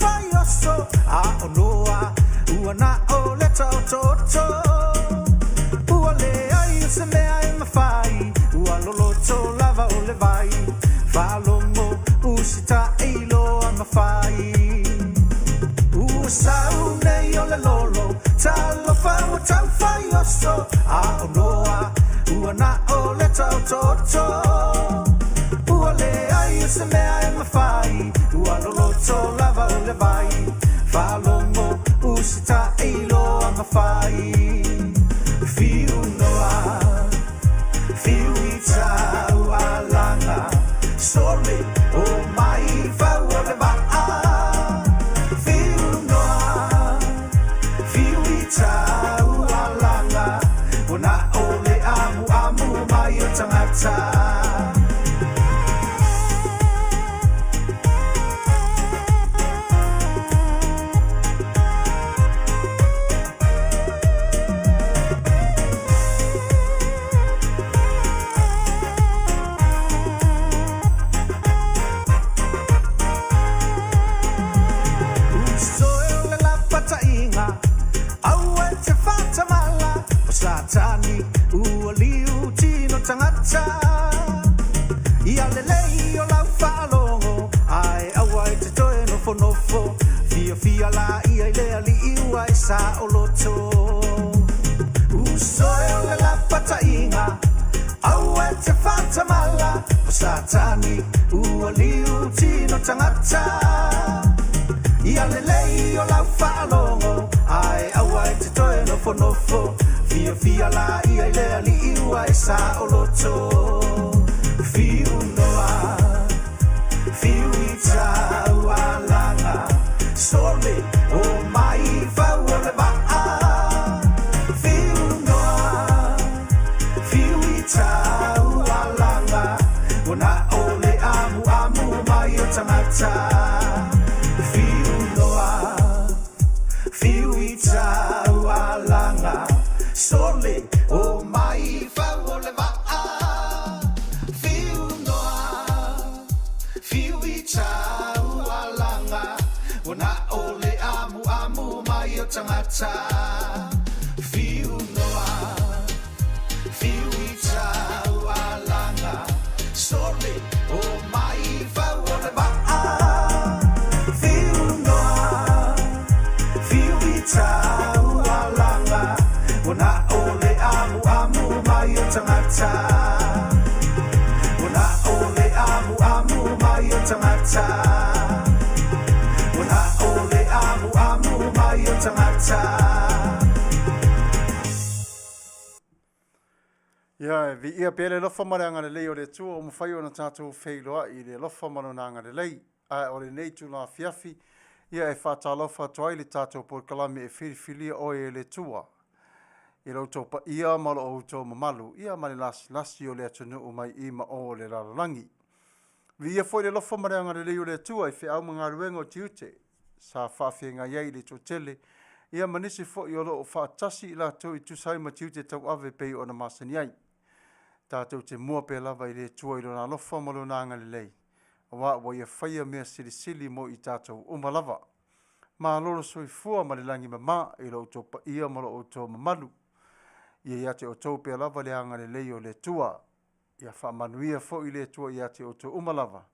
taufaioso A o noa ua na o le taotooto. Ua leai o se mea e mafai, ua loloto lava o le vai. Faalogo usitaʻi loa ma fai. Ua sau nei o le lolo, talofa ua taufaioso. A o noa ua na o le taotooto. Ua leai o se mea e mafai, ua loloto lava o le vai. Faalogo usitaʻi loa ma fai. Fiu noa, fiu i taualaga, sole o mai fau o le vaa. Fiu noa, fiu i taualaga, ua na o le amuamu mai o tagata. Usoe o le lapataiga, aua e te faatamala, o Satani ua liu tino tagata. Ia lelei o lau faalogo, ae aua e te toe nofonofo, fiafia laia i le alii ua e saoloto. Usoe o le lapataiga, aua e te faatamala, o Satani ua liu tino tagata. Ia lelei o lau faalogo, ae aua e te toe nofonofo, fiafia laia i le alii ua e saoloto. Fiu noa, fiu i taualaga, sole o mai fau o le vaa. Fiu noa, fiu i taualaga, ua na o le amuamu mai o tagata. Fiu noa, fiu i taualaga, sole o mai fau o le vaa. Fiu noa, fiu i taualaga, ua na o le amuamu mai o tagata. Fiu noa, fiu i taualaga, sole o mai fau o le vaa. Fiu noa, fiu i taualaga, ua na o le amuamu mai o tagata. Ua na o le amuamu mai o tagata. Ua na o le amuamu mai o tagata. Ia, e viia pea le alofa ma le agalelei o le Atua ua mafai ona tatou feiloai i le alofa ma lona agalelei. Ae o lenei itula afiafi, ia e faatalofa atu ai le tatou polokalame e filifilia oe e le Atua i lo outou paia ma lo outou mamalu, ia ma le lasilasi o le atunuu mai i ma o o le lalolagi. Viia foi le alofa ma le agalelei o le Atua i feau ma galuega o tiute sa faafeagai ai i le toatele, ia ma nisi foi o lo o faatasi i latou i tusa ai ma tiute tauave pei ona masani ai. Tatou te mua pea lava i le Atua i lona alofa ma lona agalelei, aua ua ia faia mea silisili mo i tatou uma lava. Malo le soifua ma le lagi mama i lo outou paia ma lo outou mamalu. Ia ia te outou pea lava le agalelei o le Atua. Ia faamanuia foi le Atua ia te outou uma lava,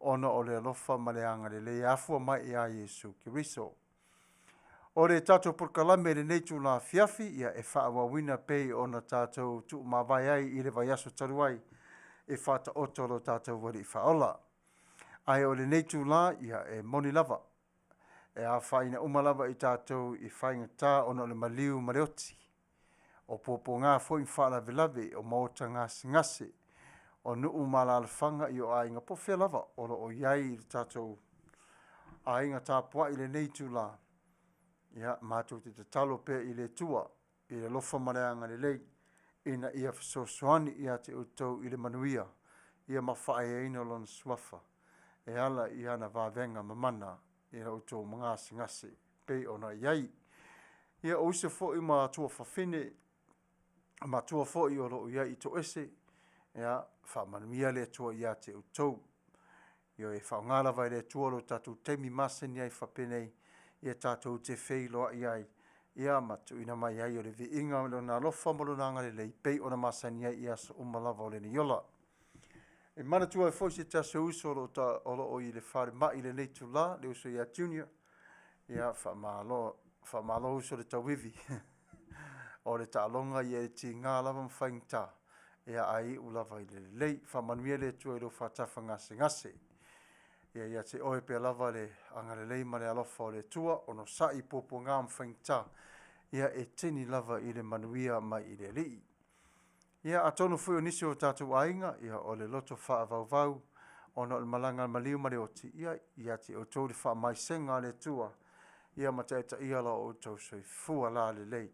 ona o le alofa ma le agalelei e afua mai ia Iesu Keriso. O le tatou polokalame i lenei itula afiafi, ia e faaauauina pei ona tatou tuumavae ai i le vaiaso talu ai e faataoto lo tatou Alii Faaola. Ae o lenei itula, ia e moni lava, e afaina uma lava i tatou i faigata ona o le maliu ma le oti. O puapuaga foi ma faalavelave, o maota gasegase, o nuu ma alaalafaga i o aiga po o fea lava o lo o i ai le tatou aiga tapuai i lenei itula. Ia, matou te tatalo pea i le Atua i le alofa ma le agalelei ina ia fesoasoani ia te outou i le manuia ia ma faaeaina lona suafa e ala i ana vavega mamana i la outou magasegase pei ona i ai. Ia, o uso foi ma tuafafine, matua foi o lo o i ai i toese, ia, faamanuia le Atua ia te outou. Ioe, e faaaoga lava e le Atua lo tatou taimi masani ai faapenei, ia tatou te feiloai ai, ia ma tuuina mai ai o le viiga o Lona alofa ma Lona agalelei pei ona masani ai i aso uma lava o lenei ola. E manatua ai foi se tasi o uso o lo o ta, o lo o i le falemai i lenei itulā, le uso ia Junior. Ia, faamalo, faamalo uso le tauivi. O le taaloga ia e tiga lava ma faigata, ia ae iu lava i le lelei. Faamanuia le Atua i lou faatafa gasegase. Ia ia te oe pea lava le agalelei ma le alofa o le Atua, onosai i puapuaga ma faigata, ia e tini lava i le manuia mai i le Alii. Ia atonu foi o nisi o tatou aiga, ia o le loto faavauvau ona o le malaga a le maliu ma le oti, ia ia te outou le faamaisega a le Atua, ia ma taitaia lo outou soifua lalelei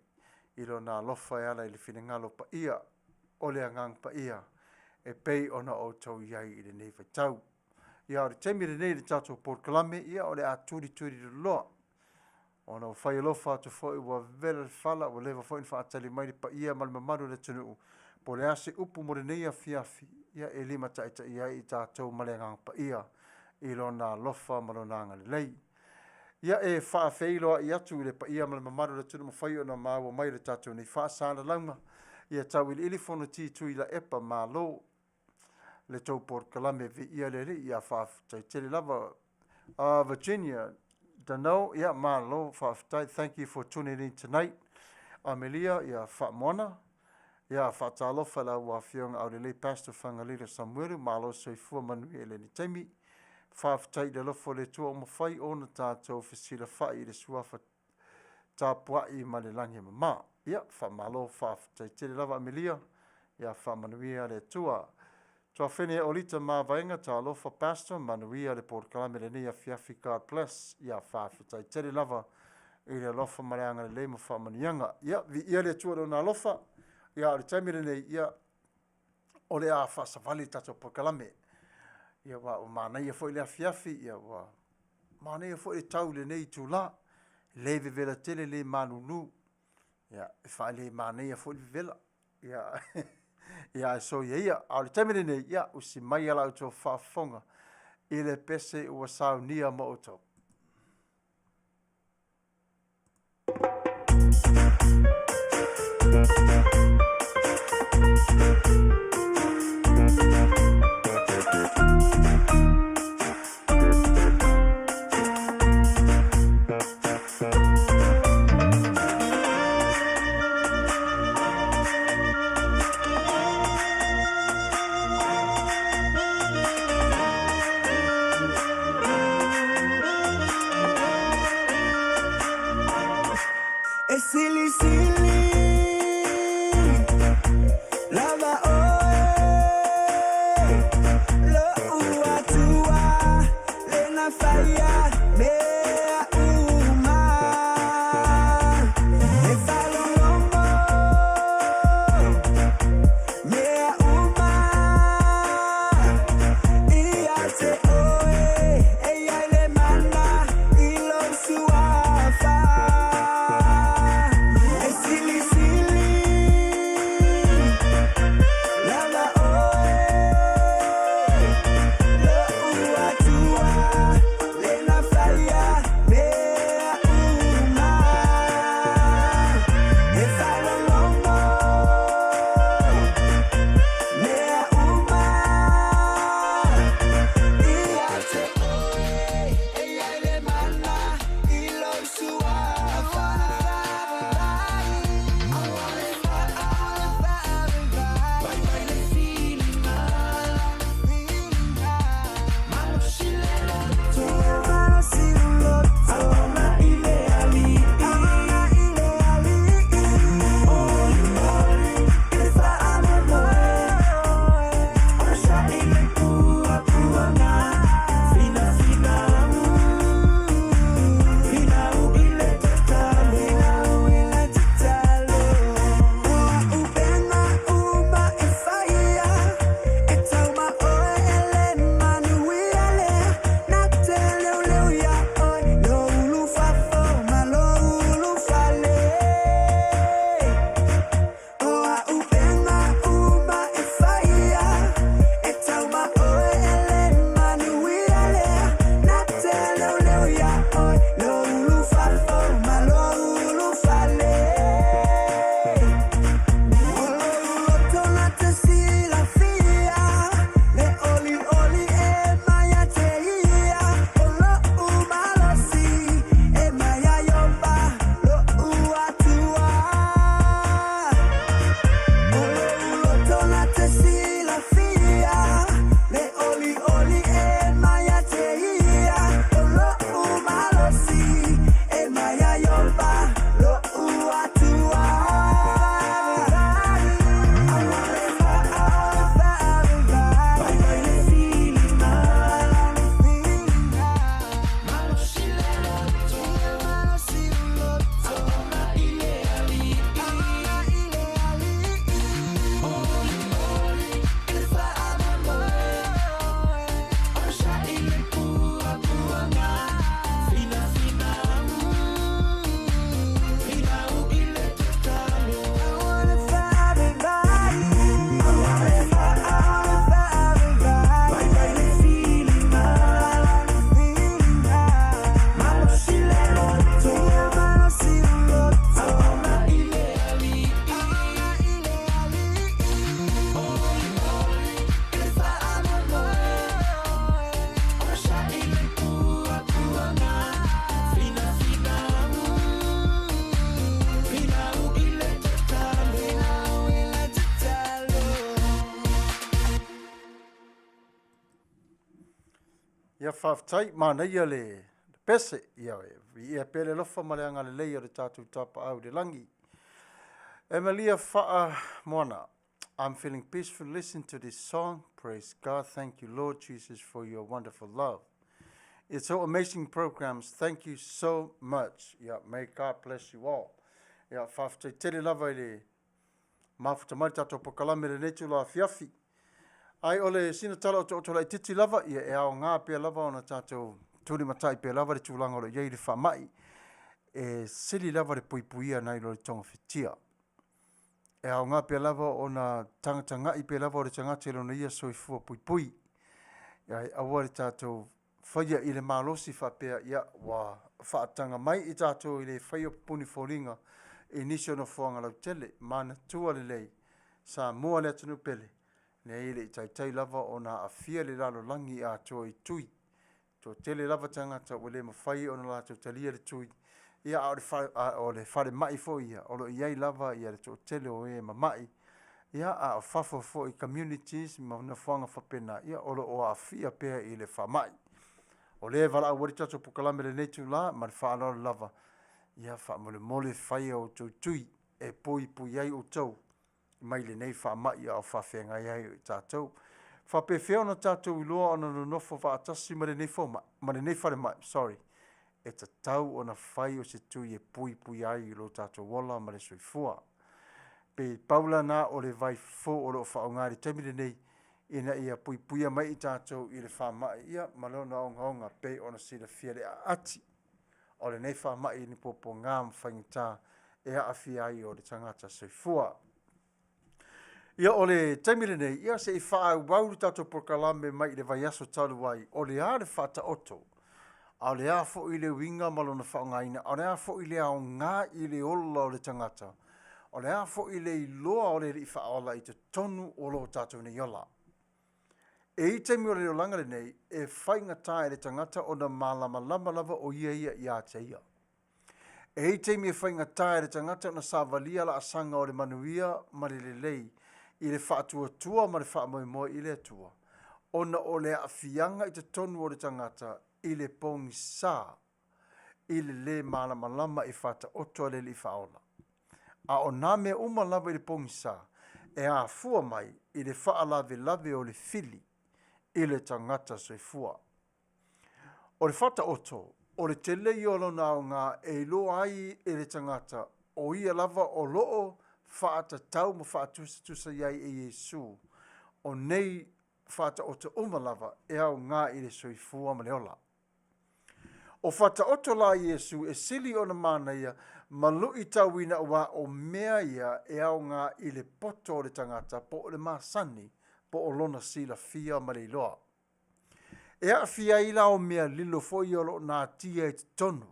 i lona alofa e ala i le finagalo paia o le Agaga Paia e pei ona outou i ai i lenei vaitau. Ia o le taimi lenei i le tatou polokalame, ia o le a tulituli loloa ona ua fai alofa atu foi ua vela le fala, ua leva foi ona faatali mai le paia ma le mamalu o le atunuu po o le a se upu mo lenei afiafi, ia e limataitaia ai i tatou ma le Agaga Paia i lona alofa ma lona agalelei. Ia e faafeiloai atu i le paia ma le mamalu o le atunuu mafai ona maua mai le tatou nei faasalalauga. Ia tauiliili Fonoti Tuilaepa malo le tou polokalame viia le Alii. Ia faafetai tele lava. Virginia Dano, ia malo faafetai. Thank you for tuning in tonight. Amelia, ia faamoana. Ia faatalofa i lau afioga aulelei Pastor Fagalilo Samuelu, malo soifua manuia i lenei taimi. Faafetai i le alofa o le Atua ua mafai ona tatou fesilafai i le suafa tapuai ma le lagi e mama. Ia, faamalo faafetai tele lava Amelia, ia faamanuia le Atua. Tuafene Olita Mavaega, talofa Pastor, manuia le polokalame lenei afiafi, God bless. Ia faafetai tele lava i le alofa ma le agalelei ma faamanuiaga. Ia, viia le Atua i lona alofa. Ia, o le taimi lenei, ia, o le a faasavali le tatou polokalame. Ia, ua manaia foi le afiafi, ia, ua manaia foi le tau i lenei itulā, le vevela tele, le malulu. Ia, e faale manaia foi le vevela. Ia, ia ae soia ia. A o le taimi lenei, ia, usi mai a la outou faafofoga i le pese ua saunia mo outou. E silisili lava oe lo'u Atua lena faia mea uma e faalogologo mea uma ia te oe e i ai le mana i lou suafa. E faafetai, manaia le pese. Ia, viia pea le alofa ma le agalelei o le tatou Tapaau i le lagi. Emilia Faamoana, I'm feeling peaceful listen to this song. Praise God. Thank you, Lord Jesus, for your wonderful love. It's so amazing programs. Thank you so much. Yeah, may God bless you all. Yeah, faafetai tele lava i le mafuta mai le tatou polokalame lenei itula afiafi. Ai o le sina tala otooto laitiiti lava, ia e aoga pea lava ona tatou tulimatai pea lava le tulaga o lo o i ai le faamai. E sili lava le puipuia nai lo le togafitia. E aoga pea lava ona tagatagai pea lava o le tagata i lona ia soifua puipui. Ae aua le tatou faia i le malosi faapea, ia, ua faataga mai i tatou i le faia o pupuni foliga i nisi o nofoaga lautele. Manatua lelei, Samoa le atunuu pele, leai e le i taitai lava ona aafia le lalolagi atoa i tui. Toatele lava tagata ua le mafai ona latou talia le tui, ia a o le a o le falemai foi ia, o lo o i ai lava ia le toatele o e mamai, ia a o fafo foi i communities ma nofoaga faapena, ia o lo o aafia pea i le faamai. O lea e valaau ai le tatou polokalame i lenei itula ma le faaaloalo lava, ia faamolemole faia outou tui e puipui ai outou mai lenei faamai a o faafeagai ai o i tatou. Faapefea ona tatou iloa ona nonofo faatasi ma lenei fomai, ma lenei falemai, sorry, e tatau ona fai o se tui e puipui ai i lo tatou ola ma le soifua. Pe pau lana o le vaifofo o lo o faaaoga i le taimi lenei ina ia puipuia mai i tatou i le faamai ia ma lona ogaoga pei ona silafia le aati o lenei faamai i ni puapuaga ma faigata e aafia ai o le tagata soifua. Ia o le taimi lenei, ia se i faaauau le tatou polokalame mai i le vaiaso talu ai, o le a le faataoto, a o le a foi le uiga ma lona faaaogaina, a o le a foi le aoga i le ola o le tagata, o le a foi le iloa o le Alii Faaola i totonu o lo tatou nei ola. E i taimi o le olaga lenei, e faigata i le tagata ona malamalama lava o ia ia ia te ia. E i taimi e faigata i le tagata ona savalia laasaga o le manuia ma le lelei i le faatuatua ma le faamoemoe i le Atua, ona o le aafiaga i totonu o le tagata i le pogisa i le lē malamalama i faataoto a le Alii Faaola. A o nā mea uma lava i le pogisa e afua mai i le faalavelave o le fili i le tagata soifua. O le faataoto, o le tele ia o lona aoga e iloa ai e le tagata o ia lava o lo o faatatau ma faatusatusa i ai e Iesu, o nei faataoto uma lava e aoga i le soifua ma le ola. O faataoto la Iesu e sili ona manaia ma luitauina aua o mea ia e aoga i le poto o le tagata po o le masani po o lona silafia ma le iloa. E aafia ai la o mea lilo foi ia o lo o natia i totonu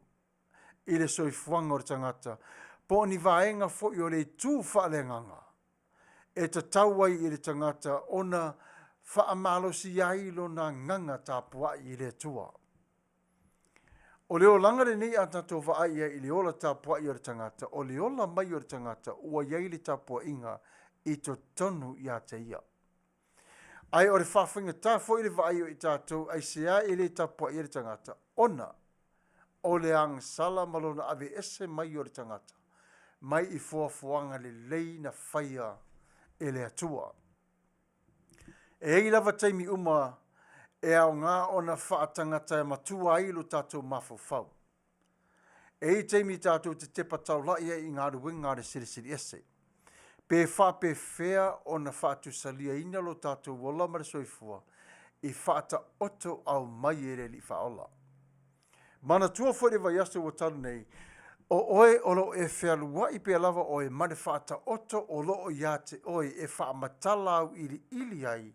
i le soifuaga o le tagata po o ni vaega foi o le itu faaleagaga e tatau ai i le tagata ona faamalosi ai lona agaga tapuai i le Atua. O le olaga lenei a tatou vaai ai i le ola tapuai o le tagata, o le ola mai o le tagata ua i ai le tapuaiga i totonu ia te ia. Ae o le faafaigata foi le vaai o i tatou aisea e le tapuai ai le tagata, ona o le agasala ma lona aveese mai o le tagata mai i foafoaga lelei na faia e le Atua. E i ai lava taimi uma e aoga ona faatagata matua ai lo tatou mafaufau. E i ai taimi tatou te tepa taula'i ai i galuega a le Silisili Ese. Pe faapefea ona faatusaliaina lo tatou ola ma le soifua i faataoto aumai e le Alii Faaola. Manatua foi le vaiaso ua talu nei, o oe o lo o e fealua'i pea lava oe ma le faataoto o lo o ia te oe e faamatala auiliili ai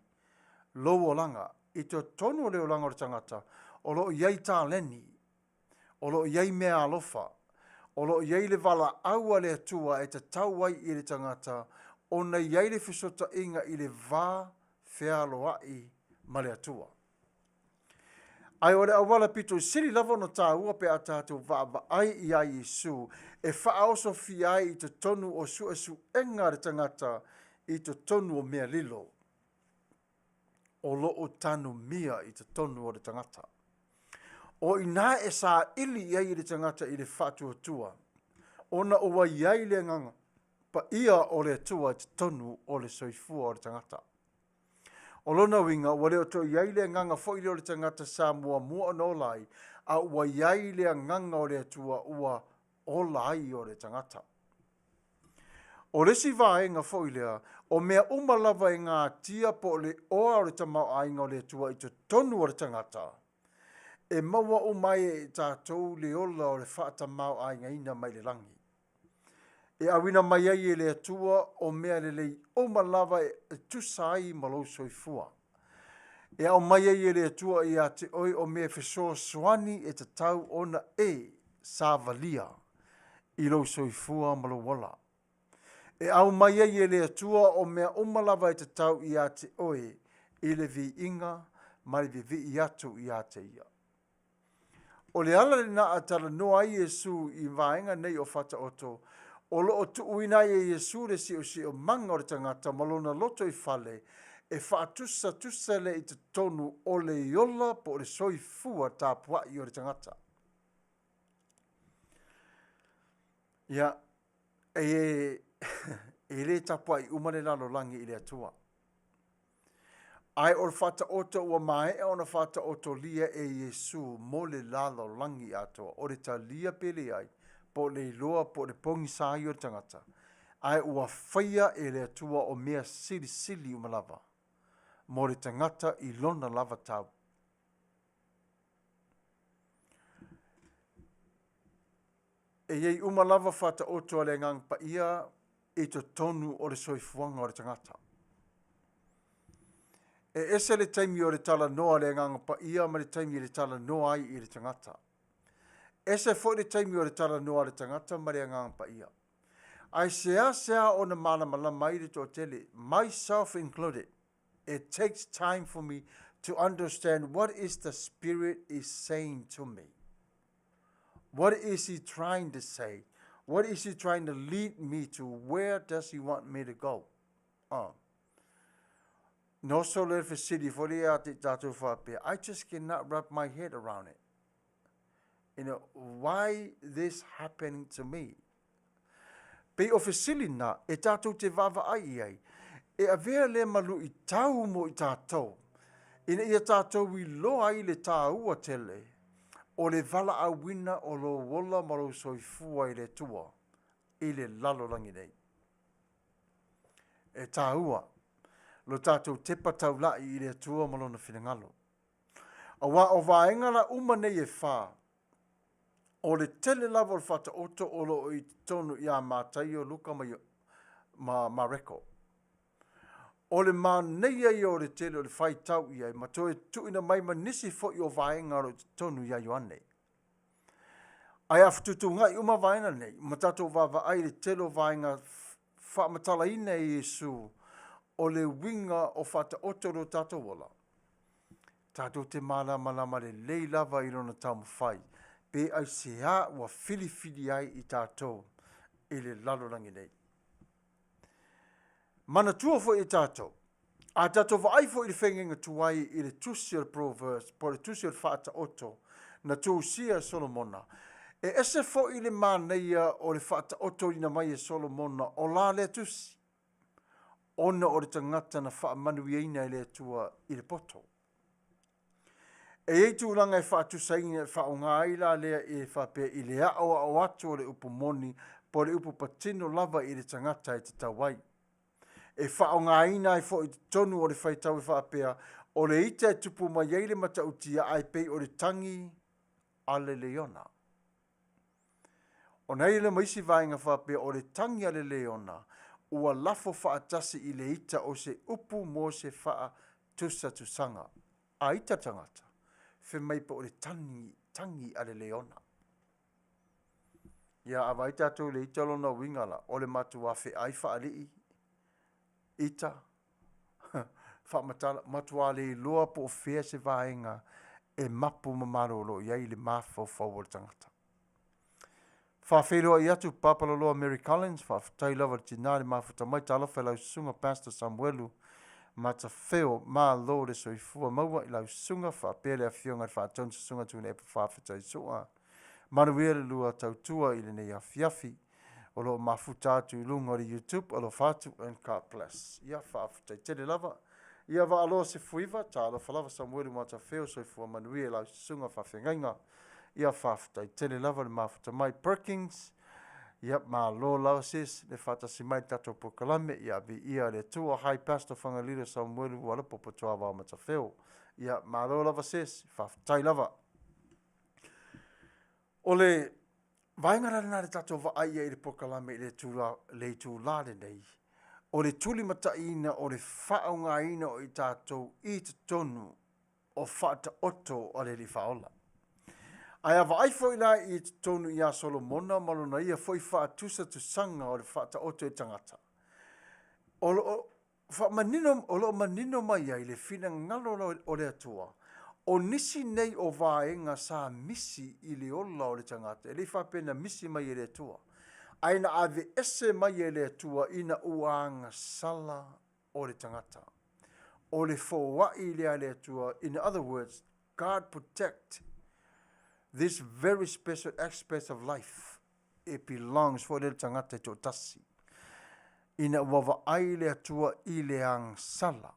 lou olaga i totonu o le olaga o le tagata o lo o i ai taleni O lo o i ai mea alofa. O lo o i ai le valaau a le Atua e tatau ai i le tagata ona i ai le fesootaiga i le va fealoai ma le Atua. Ae o le auala pito sili lava ona taua pe a tatou vaavaai iā Iesu e faaosofia ai i totonu o suesuega a le tagata i totonu o mea lilo o lo o tanumia i totonu o le tagata. O i inā e saili i ai le tagata i le faatuatua, ona ua i ai le Agaga Paia o le Atua i totonu o le soifua o le tagata. O lona uiga, ua le o toe i ai le agaga foi lea o le tagata sa muamua ona ola ai, a ua i ai le Agaga o le Atua ua ola ai o le tagata. O le isi vaega foi lea, o mea uma lava e gatia po o le oa o le tamaoaiga o le Atua i totonu o le tagata, e maua uma ai e i tatou le ola o le faatamaoaigaina mai le lagi. E auina mai ai e le Atua o mea lelei uma lava e tusa ai ma lou soifua. E aumai ai e le Atua ia te oe o mea fesoasoani e tatau ona e savalia i lou soifua ma lou ola. E aumai ai e le Atua o mea uma lava e tatau ia te oe i le viiga ma le vivii atu ia te ia. O le ala lena a talanoa ai Iesu i vaega nei o Faataoto, o lo o tuuina ai e Iesu le siosiomaga o le tagata ma lona loto i fale e faatusatusa lea i totonu o le ola po o le soifua tapuai o le tagata. Ia, e, e le tapuai uma le lalolagi i le Atua. Ae o le faataoto ua maea ona faataotolia e Iesu mo le lalolagi atoa, o le talia pe leai, po o le iloa po o le pogisa ai o le tagata, ae ua faia e le Atua o mea silisili uma lava mo le tagata i lona lava tau. E i ai uma lava faataoto a le Agaga Paia i totonu o le soifuaga o le tagata. E ese le taimi o le talanoa a le Agaga Paia ma le taimi e le talanoa ai i le tagata. Ese foi le taimi o le talanoa a le tagata ma le Agaga Paia. Ae seasea ona malamalama ai le toatele, myself included, it takes time for me to understand what is the Spirit is saying to me. What is he trying to say? What is he trying to lead me to? Where does he want me to go? Oh. No so le fesili foi lea te tātou whāpea. I just cannot wrap my head around it. You know, why this happening to me? Pei o fesili na e tātou te vaavaai i ai, e avea lea ma luitau mo i tātou, ina ia tātou iloa ai le tāua tele o le valaauina o lou ola ma lou soifua i le Atua i le lalolagi nei. E tāua lo tātou tepa taula'i i le Atua ma lona finagalo. Auā o vaega la uma nei e whā, O le tele lava o le faataoto o lo o i totonu iā Mataio, Luka ma, ma Mareko. O le manaia ia o le tele o le faitau i ai ma toe tuuina mai ma nisi foi o vaega o lo o i totonu iā Ioane. Ae a fetuutuunai uma vaega nei, ma tatou vaavaai i le tele o vaega faamatalaina e Iesu o le uiga o faataoto lo tatou ola, Tatou te mālamalama lelei lava i lona taumafai, pe aisea ua filifili ai i tatou i le lalolagi nei. Manatua foi e tatou, a tatou vaai foi i le feagaiga tuai i le tusi o le Proverbs, po o le tusi o le Faataoto, na tusia e Solomona, e ese foi le manaia o le faataotoina mai e Solomona o la lea tusi. ona o le tagata na faamanuiaina e le Atua i le poto. E i ai tulaga e faatusaina e faaaoga ai la lea e faapea i le aoao atu o le upu moni po o le upu patino lava i le tagata e tatau ai. E faaaogaina ai foi i totonu o le faitau e faapea, o le ita e tupu mai ai le matautia ae pei o le tagi a le leiona. Ona i ai lea ma isi vaega faapea o le tagi a le leona ua lafo faatasi i le ita o se upu mo se faatusatusaga. A ita le tagata, fai mai po o le tagi, tagi a le leona. Ia, a vaai tatou i le ita lona uiga la, o le matuā feai faalii, ita, faamatala, matuā le iloa po o fea se vaega e mapu ma malolo i ai le mafaufau o le tagata. Faafeiloai atu Papaloloa Mary Collins, faafetai lava i le tinā i le mafuta mai, talofa i lau susuga Pastor Samuelu. Matawheo, malo le soifua maua i lau susuga faapea le afioga i le Faatonu Susuga Tuilaepa Faafetai Soa. Manuia le lua tautua i lenei afiafi. O lo o mafuta atu i luga o le YouTube, alofa atu and God bless. Ia, faafetai tele lava. Ia Vaaloa Sefuiva, talofa lava Samuelu Matafeo, soifua manuia i lau susuga faafeagaiga. Ia, faafetai tele lava le mafuta mai Perkins. Ia, malo lava sis, le faatasi mai i le tatou polokalame. Ia, viia le Atua. Hi Pastor Fagalilo Samuelu Ualapopo Tuavao Matafeo. Ia, malo lava sis, faafetai lava. O le vaega la lena le tatou vaai i ai i le polokalame i le itula, le itula lenei, o le tulimataiina o le faaaogaina o i tatou i totonu o faataoto a le Alii Faaola. Ae a vaai foi la i totonu ia Solomona ma lona ia foi faatusatusaga o le faataoto i tagata, o lo o faamanino, o lo o manino mai ai le finagalo o le Atua, o nisi nei o vaega sa misi i le ola o le tagata, e le i faapea na misi mai e le Atua, ae na aveese mai e le Atua ina ua agasala o le tagata. O le foai lea a le Atua, in other words, God protect this very special aspect of life. It belongs foi lea i le tagata e toatasi. Ina ua vaai le Atua i le agasala,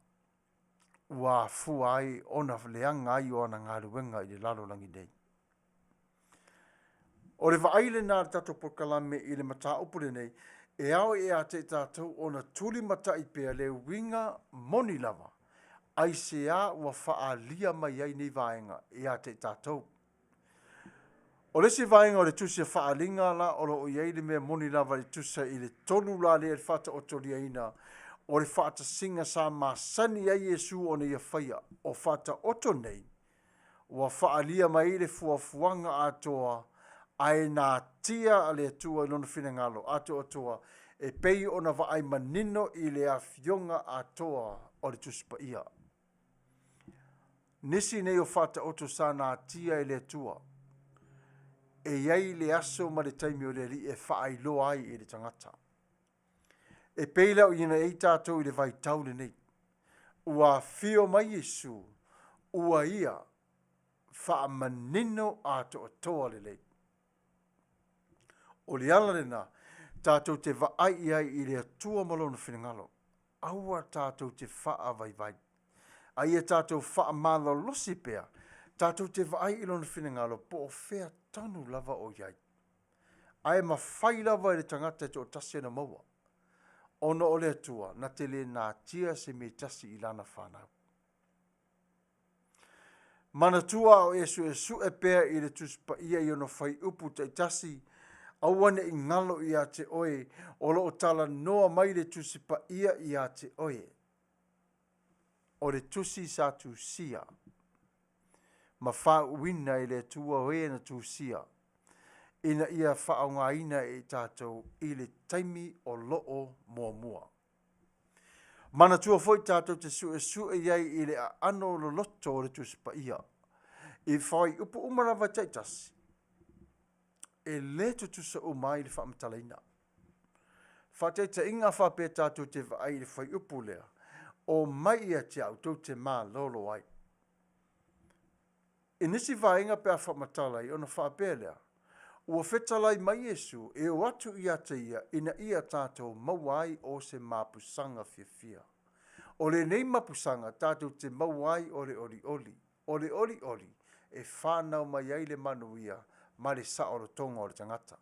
ua afua ai ona leaga ai o ana galuega i le lalolagi nei. O le vaai lena a le tatou polokalame i le mataupu lenei, e ao ia te i tatou ona tulimatai pea le uiga moni lava, aisea ua faaalia mai ai nei vaega ia te i tatou. O le isi vaega o le tusi a Faaaliga la o lo o i ai le mea moni lava i le tusa i le tolu la lea i le faataotoliaina o le faatasiga sa masani ai Iesu ona ia faia, o faataoto nei ua faaalia mai ai le fuafuaga atoa ae natia a le Atua i lona finagalo atoatoa e pei ona vaai manino i le afioga atoa o le Tusi Paia. Nisi nei o faataoto sa natia e le Atua. E i ai le aso ma le taimi o le Alii e faailoa ai i le tagata. E pei la o i ai tatou i le vaitau lenei. Ua afio mai Iesu, ua ia faamanino atoatoa lelei. O le ala lena tatou te vaai i ai i le Atua ma lona finagalo. Aua tatou te faavaivai, a ia tatou faamalolosi pea, tatou te vaai i lona finagalo po o fea tonu lava o i ai. Ae mafai lava e le tagata e toatasi ona maua, ona o le Atua na te le natia se mea tasi i lana fanau. Manatua a o e suesue pea i le Tusi Paia i ona fuaiupu taitasi, aua ne i galo ia te oe, o lo o talanoa mai le Tusi Paia ia te oe. O le tusi sa tusia ma faauuina e le Atua o e na tusia, ina ia faaaogaina e i tatou i le taimi o lo o muamua. Manatua foi tatou te suesue i ai i le aano loloto o le Tusi Paia. I fuaiupu uma lava taitasi, e le tutusa uma ai le faamatalaina. Faataitaiga faapea tatou te vaai i le fuaiupu lea, o mai ia te au tou te malolo ai. I nisi vaega pe a faamatala ai ona faapea lea, Ua fetalai mai Iesu e o atu ia te ia ina ia tatou maua ai o se mapusaga fiafia. O lenei mapusaga tatou te maua ai o le olioli, o le olioli e fanau mai ai le manuia ma le saolotoga o le tagata.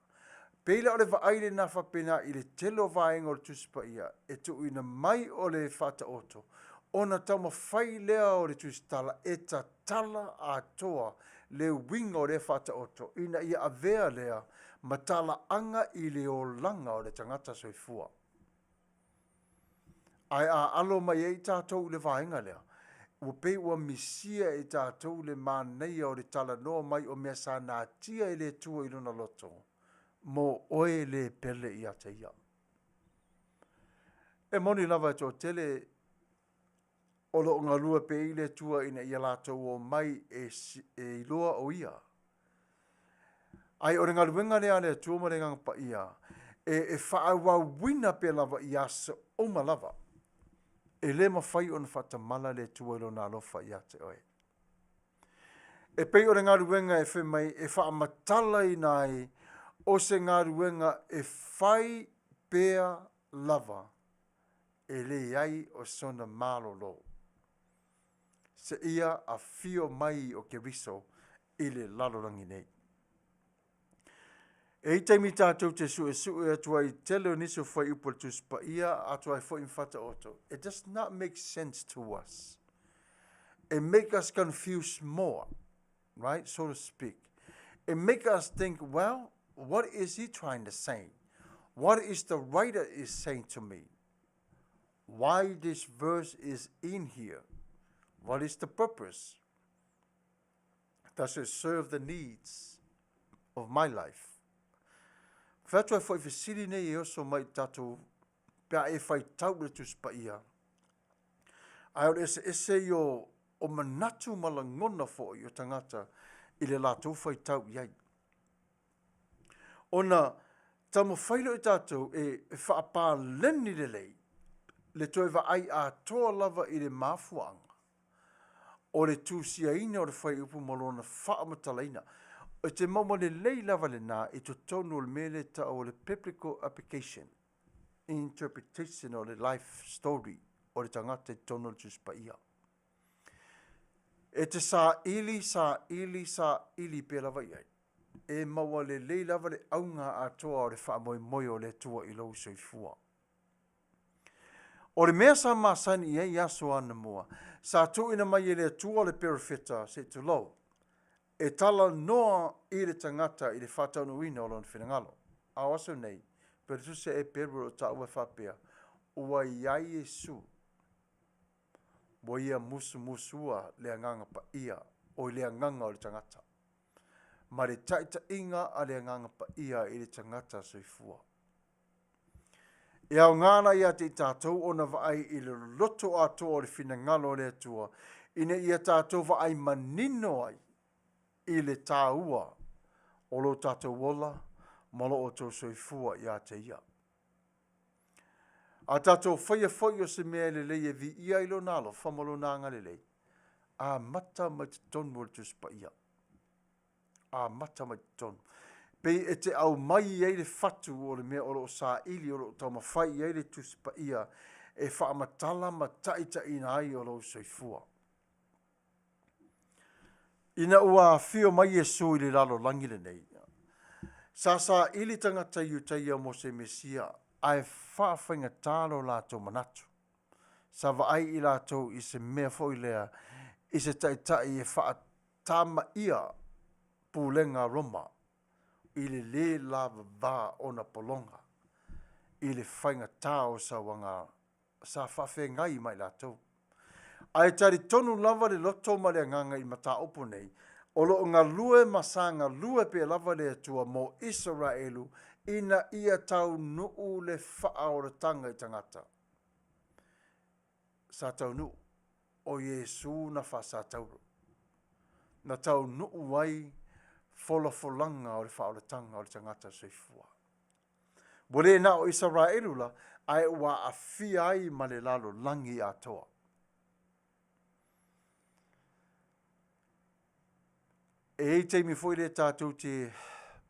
Pei la o le vaai lena faapena i le tele o vaega o le Tusi Paia e tuuina mai o le faataoto ona taumafai lea o le tusitala e tatala atoa le uiga o lea faataoto ina ia avea lea ma talaaga i le olaga o le tagata soifua. Ae a alo mai ai tatou i le vaega lea, ua pei ua misia e tatou le manaia o le talanoa mai o mea sa natia e le Atua i lona loto, mo oe le pele ia te ia. E moni lava e toatele o lo o galue pea i le Atua ina ia latou omai e, e iloa o ia. Ae o le galuega lea a le Atua ma le Agaga Paia e, e faaauauina pea lava i aso uma lava. E le mafai ona faatamala le Atua i Lona alofa ia te oe. E pei o le galuega e fai mai e faamatalaina ai o se galuega e fai pea lava e leai o sona malolo seia afio mai o Keriso i le lalolagi nei. E i taimi tātou te suesue atu ai i tele o nisi o fuaiupu o le Tusi Paia atu ai foi ma Faataoto. It does not make sense to us. It make us confused more, right, so to speak. It make us think, well, what is he trying to say? What is the writer is saying to me? Why this verse is in here? What is the purpose? Does it serve the needs of my life? Fai atu ai foi fesili nei e oso mai i tatou pe a e faitau i le Tusi Paia. Ae o le eseese ia o manatu ma lagona foi o tagata i le latou faitau i ai. Ona taumafai lea o tatou e faapaleni lelei le toe vaai atoa lava i le mafuaaga o le tusiaina o le fuaiupu ma lona faamatalaina. E te maua lelei lava lena i totonu o le mea lea e tau o le biblical application, interpretation o le life story o le tagata i totonu o le Tusi Paia. E te saili, saili, saili pea lava i ai. E maua lelei lava le auga atoa o le faamoemoe o le Atua i lou soifua. O le mea sa masani i ai i aso anamua, sa tuuina mai e le Atua le perofeta, se i tulou, e talanoa i le tagata i le faataunuuina o lona finagalo. A o aso nei, pei o le tusi a Eperu o lo o taua e faapea, Ua i ai Iesu, ua ia musumusua le Agaga Paia, oi le agaga o le tagata, ma le taitaiga a le Agaga Paia i le tagata soifua. E aoga ana ia te i tātou ona vaai i le loloto atoa o le finagalo o le Atua, ina ia tātou vaai manino ai i le tāua o lo tātou ola ma lo outou soifua ia te ia. A tātou whaia foi o se mea e lelei e viia ai lona alofa ma lona agalelei, amata mai totonu o le Tusi Paia. Amata mai totonu. Pei e te aumai i ai le fatu o le mea o lo o saili, o lo o taumafai i ai le Tusi Paia e faamatala ma taitaiina ai o lou soifua. Ina ua afio mai Iesu i le lalolagi lenei, sa saili tagata Iutaia mo se Mesia, ae faafaigatā lo latou manatu. Sa vaai i latou i se mea foi lea, i se taitai e faatamaia pulega a Roma i le lē lavavā ona pologa i le faigatā o sauaga sa faafeagai ma i latou. Ae talitonu lava le loto ma le agaga i mataupu nei, o lo o galue ma sa galue pea lava le Atua mo Isaraelu ina ia taunuu le faaolataga i tagata. Sa taunuu o Iesu na faasatauro, na taunuu ai folafolaga o le faaolataga o le tagata soifua. Ua le na o Isaraelu la, ae ua aafia ai ma le lalolagi atoa. E i ai taimi foi lea tatou te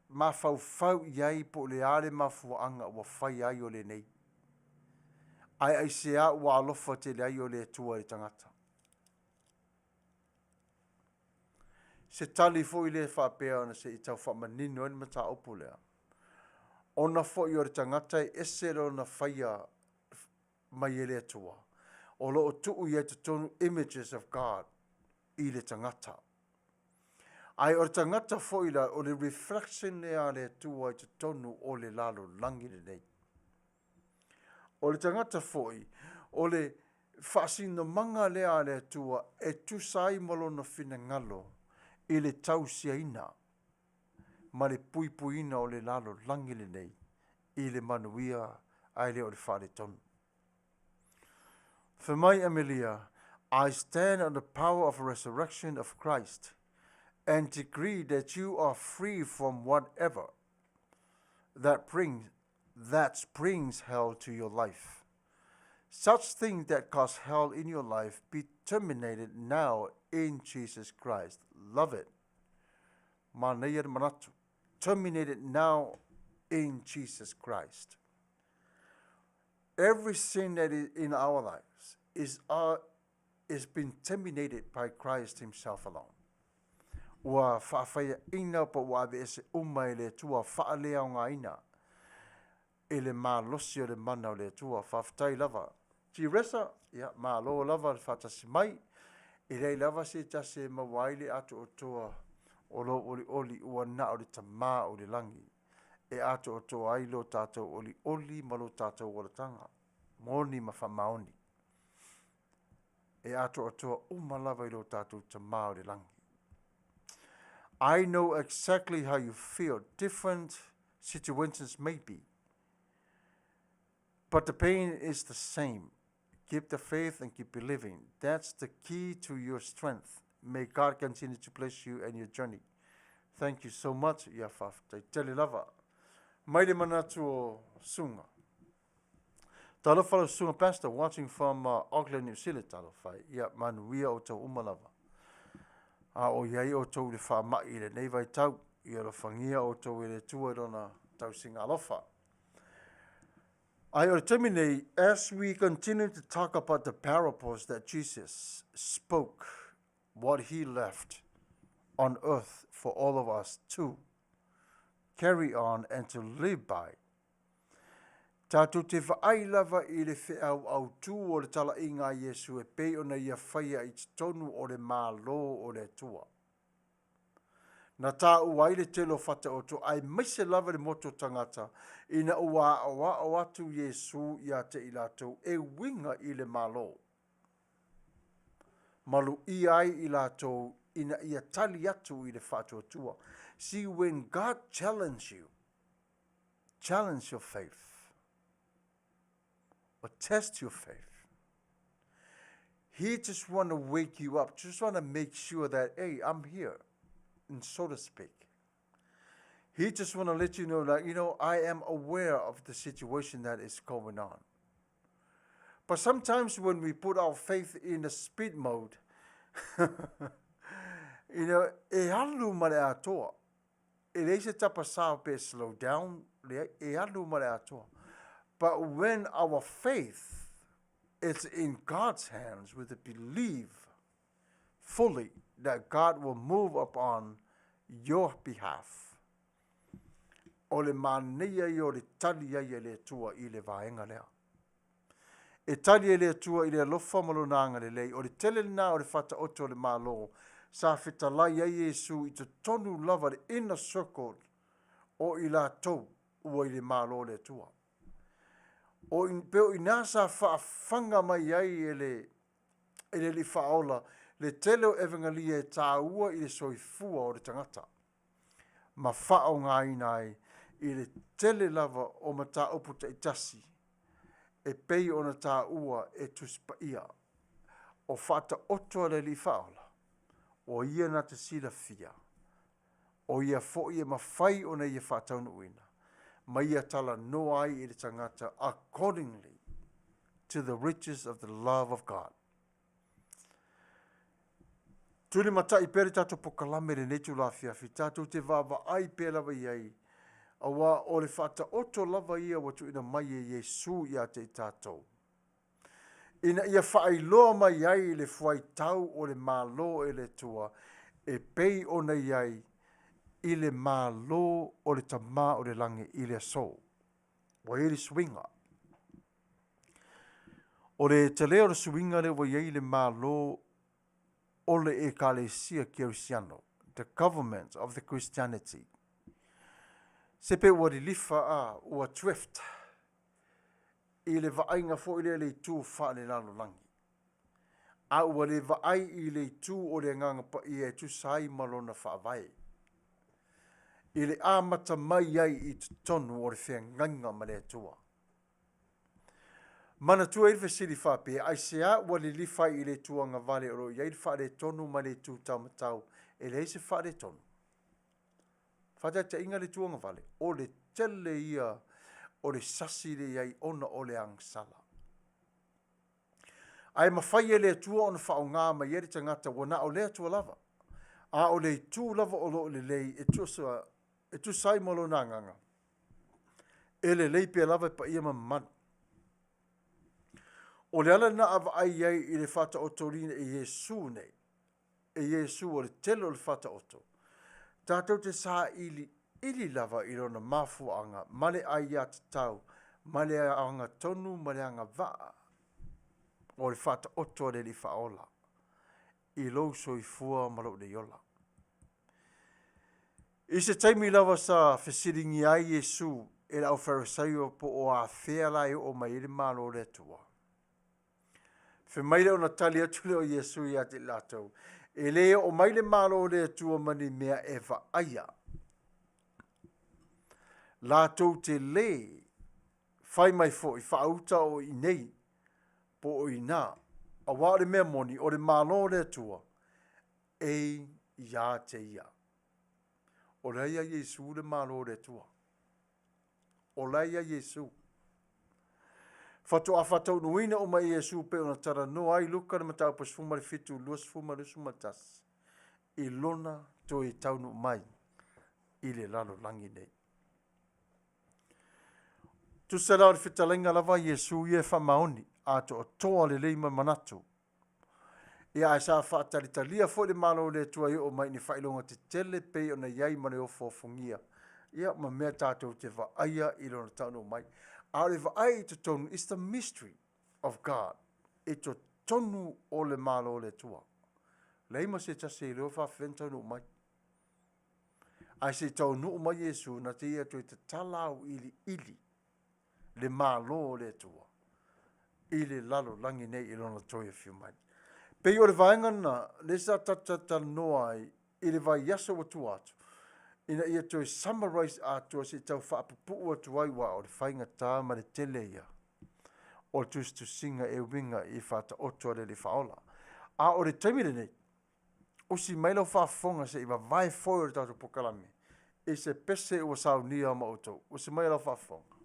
mafaufau i ai po o le a le mafuaaga ua faia ai o lenei. Ae aisea ua alofa tele ai o le Atua i le tagata. Se tali foi lea faapea ona se i tau faamanino ai le mataupu lea. Ona foi o le tagata e ese lona faia mai e le Atua, o lo o tuu i ai totonu images of God i le tagata. Ae o le tagata foi la, o le reflection lea a le Atua i totonu o le lalolagi lenei. O le tagata foi, o le faasinomaga lea a le Atua e tusa ai ma lona finagalo i le tausiaina ma le puipuiina o le lalolagi lenei i le manuia ae le o le faaletonu. Fai mai Amelia, I stand on the power of resurrection of Christ and decree that you are free from whatever that brings that brings hell to your life. Such things that cause hell in your life be terminated now in Jesus Christ. Love it. Manaia le manatu. Terminated now in Jesus Christ. Every sin that is in our lives is, uh, is been terminated by Christ himself alone. Ua faafaiaʻina po ua aveese uma e le Atua faaleaogaina e le malosi o le mana o le Atua. Faafetai lava. Teresa, ia, malo lava le faatasi mai. E leai lava se tasi e maua ai le atoatoa o lou olioli ua na o le Tamā o le lagi e atoatoa ai lo tatou olioli ma lo tatou olataga, moni ma faamaoni. E atoatoa uma lava i lo tatou Tamā o le lagi. I know exactly how you feel. Different situations may be. But the pain is the same. Keep the faith and keep believing. That's the key to your strength. May God continue to bless you and your journey. Thank you so much. Ia faafetai tele lava. Mai le manatu o Sunga. Talofa lau susuga Pastor watching from uh, Auckland, New Zealand. Talofa e. Ia manuia outou uma lava. A o i ai outou i le faamai i lenei vaitau, ia alofagia outou e le Atua i lona tausiga alofa. Ai o le taimi nei, as we continue to talk about the parables that Jesus spoke, what he left on earth for all of us to carry on and to live by, Tatou te vaai lava i le feau autu o le talaiga a Iesu e pei ona ia faia i totonu o le Malo o le Atua. Na tāua ai le tele o Fataoto aemaise lava le motu o tagata ina ua aoao atu Iesu ia te i latou e uiga i le Malo. Maluia ai i latou ina ia tali atu i le faatuatua. See, when God challenge you, challenge your faith or test your faith. He just want to wake you up, just want to make sure that, hey, I'm here, and so to speak. He just want to let you know that, you know, I am aware of the situation that is going on. But sometimes when we put our faith in the speed mode, you know, e alu ma le atoa. E leai se tapa sao pe slow down, leai, e alu ma le atoa. But when our faith is in God's hands with the belief fully that God will move upon your behalf, o le manaia ia o le tali ai e le Atua i le vaega lea. E tali e le Atua i le alofa ma Lona agalelei. O le tele lena o le Faataoto o le Malo sa fetalai ai Iesu i totonu lava le inner circle o i latou ua i le Malo o le Atua. O i, pe o inā sa faafaga mai ai e le, e le Alii Faaola le tele o Evangelia e tāua i le soifua o le tagata. ma faaaogaina ai i le tele lava o mataupu taitasi e pei ona taua e Tusi Paia. O Faataoto a le Alii Faaola, o ia na te silafia, o ia foi e mafai ona ia faataunuuina, ma ia talanoa ai i le tagata accordingly to the riches of the love of God. Tulimatai pea le tatou pokalame i lenei itula afiafi, tatou te vaavaai pea lava i ai, auā o le faataoto lava ia ua tuuina mai e Iesu ia te i tatou, ina ia faailoa mai ai le fuaitau o le Malo e le Atua e pei ona i ai i le Malo o le Tama o le Lagi i le aso. Ua i ai le suiga. O le tele o le suiga lea ua i ai le Malo o le Ekalesia Kerisiano, the government of the Christianity. Se pe ua lilifa a, ua drift i le vaaiga foi lea i le itu faalelalolagi. A ua le vaai i le itu o le Agaga Paia e tusa ai ma lona faavae. I le amata mai ai i totonu o le feagaiga ma le Atua. Manatua ai le fesili faapea, aisea ua lilifa ai i le itu agavale o lo o i ai le faaletonu ma le itu taumatau e leai se faaletonu? Faataitaiga le itu agavale, o le tele ia o le sasi le i ai ona o le agasala. Ae mafai e le Atua ona faaaoga mai ai le tagata ua na o le Atua lava, a o le itu lava o lo o lelei e tusa, e tusa ai ma lona agaga, e lelei pea lava e paia ma mamalu. O le ala lena a vaai ai i le faataotolina e Iesu nei, e Iesu o le tele o le faataoto, tatou te sailiili lava i lona mafuaaga ma le aiatatau ma le agatonu ma le agavaa o le faataoto a le Alii Faaola i lou soifua ma lou nei ola. I se taimi lava sa fesiligia ai Iesu e le aufaifaarisaio po o afea la e oo mai ai le Malo o le Atua. Fai mai lea ona tali atu lea o Iesu ia te i latou, e le oo mai le Malo o le Atua ma ni mea e vaaia. Latou te lē fai mai foi faauta o i nei po o inā, auā o le mea moni, o le Malo o le Atua e ia te ia. O la e ia Iesu le Malo o le Atua. O la e ia Iesu. Faatoa faataunuuina uma e Iesu pei ona talanoa ai Luka le mataupu 17, 20 ma le 21 i lona toe taunuu mai i le lalolagi nei. Tusa la o le fetalaiga lava a Iesu ia e faamaoni, atoatoa lelei ma manatu. Ia ae sa faatalitalia foi le Malo o le Atua e oo mai i ni faailoga tetele pei ona i ai ma le ofoofogia, ia ma mea tatou te vaaia i lona taunuu mai. A o le vaai i totonu, it's the mystery of God i totonu o le Malo o le Atua. Leai ma se tasi e iloa faafefea ona taunuu mai. Ae se i taunuu mai Iesu, na te ia toe tatala auiliili le Malo o le Atua i le lalolagi nei i lona toe afio mai. Pei o le vaega lena lea sa talanoa ai i le vaiaso ua tua atu, ina ia toe summarize atoa se i tau faapupuu atu ai, aua o le faigata ma le tele ia o le tusitusiga e uiga i faataoto a le Alii Faaola. A o le taimi lenei, usi mai lau faafofoga se i vavae foe o le tatou polokalame i se pese ua saunia ma outou. Usi mai lau faafofoga.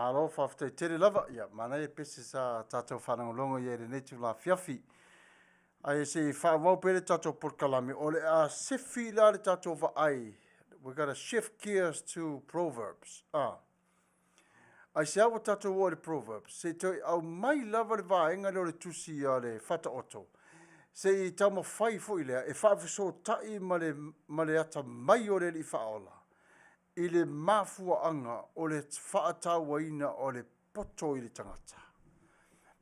Malo faafetai tele lava. Ia, manaia pese sa tatou faalogologo i ai i lenei itula afiafi. Ae se i faaauau pea le tatou polokalame, o le a sifi la le tatou vaai. We gotta shift gears to Proverbs. Ah. Aisea ua tatou oo i le Proverbs? Se i toe aumai lava le vaega lea o le tusi a le Faataoto, se i taumafai foi lea e faafesootai ma le, ma le atamai o le Alii Faaola i le mafuaaga o le faatauaina o le poto i le tagata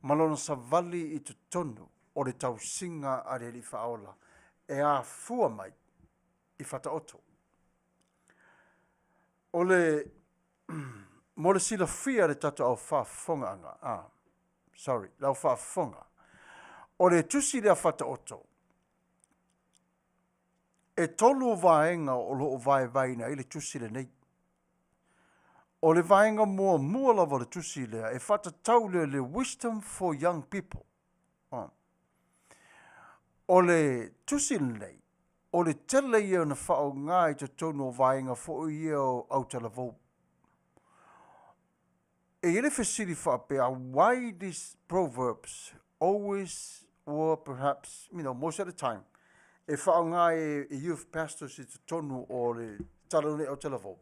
ma lona savali i totonu o le tausiga a le Alii Faaola e afua mai i Faataoto. O le mo le silafia e le tatou au faafofogaaga, ah, sorry, le au faafofoga, o le tusi lea Faataoto, e tolu vaega o lo o vaevaeina ai le tusi lenei. O le vaega muamua lava o le tusi lea, e faatatau lea i le Wisdom for Young People. Oh. O le tusi lenei, o le tele ia ona faaaoga i totonu o vaega foi ia o autalavou. E i ai le fesili faapea, why these proverbs always were perhaps, you know, most of the time, e faaaoga e youth pastors i totonu o le tala o nei autalavou?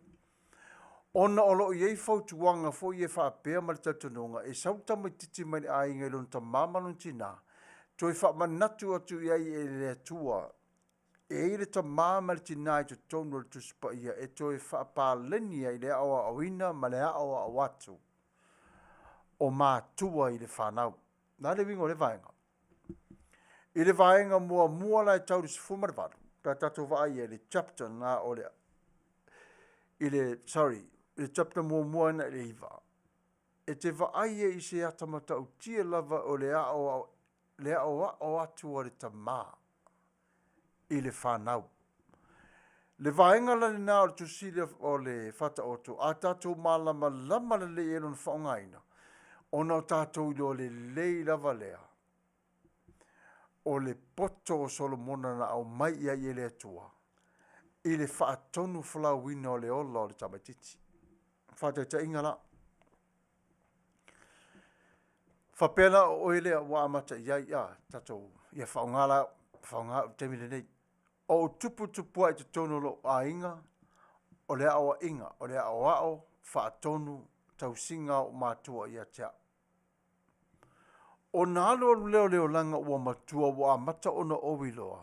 Ona o lo o i ai fautuaga foi ia faapea ma le talitonuga e sau le tamaitiiti mai le aiga i lona tamā ma lona tinā, toe faamanatu atu i ai e le Atua e i ai le tamā ma le tinā i totonu o le Tusi Paia e toe faapaleni ai le aoaoina ma le aoao atu o matua i le fanau. O le a le uiga o lea vaega? I le vaega muamua la e tau i le 18, pe a tatou vaai i ai i le chapter na o le i le sorry, i le chapter muamua na i le 9, e te vaai ai i se ata matautia lava o le aoao le aoao atu a le tamā i le fanau. Le vaega la lena o le Tusi lea o le Faataoto, a tatou malamalama lelei i ai lona faaaogaina, ona o tatou iloa lelei lava lea, o le poto o Solomona na aumai i ai e le Atua i le faatonu folauina o le ola o le tamaitiiti. Faataitaiga la, faapea la o oe lea ua amata i ai, a, tatou, ia faaaoga la, faaaoga au i le taimi lenei. O ou tuputupuae i totonu o lou aiga, o le aoaiga, o le aoao faatonu tausiga a ou matua ia te au. Ona alualu lea o le olaga ua matua ua amata ona ou iloa,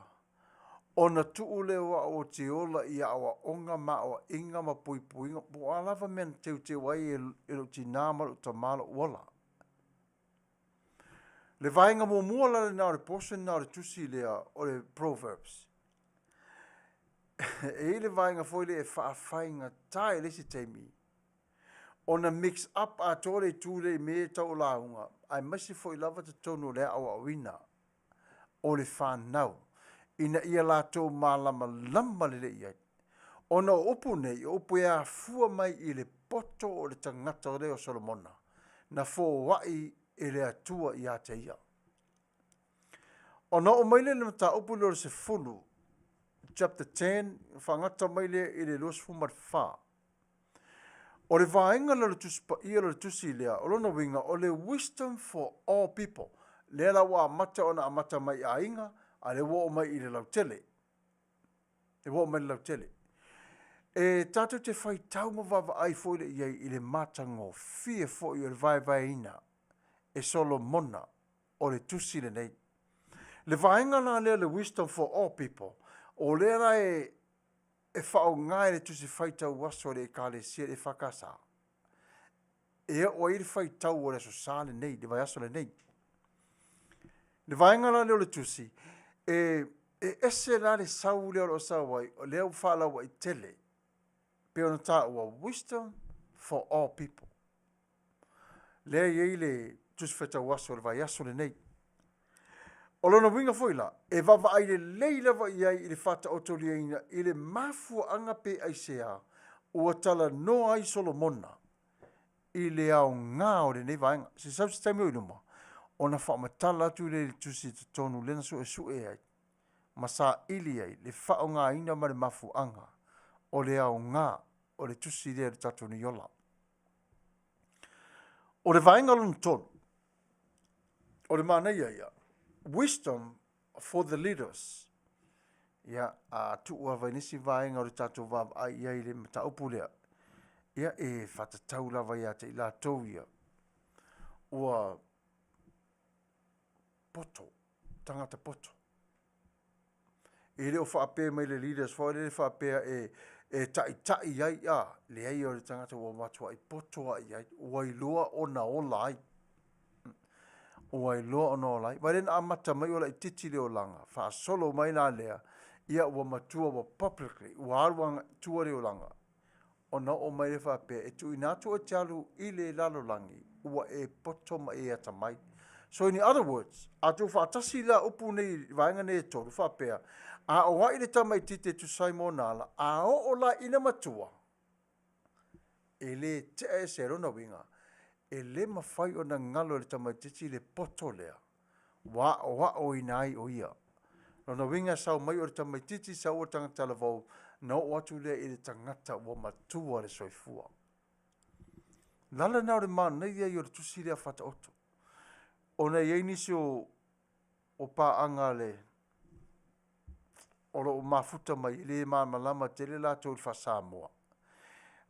ona tuu lea o au ou te ola i aoaoga ma aoaiga ma puipuiga, po o a lava mea na teuteu ai e lou tinā ma lou tamā lou ola. Le vaega muamua la lena o le portion lena o le tusi lea o le Proverbs. E i ai le vaega foi lea e faafaigata i le isi taimi ona mix up atoa le itu lea i mea ia tau o lauga, aemaise foi lava totonu o le aoaoina o le fanau ina ia latou malamalama lelei i ai. Ona o upu nei, o upu e afua mai i le poto o le tagata lea o Solomona, na foai e le Atua ia te ia. Ona oo mai lea i le mataupu lea o le 10, chapter 10, faagata mai lea i le 24. O le vaega lea o le Tusi Paia o le tusi lea, o lona uiga o le wisdom for all people. Lea la ua amata ona amata mai i aiga, a lea ua oo mai i le lautele. E ua oo mai i le lautele. E tatou te faitau ma vaavaai foi lea i ai i le matagofie foi o le vaevaeina e Solomona o le tusi lenei. Le vaega la lea le wisdom for all people, o lea la e e faaaoga e le Tusi Faitau Aso a le Ekalesia le EFKS e oo ai le faitau o le Aso Sa lenei, le vaiaso lenei. Le vaega la lea o le tusi, e, e ese la le sau lea o lo o sau ai, o lea ua faalauaitele, pei ona taua, wisdom for all people. Lea e i ai le Tusi Faitau Aso o le vaiaso lenei. O lona uiga foi la, e vaavaai lelei lava i ai i le faataotoliaina i le mafuaaga pe aisea ua talanoa ai Solomona i le aoga o lenei vaega. Se sau se taimi o i luma, ona faamatala atu lea i le tusi i totonu lea na suesue ai ma saili ai le faaaogaina ma le mafuaaga o le aoga o le tusi lea i le tatou nei ola. O le vaega lona tolu, o le manaia ia, wisdom for the leaders. Ia, a tuu lava i nisi vaega o le tatou vaavaai i ai i le mataupu lea, ia e faatatau lava ia te i latou ia ua poto, tagata poto. E le o faapea mai le leaders foi lele faapea e, e taitai ai, a, leai o le tagata ua matuai poto lava i ai, ua iloa ona ola ai. Ua iloa ona ola ai. Vaai lea na amata mai o laitiiti le olaga, faasolo mai la lea, ia ua matua ua publicly, ua alu agai i tua le olaga. Ona oo mai lea faapea, e tuuina atu oe e te alu i le lalolagi, ua e poto ma e atamai. So in other words, a tuufaatasi la upu nei, vaega nei e tolu, faapea, a o ai le tamaitiiti e tusa ai ma ona ala, a oo la ina matua, e le tea ese ai lona uiga, e le mafai ona galo e le tamaitiiti le poto lea, ua aoaoina ai o ia. Lona uiga sau mai o le tamaitiiti sau o le tagata talavou, na oo atu lea i le tagata ua matua le soifua. O le ala lena o le manaia ia o le tusi lea Faataoto. Ona e i ai nisi o, o paaga le o lo o mafuta mai e le malamalama tele latou i le faa-Samoa.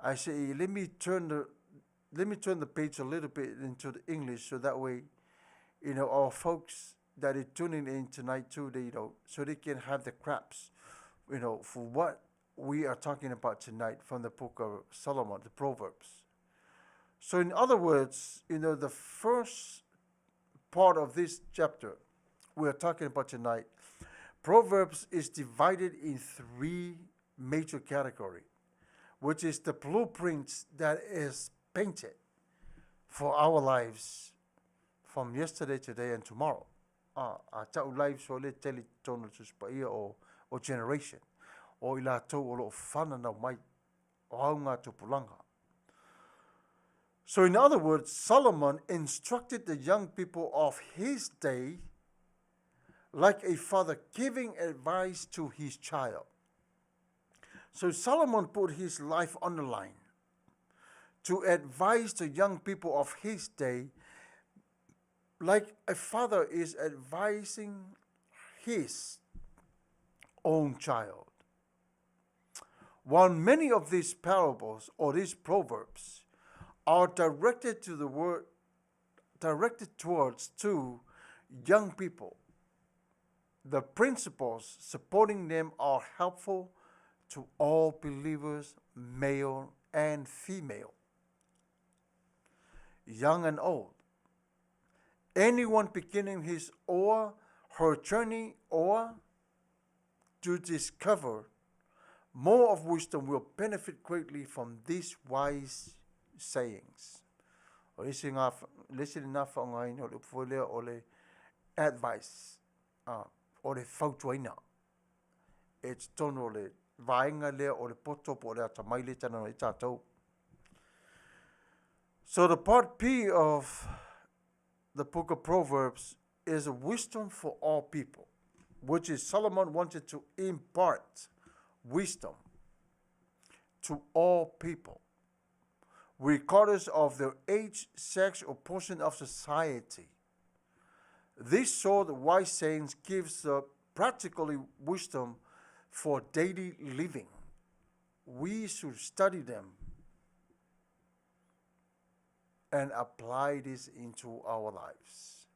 I say, let me turn the page a little bit into the English so that way, our folks that are tuning in tonight too, they, so they can have the craps for what we are talking about tonight from the book of Solomon, the Proverbs. So in other words, the first part of this chapter we are talking about tonight, Proverbs is divided in three major categories, which is the blueprint that is painted for our lives from yesterday, today, and tomorrow. A, a ta'u lives o le tele tonu le Tusi Paia o, o generation, o i latou o lo o fananau mai, o au ngā tupulaga. So in other words, Solomon instructed the young people of his day like a father giving advice to his child. So Solomon put his life on the line to advise the young people of his day like a father is advising his own child. While many of these parables or these proverbs are directed to the word directed towards to young people, the principles supporting them are helpful to all believers, male and female, young and old. Anyone beginning his or her journey or to discover more of wisdom will benefit greatly from these wise sayings. O le isi, ngā, le isi lena faaaogaina o le upu foi lea o le advice, ah, o le fautuaina. E totonu o le vaega lea o le poto po o le atamai lea e talanoa ai tatou. So the part P of the book of Proverbs is a wisdom for all people, which is Solomon wanted to impart wisdom to all people, regardless of their age, sex, or portion of society. This sort of wise sayings gives the practically wisdom for daily living. We should study them and apply this into our lives.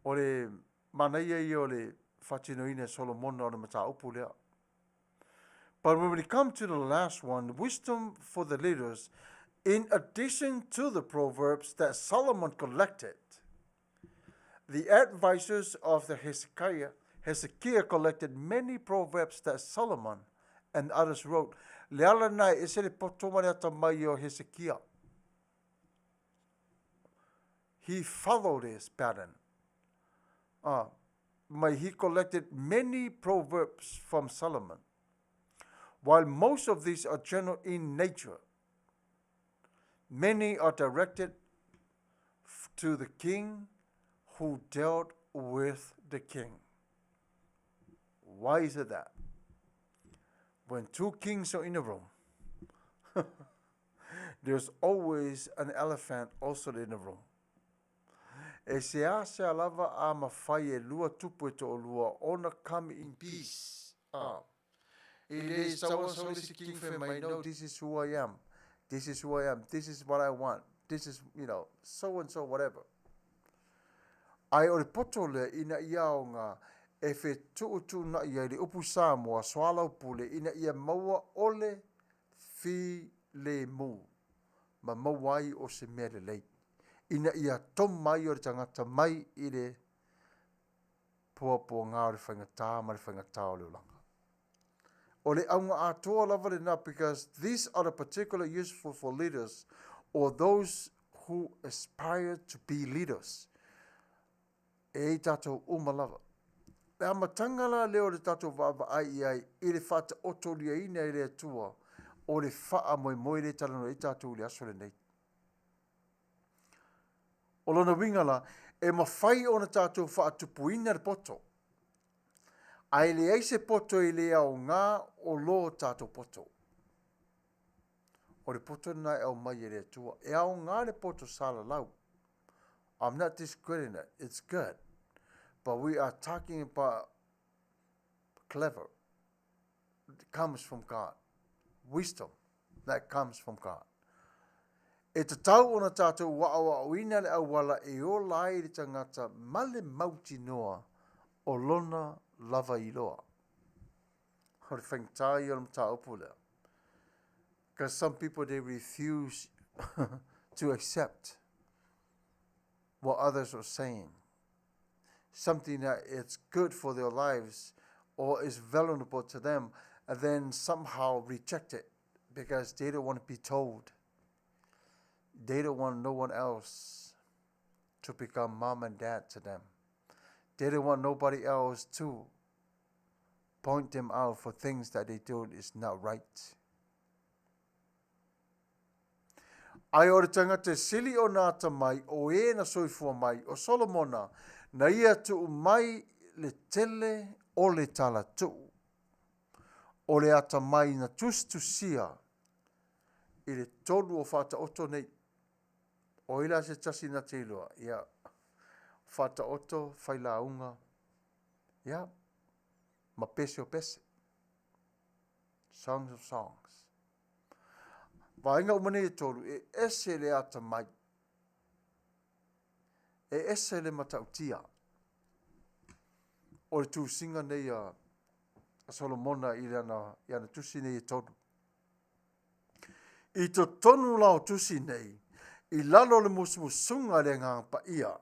O le manaia ia o le faatinoina e Solomona o le mataupu lea. But when we come to the last one, wisdom for the leaders, in addition to the proverbs that Solomon collected, the advisors of the Hezekiah, Hezekiah collected many proverbs that Solomon and others wrote. Le ala na e ese le poto ma le atamai o Hezekiah. He followed his pattern. Mai he collected many proverbs from Solomon. While most of these are general in nature, many are directed to the king who dealt with the king. Why is it that? When two kings are in a room, There's always an elephant also in the room. E seasea lava a mafai e lua tupu e toalua ona come in peace. A. E le sauasau le isi king fai mai, no, this is who I am. This is who I am. This is what I want. This is, you know, so and so, whatever. Ae o le poto lea ina ia aoga e fetuutuunai ai le upu Samoa soalaupule ina ia maua ole filemu ma maua ai o se mea lelei, ina ia toma ai o le tagata mai i le puapuaga o le faigata ma le faigata o le olaga. O le auga atoa lava lena because these are the particular useful for leaders or those who aspire to be leaders. E ai tātou uma lava. Le amataga la lea o le tātou vaavaai i ai i le faataotoliaina e le Atua o le faamoemoe lea e talanoa ai tātou i le aso lenei. O lona uiga la, e mafai ona tātou faatupuina le poto. Ae leai se poto e le aoga o lō tātou poto. O le poto lena e aumai e le Atua. E aoga le poto salalau. I'm not discrediting it. It's good. But we are talking about clever. It comes from God. Wisdom that comes from God. E tatau ona tātou aʻoaʻoina le auala e ola ai le tagata ma le mautinoa o lona lava iloa. O le faigata ia o le mataupu lea. Because some people they refuse to accept what others are saying. Something that it's good for their lives or is valuable to them and then somehow reject it because they don't want to be told. They don't want no one else to become mom and dad to them. They don't want nobody else to point them out for things that they do is not right. Ae o le tangata e sili ona atamai o e na soifua mai, o Solomona, na ia tuu mai le tele o le tala tuu, o le atamai na tusitusia i le tolu o Faataoto nei. O ai la se tasi na te iloa? Ia, Faataoto, Failauga, ia, ma Pese o Pese. Songs of Songs. Vaega uma nei e tolu, e ese le atamai, e ese le matautia o le tusiga nei a Solomona i lana, i ana tusi nei e tolu. I totonu la o tusi nei, i lalo o le musumusuga a le Agaga Paia,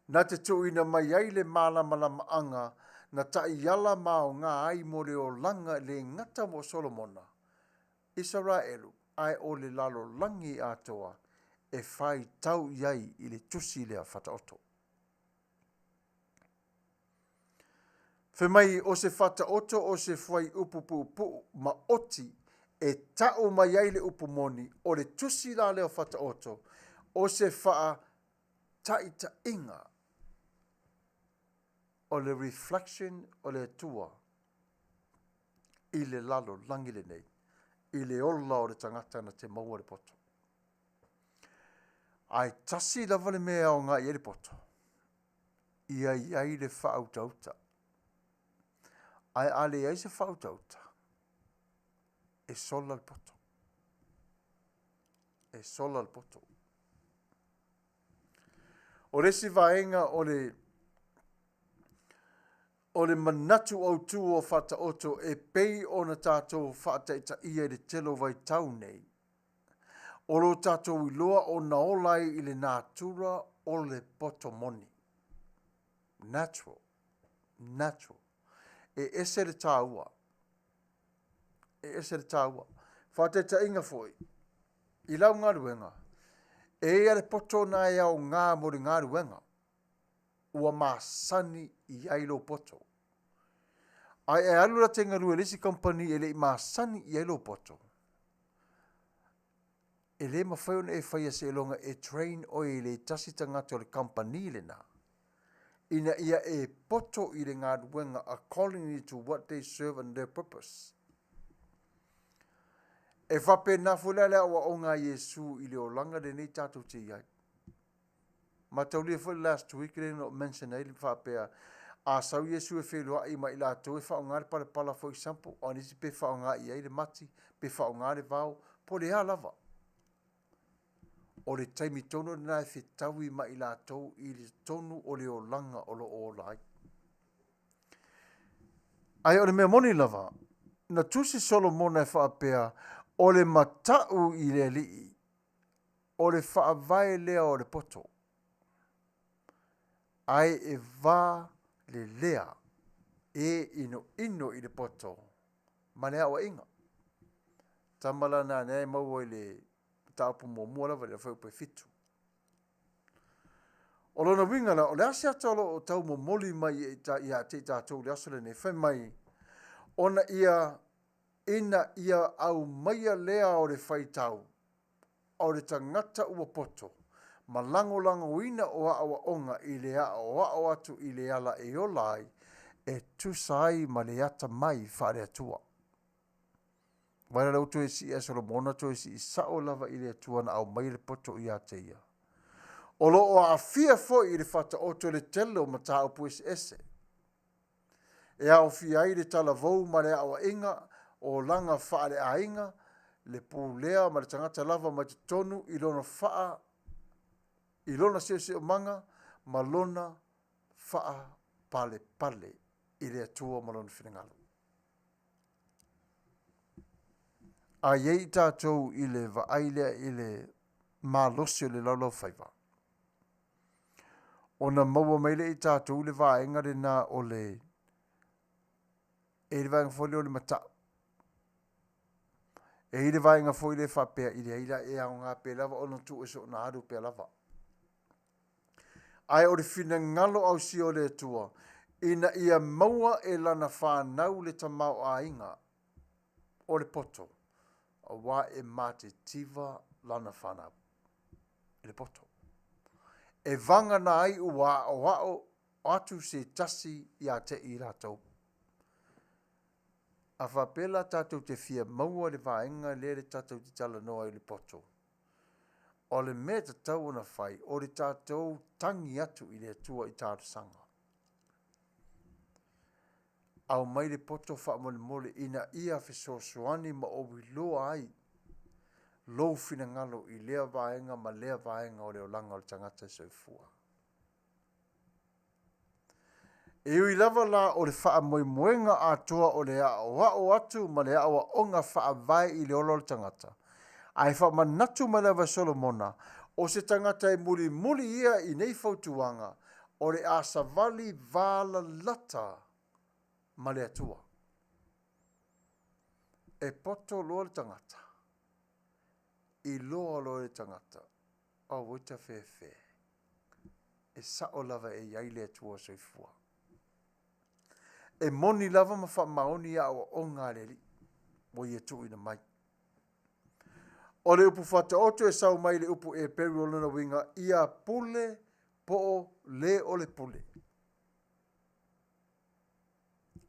na te tuuina mai ai le mālamalamaanga na taiala ma aoga ai mo le olaga le gata mo Solomona, Isaraelu, ae o le lalolagi atoa e faitau i ai i le tusi lea Faataoto. Fai mai o se Faataoto o se fuaiupu puupuu maoti e ta'u mai ai le upu moni, o le tusi la lea o Faataoto o se faa taitaiga o le reflection o le Atua i le lalolagi lenei, i le ola o le tagata na te maua le poto. Ae tasi lava le mea e aoga i ai le poto, ia i ai le faautauta. Ae a leai se faautauta, e sola le poto. E sola le poto. O le isi vaega o le o le manatu autū o Faataoto e pei ona tātou faataitaia i le tele o vaitau nei, o lo tātou iloa ona ola ai i le natura o le poto moni. Natural. Natural. E ese le tāua. E ese le tāua. Faataitaiga foi, i lau galuega, e i ai le poto na e aoga mo le galuega, ua masani i ai lou poto. Ae e alu la te galue i le isi company e le i masani i ai lou poto, e le mafai ona e faia seiloga e train oe i le tasi tagata o le company lena, ina ia e poto i le galuega accordingly to what they serve and their purpose. E faapena foi la le aoaoga a Iesu i le olaga lenei tatou te i ai. Mataulia foi le last week lea na ou mention ai le faapea, a sau Iesu e feiloai ma i latou e faaaoga le palapala for example, o a nisi pe faaaoga i ai le mati, pe faaaoga le vao, po o le a lava. O le taimi tonu lena e fetaui ma i latou i le tonu o le olaga o lo o ola ai. Ae o le mea moni lava, na tusi Solomona e faapea, o le mata'u i le Alii, o le faavae lea o le poto, ae e va lelea e inoino i le poto ma le aoaiga. Tama la na lea e maua i le mataupu muamua lava i le fuaiupu e 7. O lona uiga la, o le a se ata o lo o tau momoli mai ia te i tatou i le aso lenei, fai mai, ona ia ina ia aumaia lea o le faitau o le tagata ua poto, ma lagolagoina o aoaoga i le aoao atu i le ala e ola ai, e tusa ai ma le atamai faale-Atua. Vaai la lea ua toe sii a e Solomona toe sii sao lava i le Atua na aumaia le poto ia te ia. O lo o aafia foi i le faataoto le tele o mataupu eseese. E aofia ai le talavou ma le aoaiga, olaga faaleaiga, le pulea ma le tagata lava mai totonu i lona faa i lona siosiomaga ma lona faapalepale i le Atua ma lona finagalo. A i ai tatou i le vaai lea i le malosi o le laulaufaiva, ona maua mai lea i tatou le vaega lena o le e i le vaega foi lea o le mata'u. E i le vaega foi lea faapea i leai la e aoga pea lava ona tuu e soona alu pea lava. Ae o le finagalo ausia o le Atua ina ia maua e lana fanau le tamaoaiga o le poto, aua e matitiva lana fanau i le poto. E vagana ai ua aoao atu se tasi ia te i latou. A faapea la tatou te fia maua le vaega lea le tatou te talanoa ai i le poto, o le mea e tatau ona fai, o le tatou tagi atu i le Atua i talosaga. Aumai le poto faamolemole ina ia fesoasoani ma ou iloa ai lou finagalo i lea vaega ma lea vaega o le olaga o le tagata e soifua. E ui lava la o le faamoemoega atoa o le aoao atu ma le aoaoga faavae i le ola o le tagata, ae faamanatu mai lava e Solomona, o se tagata e mulimuli ia i nei fautuaga, o le a savali valalata ma le Atua. E poto loa le tagata, iloa loa le tagata, auoi tafefe, e sa'o lava e i ai le Atua soifua. E moni lava ma faamaoni aoaoga a le Alii ua ia tuuina mai. O le upu faataoto e sau mai le upu Eperu o lona uiga ia pule po o le o le pule.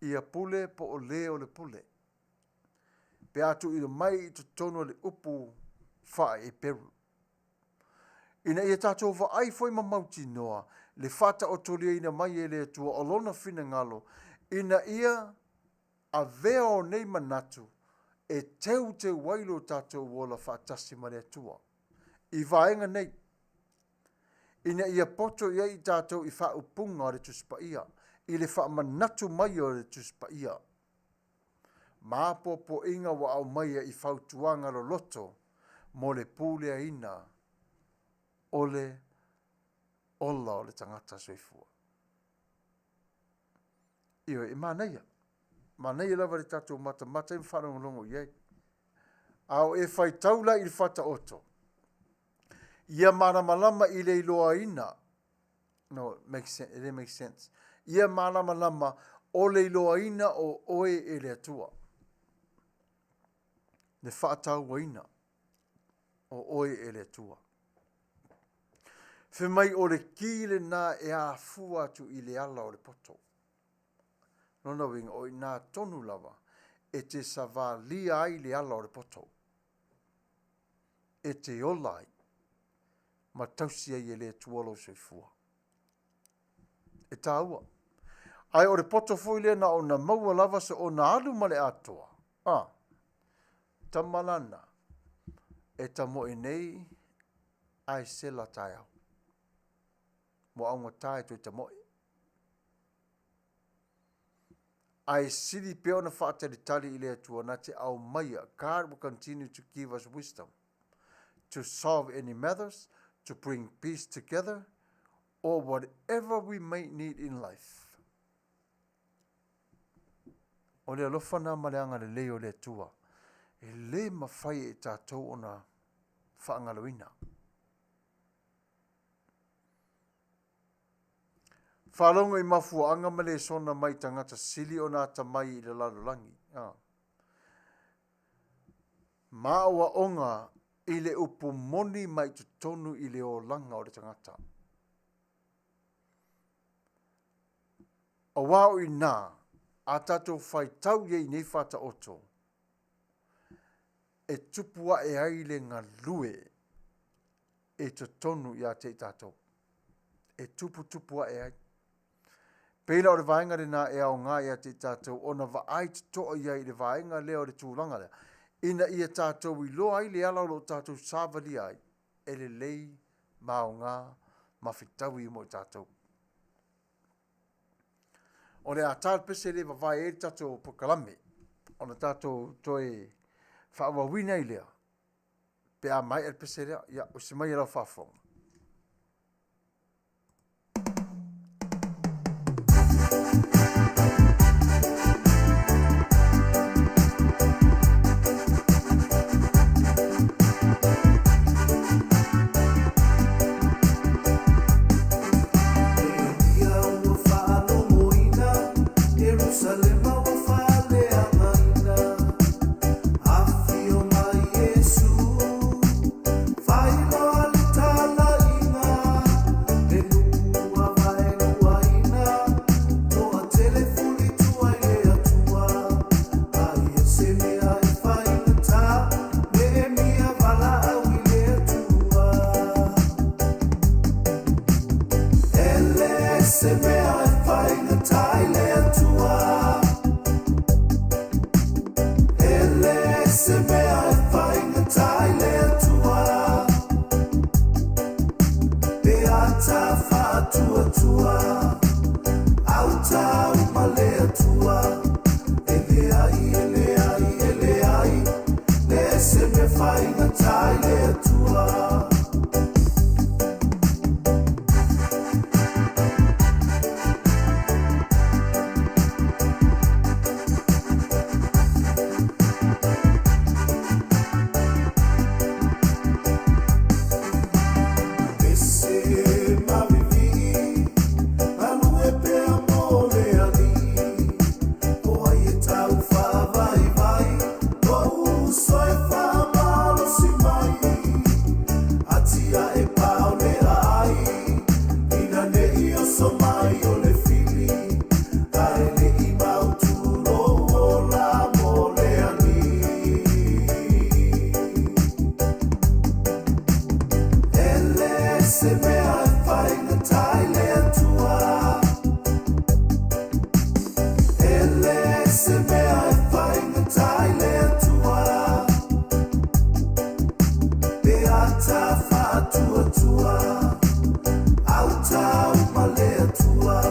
Ia pule po o le o le pule. Pe a tuuina mai i totonu o le upu faa-Eperu. Ina ia tatou vaai foi ma mautinoa le faataotoliaina mai e le Atua o lona finagalo ina ia avea o nei manatu e teuteu ai lo tatou ola faatasi ma le Atua i vaega nei, ina ia poto i ai i tatou i faaupuga o le Tusi Paia, i le faamanatu mai o le Tusi Paia ma apoapoaiga ua aumaia i fautuaga loloto mo le puleaina o le ola o le tagata soifua. Ioe, e manaia. Manaia lava le tatou matamata ai ma faalogologo i ai. A o e faitau la i le Faataoto, ia malamalama i le iloaina, no, it makes sense, it didn't make sense. Ia malamalama o le iloaina o oe e le Atua. Le faatauaina o oe e le Atua. Fai mai o le ki lena e afua atu i le ala o le poto. Lona uiga, o i inā tonu lava e te savalia ai le ala o le poto. e te ola ai ma tausi ai e le Atua lou soifua. E tāua. Ae o le poto foi lea na ona maua lava so ona alu ma le atoa. A, tama lana, e tamoe nei ae sela taeao. Ua augata e toe tamoe. Ae sili pea ona faatalitali i le Atua na te aumaia, God will continue to give us wisdom to solve any matters, to bring peace together, or whatever we may need in life. O le alofa na ma le agalelei o le Atua, e le mafai e tatou ona faagaloina. Faalogo i mafuaaga ma lesona mai tagata sili ona atamai i le lalolagi, a. Ma aoaoga i le upu moni mai totonu i le olaga o le tagata. Aua o i inā a tatou faitau i ai i nei faataoto, e tupu ae ai le galue i totonu ia te i tatou. E tuputupu ae ai. Pei la o le vaega lena e aoga ia te i tatou ona vaai totoa i ai i le vaega lea o le tulaga lea, ina ia tatou iloa ai le ala o lo o tatou savalia ai, e lelei ma aoga ma fetaui mo i tatou. O le a ta le pese le vavae ai le tatou polokalame, ona tatou toe faaauauina ai lea, pe a maea le pese lea. Ia, osi mai e lau faafofoga. Se mea e faigata i le Atua. E le se mea e faigata i le Atua. Pe ata faatuatua, autau ma le Atua. E leai, e leai, e leai, le se mea faigata i le Atua. Pese mavivii, galue pea mo le Alii. O ai e tau faavaivai, lou uso e faamalosi mai. Atiae paolea ai, ina ne i oso mai o le fili, ae le i mautū lou ola mo le Alii. E le se mea e faigata i le Atua. E le se mea e faigata i le Atua. Pe ata faatuatua, autau ma le Atua.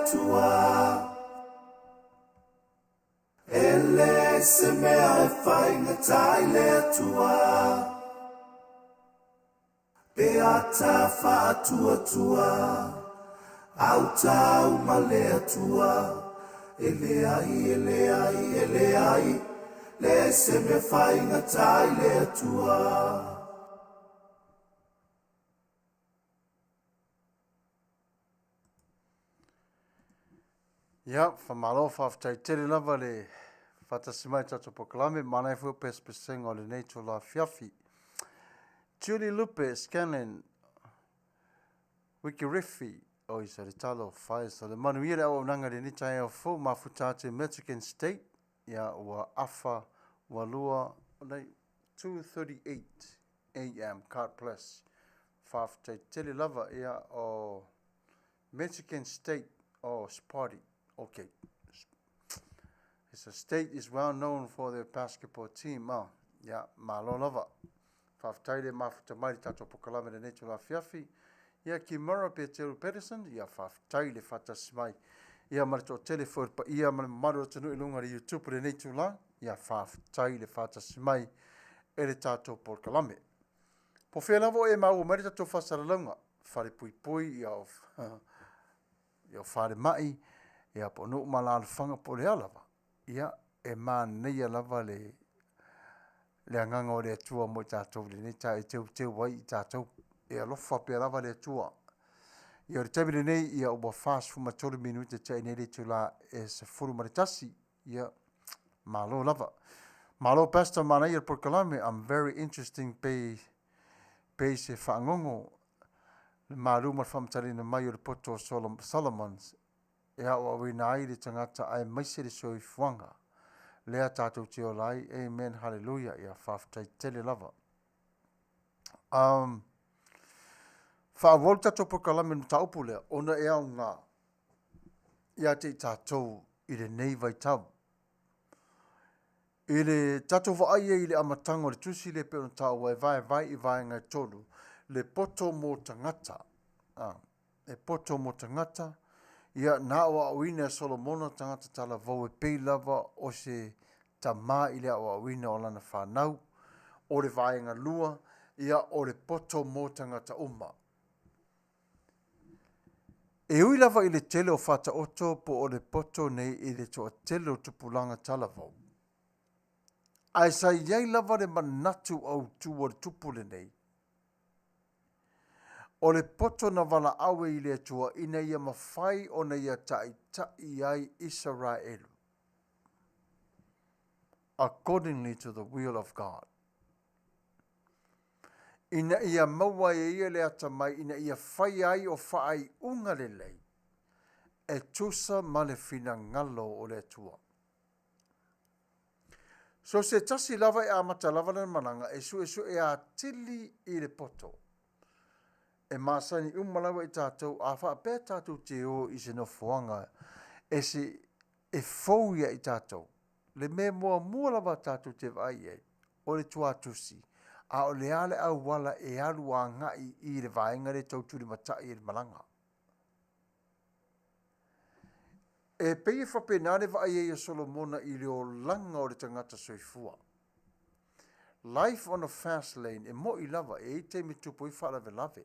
Atua. E leai se mea e faigata i le Atua. Pe a ta faatuatua, autau ma le Atua. E leai, e leai, e leai, leai se mea faigata i le Atua. Ia, faamalo, faafetai tele lava le faatasi mai i tatou polokalame, manaia foi o pesepesega o lenei itula afiafi. Julie Lupe Scanlan Wikiriwhi, oi sa le talofa e sa le manuia le auaunaga i lenei taeao fou mafuta atu i Michigan State. Ia, ua afa, ua lua, nei, 2:38 am. God bless. Faafetai tele lava, ia, o Michigan State, oh, Spotty. Okay. It's a state is well known for their basketball team. Oh, ia, malo lava. Faafetai le mafuta mai le tatou polokalame lenei itula afiafi. Ia, Kimura Peteru Patterson, ia, faafetai le faatasi mai. Ia, ma le toatele foi o le paia ma le mamalu o le atunuu i luga o le YouTube i lenei itula. Ia, faafetai le faatasi mai e le tatou polokalame. Po o fea lava o e maua mai le tatou faasalalauga, falepuipui, ia o, ia o falemai, ia po o nuu ma alaalafaga po o le a lava, ia e manaia lava le le agaga o le Atua mo i tatou i lenei taeao e teuteu ai i tatou. E alofa pea lava le Atua. Ia o le taimi lenei, ia ua 43 minute tea nei le itula e 11. Ia, malo lava. Malo Pastor, manaia le polokalame. I'm very interesting pei pei se fagogo le malu ma le faamatalaina mai o le poto o Solomons e aoaoina ai le tagata aemaise le soifuaga lea tatou te ola ai. Amen, hallelujah. Ia, faafetai tele lava. Um, faaauau le tatou polokalame i le mataupu lea, ona e aoga ia te i tatou i lenei vaitau. I le tatou vaai ai i le amataga o le tusi lea pei ona taua e vaevae i vaega e tolu, le poto mō tagata. Ah, e poto mō tagata, ia na aoaoina e Solomona tagata talavou e pei lava o se tamā i le aoaoina o lana fanau. O le vaega lua, ia o le poto mō tagata uma. E ui lava i le tele o faataoto po o le poto nei i le toatele o tupulaga talavou, ae sa i ai lava le manatu autu o le tupu lenei, o le poto na valaau ai i le Atua ina ia mafai ona ia taitai ai Isaraelu accordingly to the will of God. Ina ia maua ai e ia le atamai ina ia faia ai o faaiuga lelei e tusa ma le finagalo o le Atua. So se tasi lava e amata lava lana malaga e suesue atili i le poto. E masani uma lava i tatou a faapea tatou te o i se nofoaga e se e fou ia i tatou. Le mea muamua lava tatou te vaai i ai, o le tuatusi, a o le a le auala e alu agai i le vaega lea tau tulimatai e le malaga. E pei e faapena le vaai ai a Solomona i le olaga o le tagata soifua. Life on a fast lane, e mo'i lava, e i ai taimi e tupu ai faalavelave.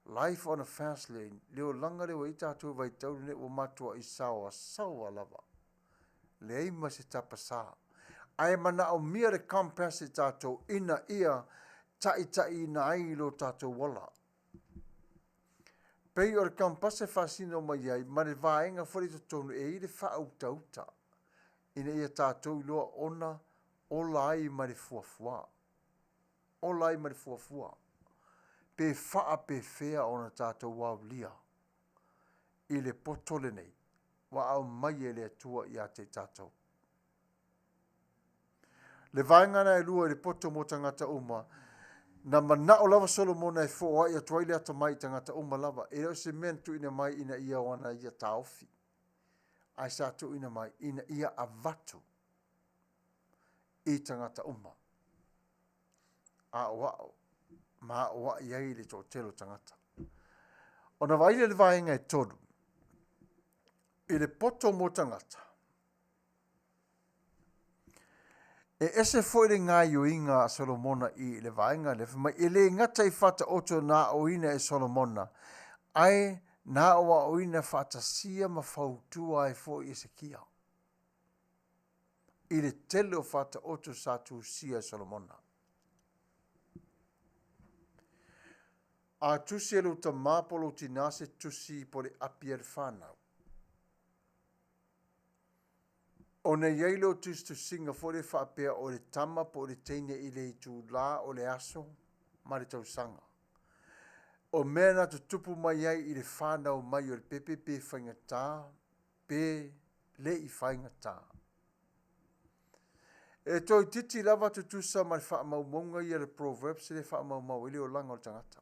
Life on a fast lane, le olaga lea ua i ai tatou i vaitau lenei ua matuai saoasaoa lava. Leai ma se tapasā. Ae manaomia le compass e tatou ina ia taitaiina ai lo tatou ola. Pei o le compass e faasino mai ai ma le vaega foi lea i totonu e i ai le faautauta ina ia tatou iloa ona ola ai ma le fuafua. Ola ai ma le fuafua. Pe faapefea ona tatou aolia i le poto lenei ua aumai e le Atua ia te i tatou. Le vaega na e lua i le poto mo tagata uma, na manao lava Solomona e foai atu ai le atamai i tagata uma lava, e le o se mea na tuuina mai ina ia o ana ia taofi, ae sa tuuina mai ina ia avatu i tagata uma. Aoao ma aoai ai le toatele o tagata. Ona vaai lea i le vaega e tolu. I le poto mo tagata. E ese foi le gaioiga a Solomona i le vaega lea, fai mai, e le gata i faataoto na aoina e Solomona, ae na aoaoina faatasia ma fautua ai foi Esekia i le tele o faataoto sa tusia e Solomona. A tusi e lou tamā po o lou tinā se tusi po o le api a le whanau. Ona i ai lea o tusitusiga foi lea faapea o le tama po o le teine i le itulā o le aso ma le tausaga. O mea na tutupu mai ai i le whanau mai o le pepe pe faigata pe le i faigata. E toeitiiti lava tutusa ma le faamaumauga ia le Proverbs lea e faamaumau ai le olaga o le tagata.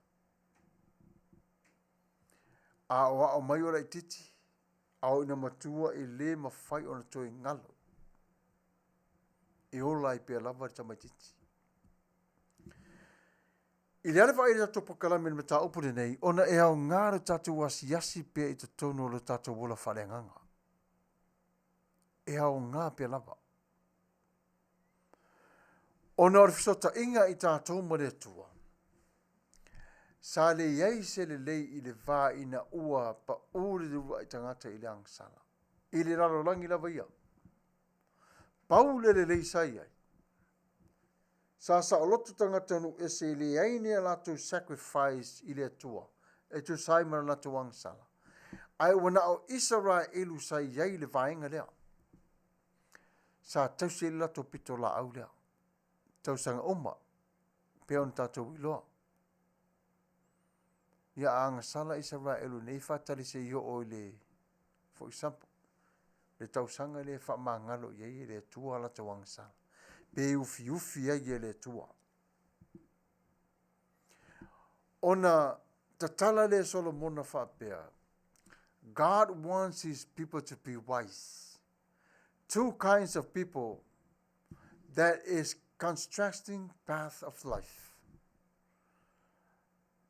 A aoao mai o laitiiti, a oo ina matua e le mafai ona toe galo. E ola ai pea lava le tamaitiiti. I le ale vaai i le tatou polokalame i le mataupu lenei, ona e aoga lo tatou asiasi pea i totonu o lo tatou ola faaleagaga. E aoga pea lava. Ona o le fesootaiga i tatou ma le Atua, sa leai se lelei i le va ina ua paū le uluai tagata i le agasala, i le lalolagi lava ia. Pau le lelei sa i ai, sa saoloto tagata nuu ese e leai ni a latou sacrifice i le Atua e tusa ai ma le latou agasala, ae ua na o Isaraelu sa i ai i le vaega lea. Sa tausi ai le latou pitolaau lea tausaga uma, pei ona tatou iloa. Ia a agasala Isaraelu nei faatali se i oo i le, for example, le tausaga lea e faamagalo i ai e le Atua a latou agasala, pe ufiufi ai e le Atua. Ona tatala lea e Solomona faapea, God wants his people to be wise. Two kinds of people that is contrasting path of life.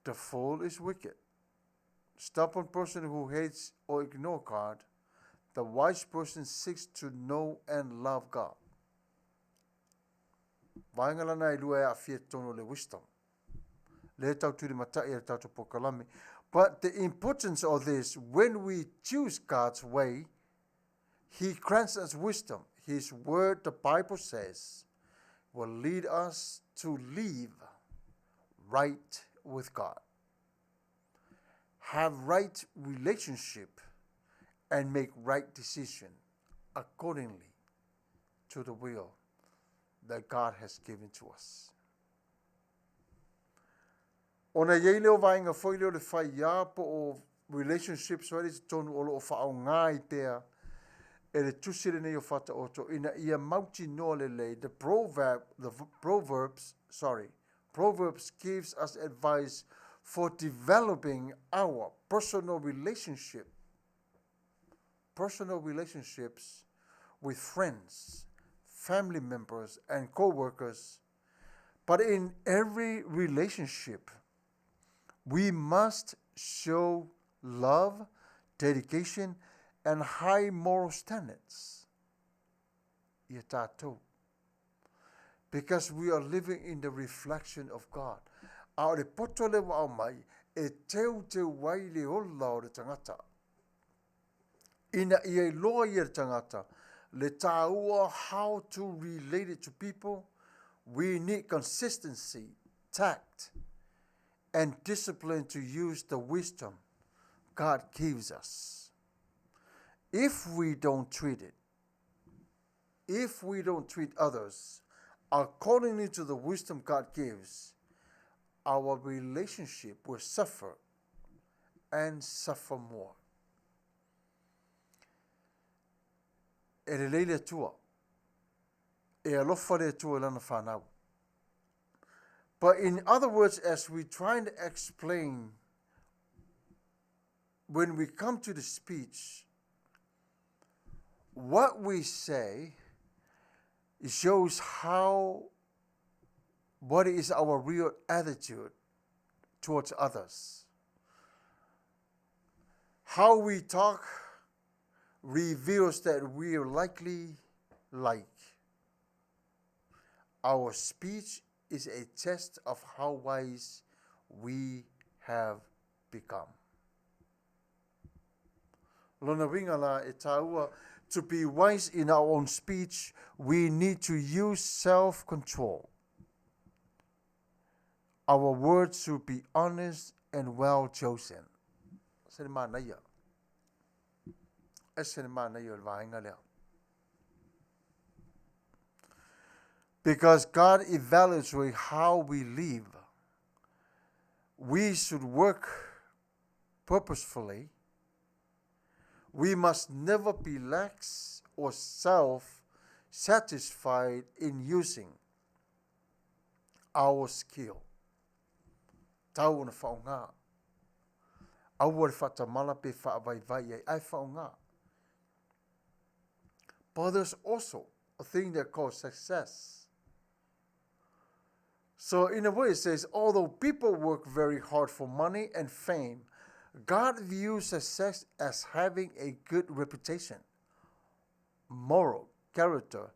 The fool is wicked. Stubborn person who hates or ignore God. The wise person seeks to know and love God. Vaega lana e lua e aafia i totonu o le wisdom. Lea e tau tulimatai e le tatou polokalame. But the importance of this, when we choose God's way, He grants us wisdom. His word, the Bible says, will lead us to live right with God, have right relationship, and make right decision accordingly to the will that God has given to us. Ona i ai lea o vaega foi lea o le faiā po o relationships foi lea i totonu o lo o faaaoga ai pea e le tusi lenei o Faataoto ina ia mautinoa lelei the proverb, the proverbs, sorry, Proverbs gives us advice for developing our personal relationship personal relationships with friends, family members and co-workers. But in every relationship, we must show love, dedication, and high moral standards. Ia tatou. Because we are living in the reflection of God. A o le poto lea ua aumai, e teuteu ai le ola o le tagata. Ina ia iloa ia le tagata, le tāua how to relate it to people, we need consistency, tact, and discipline to use the wisdom God gives us. If we don't treat it, if we don't treat others accordingly to the wisdom God gives, our relationship will suffer and suffer more. E lelei le Atua. E alofa le Atua i lana whanau. But in other words, as we trying to explain, when we come to the speech, what we say shows how, what is our real attitude towards others. How we talk reveals that we are likely like. Our speech is a test of how wise we have become. Lona uiga la e tāua, to be wise in our own speech, we need to use self-control. Our words should be honest and well chosen. Se le manaia. Ese le manaia o le vaega lea. Because God evaluates how we live, we should work purposefully. We must never be lax or self-satisfied in using our skill. Tau ona whaonga. Aua le whaatamala pe whaavaivai ai, ai whaonga. But there's also a thing that called success. So in a way it says, although people work very hard for money and fame, God views success as having a good reputation, moral character,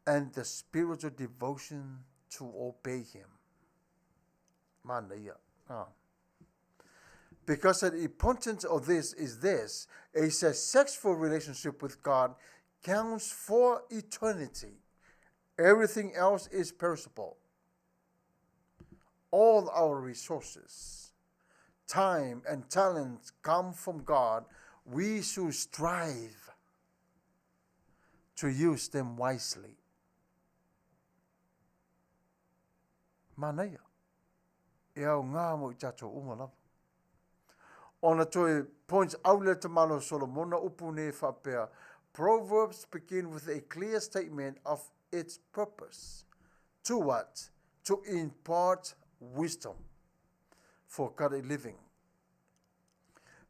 and the spiritual devotion to obey him. Manaia. Ah. Because the importance of this is this, a successful relationship with God counts for eternity. Everything else is perishable. All our resources, time, and talents come from God. We should strive to use them wisely. Manaia, e au ngā mo i tātou uma lava. Ona toe points au le te malo Solomona upu nei whapea, Proverbs begin with a clear statement of its purpose. To what? To impart wisdom for godly living.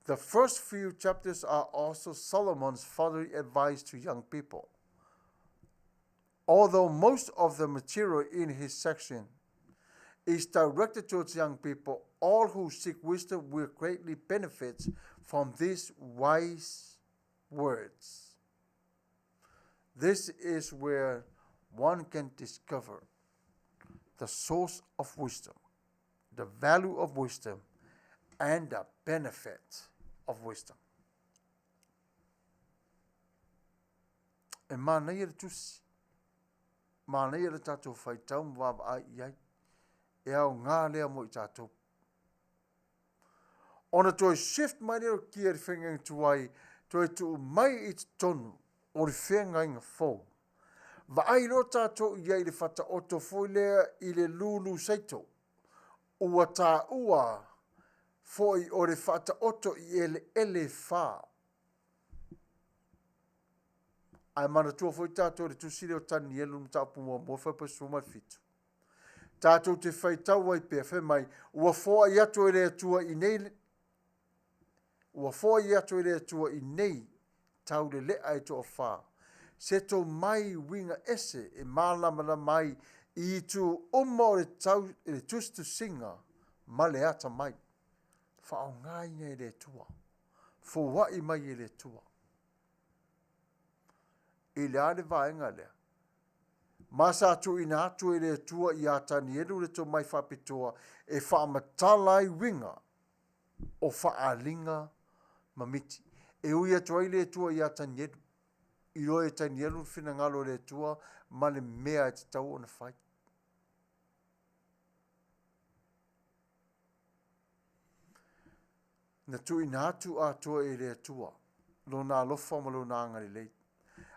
The first few chapters are also Solomon's fatherly advice to young people. Although most of the material in his section is directed towards young people, all who seek wisdom will greatly benefit from these wise words. This is where one can discover the source of wisdom, the value of wisdom, and the benefit of wisdom. E manaia le tusi, manaia le tātou whaitau ma wawa ai i ai, e au ngā lea mo i tātou. Ona toe shift mai leo ki e whenga tuai, toe tu mai i te tonu o le whenga fou. Va ai lo tātou i ai le whata o tō foi lea i le lulu seito. Ua tā ua foi o le whata oto i ele ele whā. Ai mana tua foi tātou le tusile o Tanielu matapu mua mua whai pasu mai fitu. Tātou te whai tau ai pea whai mai, ua foa i atu e le atua i nei, ua foa i atu e le atua i nei, tau le lea e toa whā. Se tō mai winga ese e mālama mai i tū uma o le tau le tustusinga ma le ata mai. Whaongaina e le tua. Fōwai mai e le tua. I le ale vaenga lea. Masa atu ina atu e le tua i a Tanielu le tō mai whapitoa e whaamatala ai winga o whaalinga mamiti. E ui atu ai le tua i a Tanielu. I roe e Tanielu whina ngalo le tua ma le mea e te tau ona whai. Na tu ina atu a tua e le tua. Lo nā lofa ma lo nā ngari lei.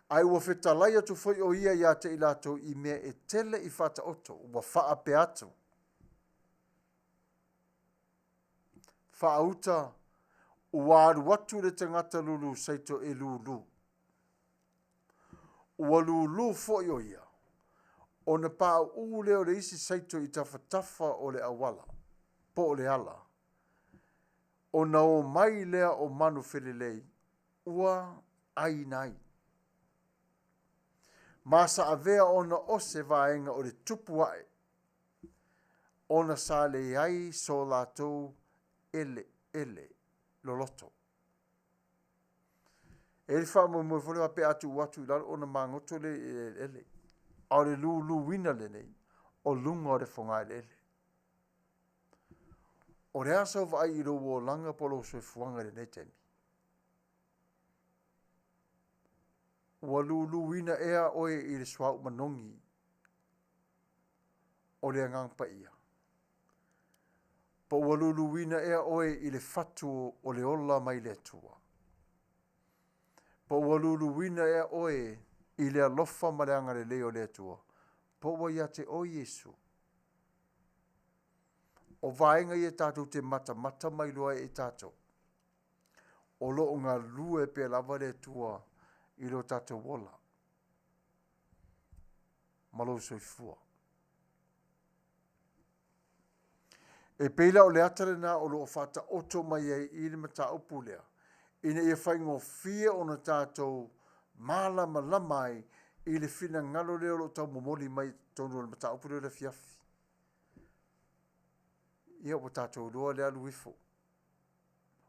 Ai ua fetalai atu foi o ia ia te i lātou i mea e tele i whata oto, ua whaape atu. Whaauta, ua aru atu le tangata lulu seito e lulu. Ua lulu foi o ia. O na pā u leo le isi seito i tawhatafa o le awala, po o le ala. O na o mai lea o manu whilelei, ua ai nai. Masa avea ona o se vaenga o le tupu ae. Ona sa le ai so lātou ele ele loloto. E i ai le faamoemoe foi lea faapea a tuu atu i lalo ona magoto lea i le eleele. A o le luluina lenei o luga o le fogaeleele. O le a sau vaai i lou olaga po o lou soifuaga i lenei taimi? Ua luluina ea oe i le suauu manogi o le Agaga Paia? Po ua luluina ea oe i le fatu o le ola mai le Atua? Po ua luluina ea oe i le alofa ma le agalelei o le Atua? Po ua ia te oe Iesu? O vaega ia tatou te matamata ma iloa ai e tatou, o lo o galue pea lava le Atua i lo tatou ola ma lou soifua. E pei la o le ata lena o lo o faataoto mai ai i le mataupu lea, ina ia faigofie ona tatou malamalama ai i le finagalo lea o lo o taumomoli mai i totonu o le mataupu lea o le afiafi. Ia ua tatou iloa le alu ifo,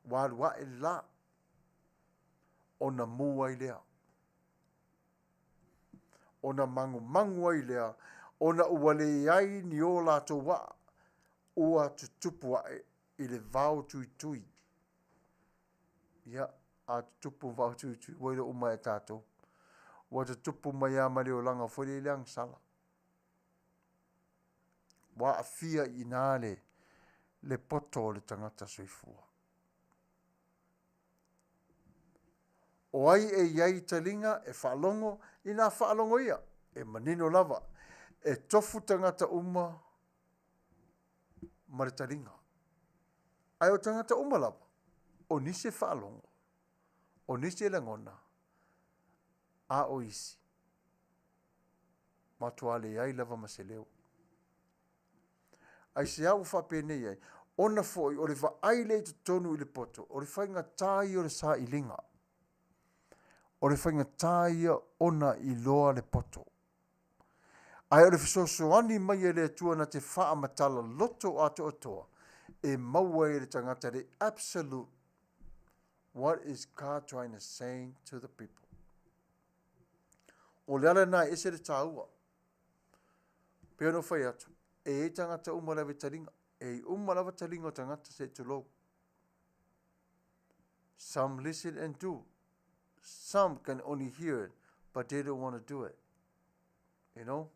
ua alu ae le la, ona mu ai lea, ona magumagu ai lea, ona ua leai ni o latou waa, ua tutupu ae i le vao tuitui. Ia, a tutupu vao tuitui, ua iloa uma e tatou. Ua tutupu mai lava ma le olaga foi lea i le agasala. Ua aafia i ina le poto o le tagata soifua. O ai e i ai taliga e faalogo, inā faalogo ia, e manino lava, e tofu tagata uma ma le taliga. Ae o tagata uma lava, o nisi e faalogo, o nisi e lagona, a o isi, matua leai lava ma se leo. Aisea ua faapenei ai? Ona foi o le vaai lea i totonu i le poto, o le faigata ia o le sailiga. O le faigata ia ona iloa le poto. Ae o le fesoasoani mai e le Atua na te faamatala loto atoatoa e maua ai e le tagata le absolute what is God trying to say to the people. O le ala lena e ese le taua. Pei ona ou fai atu, e i ai tagata uma lava i taliga. E i uma lava taliga o tagata se i tulou. Some listen and do. Some can only hear it, but they don't want to do it. You know?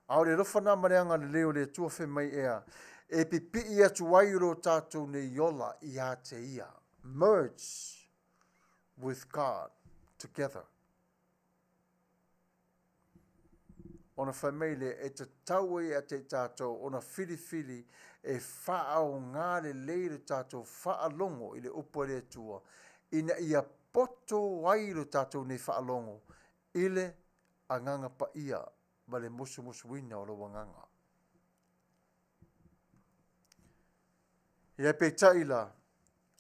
A o le alofa na ma le agalelei o le Atua fai mai ea, e pipii atu ai lo tatou nei ola ia te ia. Merge with God together. Ona fai mai lea, e tatau ai ia te i tatou ona filifili e faaaoga lelei le tatou faalogo i le upu a le Atua, ina ia poto ai lo tatou nei faalogo i le Agaga Paia ma le musumusuina o lou agaga. Ia peitai la,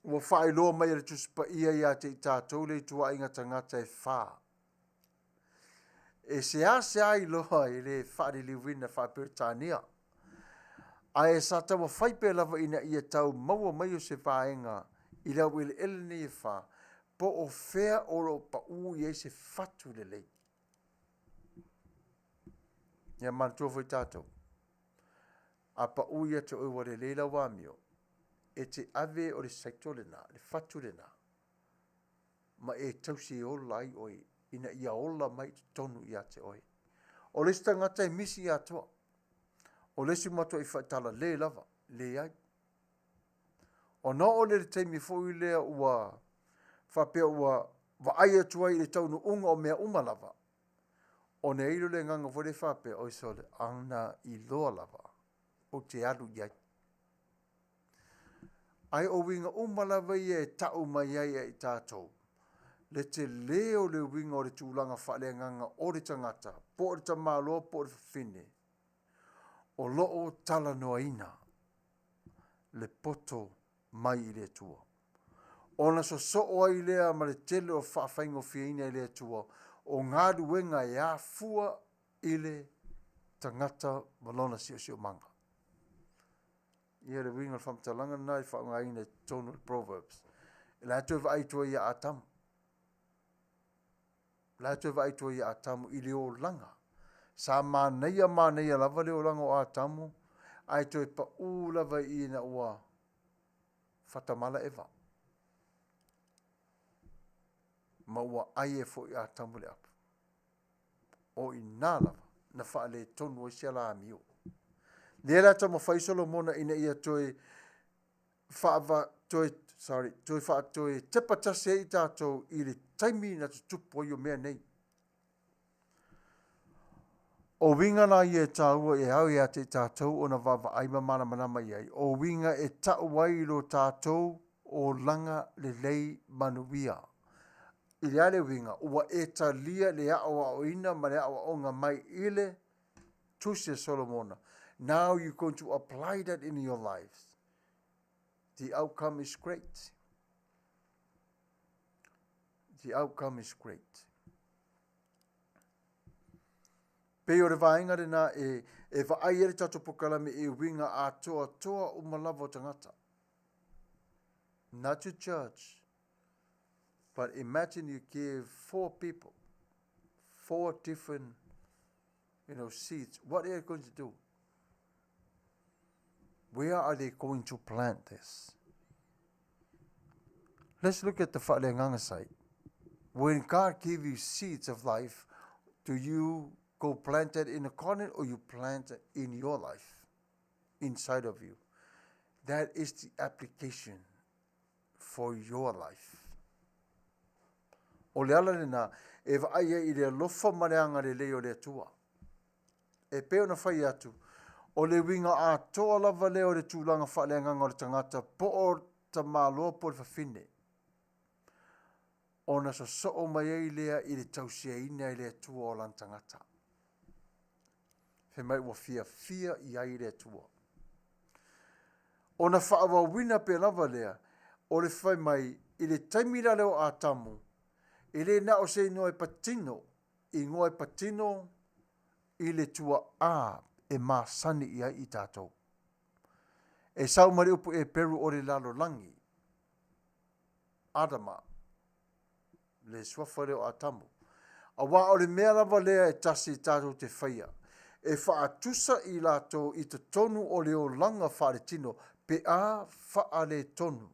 ua faailoa mai e le Tusi Paia ia te i tatou le ituaiga tagata e fa. E seasea iloa i le faaliliuina faa-Peretania, ae sa taumafai pea lava ina ia tau maua mai o se vaega i le aueleele nei e fa, po o fea o lo o paū i ai se fatu lelei. Ia manatua foi tatou, a paū ia te oe ua lelei lau amio, e te ave o le saito lena, le fatu lena, ma e tausi e ola ai oe ina ia ola mai i totonu ia te oe. O le isi tagata e misi atoa, o le isi matuai faatalalē lava, leai. Ona oo lea i le taimi foi lea ua faapea ua vaai atu ai i le taunuuga o mea uma lava, ona i ai lea o le agaga foi lea faapea, oi sole, ana iloa lava ou te alu i ai. Ae o uiga uma lava ia e tau mai ai ia i tatou, le telē o le uiga o le tulaga faaleagaga o le tagata, po o le tamaloa po o le fafine, o lo o talanoaina le poto mai i le Atua. Ona sosoo ai lea ma le tele o faafaigofieina e le Atua o galuega e afua i le tagata ma lona siosiomaga. Ia le uiga o le faamatalaga lena e faaaogaina i totonu o le Proverbs. E la e toe vaai atu ai ia Atamu. La e toe vaai tua ia Atamu i le olaga. Sa manaia manaia lava le olaga o Atamu, ae toe paʻū lava i ina ua fatamala Eva. Ma ua ai e foi Atamu le apu. O i nā lava na faaletonu ai si ala amio. Lea la taumafai Solomona ina ia toe faava, toe, sorry, toe faatoe tepa tasi ai i tātou i le taimi na tutupu ai o mea nei. O uiga la ia e tāua e au ia te i tātou ona vaavaai ma malamalama i ai. O uiga e ta'u ai i lo tātou olaga lelei manuia. I le a le uiga, ua e talia le aʻoaʻoina ma le aʻoaʻoga mai i le Tusi a Solomona. Now you're going to apply that in your lives. The outcome is great. The outcome is great. Pei o le vaega lena e, e vaai ai le tatou pokalame i uiga atoatoa uma lava o tagata. Not to judge, but imagine you give four people, four different you know, seeds. What are they going to do? Where are they going to plant this? Let's look at the Whaleanganga side. When God gave you seeds of life, do you go plant it in a corner or you plant it in your life, inside of you? That is the application for your life. O le ala lena e vaai ai i le alofa ma le agalelei o le Atua. E pei ona fai atu, o le uiga atoa lava lea o le tulaga faaleagaga o le tagata po o tamaloa po o le fafine, ona sosoo mai ai lea i le tausiaina e le Atua o lana tagata. Fai mai ua fiafia i ai le Atua. Ona faaauauina pea lava lea o le fai mai i le taimi la lea o Atamu, e le na o se inoa e patino, igoa e patino i le tuaā e masani i ai i tātou. E sau mai le upu Eperu o le lalolagi, Adama, le suafa lea o Atamu. Aua o le mea lava lea e tasi tātou te faia, e faatusa i latou i totonu o le olaga faaletino pe a faaletonu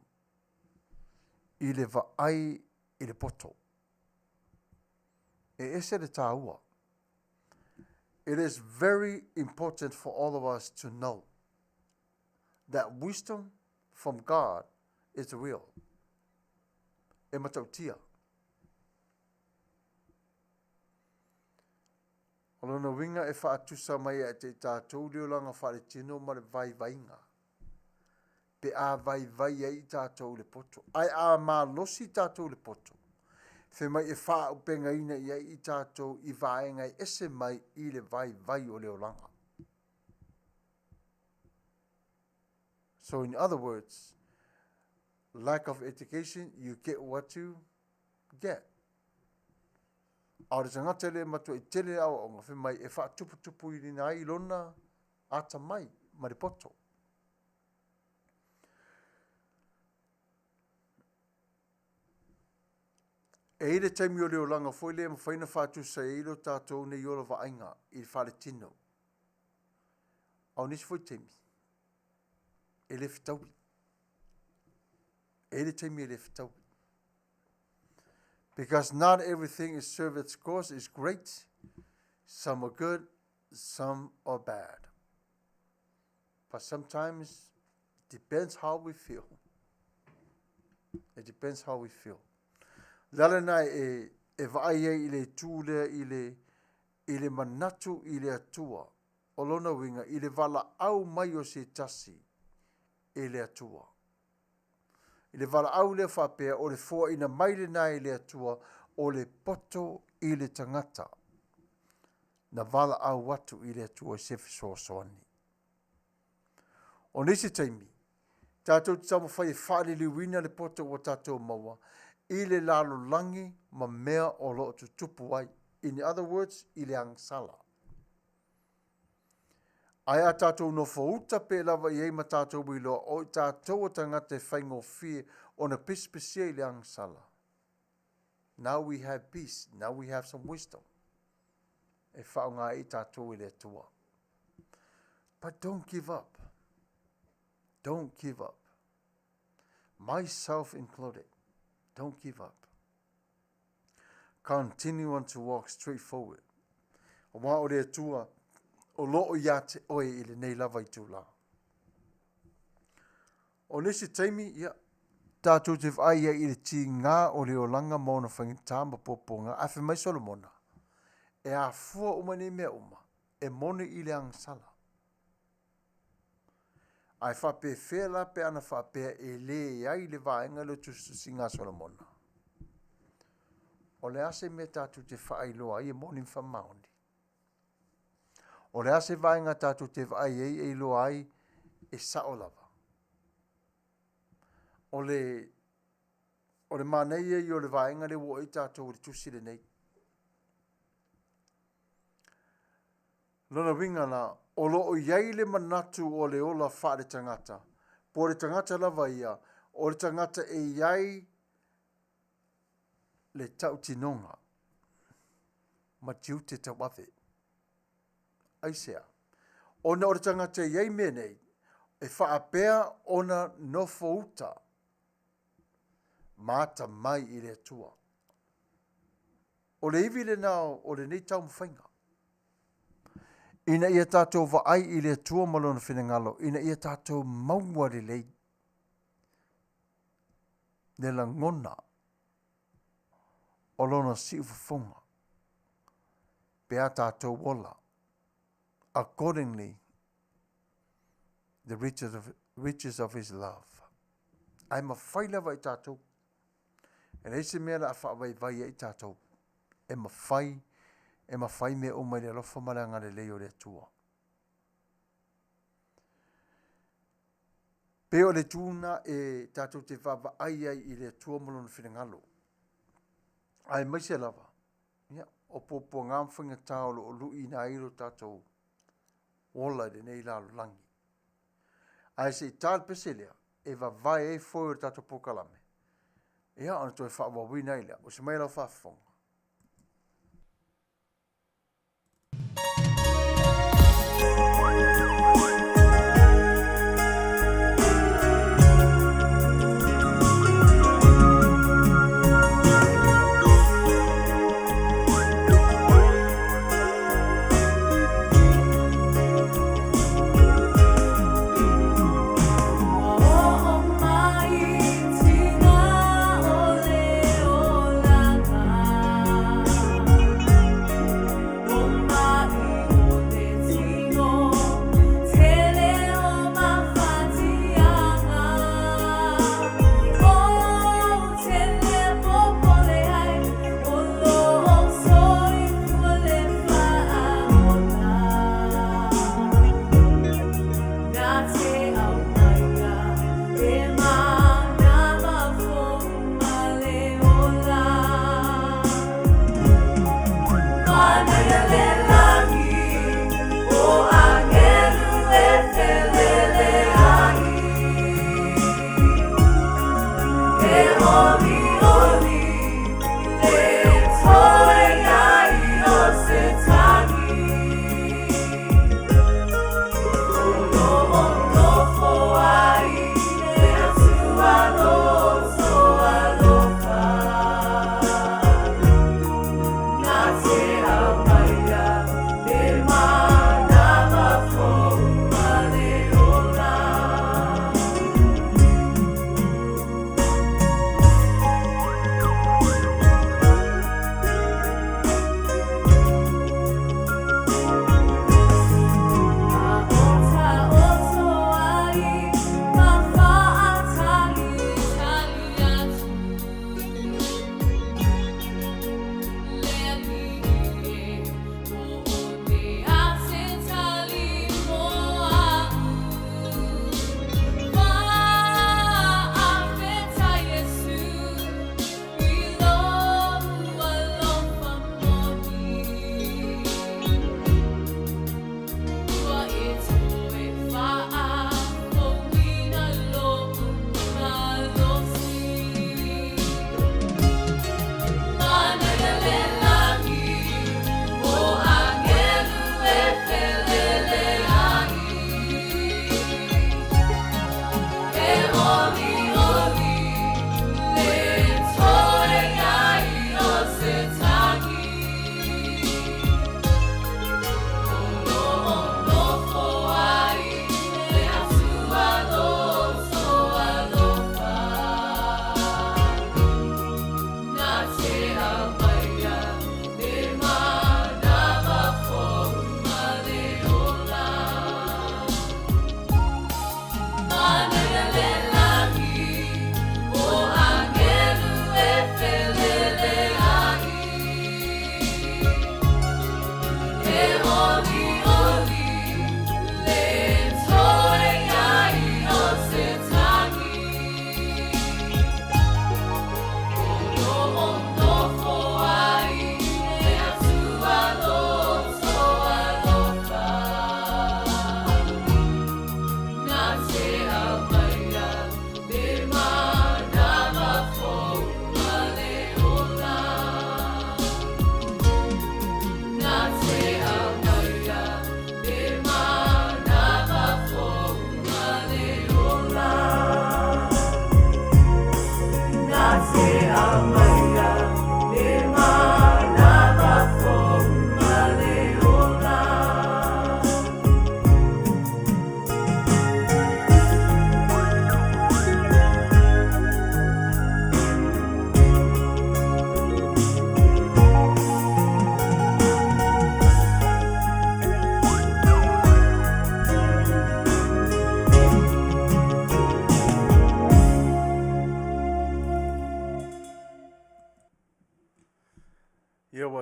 i le vaai i le poto. E ese le tāua. It is very important for all of us to know that wisdom from God is real. E matautia. O lona uiga e faatusa mai ia te i tātou le olaga faaletino ma le vaivaiga. Pe a vaivai ai i tātou le poto. Ae a malosi tātou le poto, fai mai e faaupegaina i ai i tātou i vaega e ese mai i le vaivai o le olaga. So in other words, lack of education, you get what you get. A o le tagata le matua i tele le aoaoga, fai mai e faatuputupuina ai lona atamai ma le poto. E i le taimi o le olaga foi lea e mafai ona faatusa ai lo tātou nei ola vaaiga i le faaletino. A o nisi foi taimi, e le fetaui. E i le taimi e le fetaui. Because not everything is served its course is great. Some are good, some are bad. But sometimes it depends how we feel. It depends how we feel. Le ala lena e, e vaai ai i le itu lea i le, i le manatu i le Atua, o lona uiga i le valaau mai o se tasi e le Atua. I le valaau lea faapea o le foaina mai lena e le Atua o le poto i le tagata na valaau atu i le Atua i se fesoasoani. O nisi taimi, tātou te taumafai e faaliliuina le poto ua tātou maua i le lalolagi ma mea o lo o tutupu ai. In other words, i le agasala. Ae a tātou nofo uta pe lava i ai ma tātou iloa o i tātou o tagata e faigofie ona pisipisia i le agasala. Now we have peace, now we have some wisdom. E faaaoga ai tatou e le Atua. But don't give up. Don't give up. Myself included. Don't give up. Continue on to walk straight forward. Aua o le Atua o lo o ia te oe i lenei lava itula. O le isi taimi, ia, tatou te vaai ai i le tiga o le olaga ma ona faigata ma puapuaga, ae fai mai Solomona, e afua uma nei mea uma, e moni i le agasala. Ae faapefea la pe ana faapea e leai le vaega lea o tusitusiga a Solomona? O le a se mea tatou te faailoa ai e moni ma faamaoni? O le a se vaega tatou te vaai ai e iloa ai e sao lava? O le o le manaia ia o le vaega lea ua oo i ai tatou i le tusi lenei. Lona uiga la, o lo o i ai le manatu o le ola faaletagata, po o le tagata lava ia, o le tagata e i ai le tautinoga ma tiute tauave. Aisea? Ona o le tagata e i ai mea nei, e faapea ona nofo uta ma atamai i le Atua. O le ivi lena o lenei taumafaiga, ina ia tatou vaai i le Atua ma Lona finagalo, ina ia tatou maua lelei le lagona o Lona siufofoga pe a tatou ola accordingly the riches of, riches of his love. Ae mafai lava i tatou. E leai se mea o le a faavaivai ai tatou. E mafai, e mafai mea uma i le alofa ma le agalelei o le Atua. Pei o le itu lena e tatou te vaavaai ai i le Atua ma Lona finagalo. Aemaise lava, ia, o puapuaga ma faigata o lo o luiina ai lo tatou ola i lenei lalolagi. Ae se i ta le pese lea, e vavae ai foe o le tatou polokalame, ia, ona toe faaauauina ai lea. Usi mai lau faafofoga.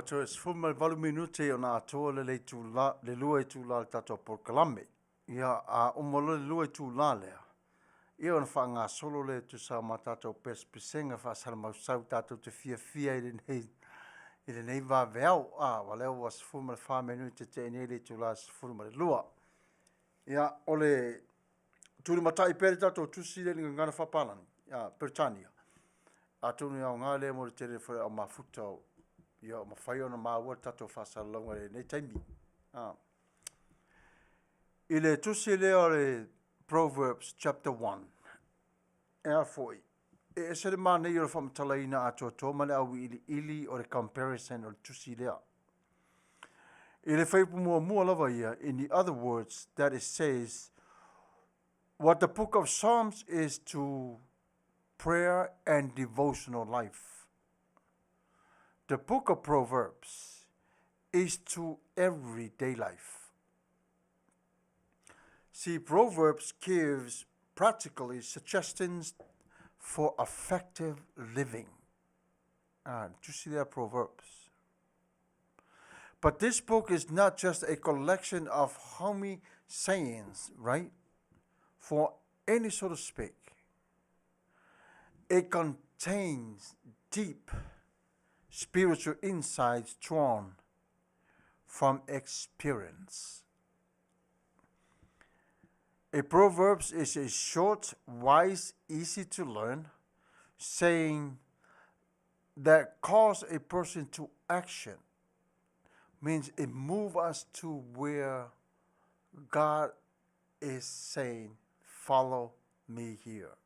toe 18 minute ona atoa le le itula, le 2 itula o le tatou polokalame. Ia, a uma loa le 2 itula lea, ia ona faagasolo lea e tusa ma tatou pesepesega faasalamausau tatou te fiafia i lenei i lenei vaveao. A, ua lea ua 14 minute tea nei le itula 12. Ia, o le tulimatai pea le tatou tusi lea i le Gagana Faapalagi, a, Peretania. Atonu e aoga lea mo le tele foi o mafuta o, ia, o mafai ona maua le tatou faasalalauga i lenei taimi. A. I le tusi lea o le Proverbs chapter 1, e a foi, e ese le manaia o le faamatalaina atoatoa ma le auiliili o le comparison o le tusi lea. I le fuaiupu muamua lava ia, in the other words that it says, what the book of Psalms is to prayer and devotional life. The book of Proverbs is to everyday life. See, Proverbs gives practically suggestions for effective living. Ah, do you see that Proverbs? But this book is not just a collection of homey sayings, right? For any sort of speak. It contains deep spiritual insights drawn from experience. A Proverbs is a short, wise, easy to learn saying that calls a person to action. Means it moves us to where God is saying, follow me here.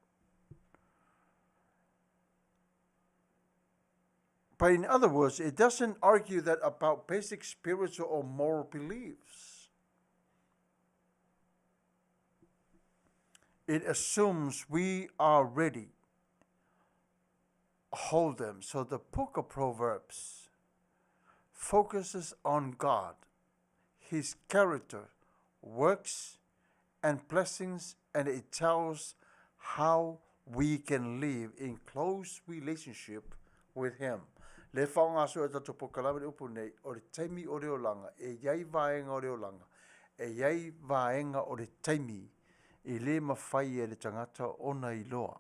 But in other words, it doesn't argue that about basic spiritual or moral beliefs. It assumes we are ready hold them. So the book of Proverbs focuses on God, his character, works, and blessings, and it tells how we can live in close relationship with him. Le faaaoga e tatou polokalame le upu nei, o le taimi o le olaga, e i ai vaega o le olaga, e i ai vaega o le taimi e le mafai e le tagata ona iloa.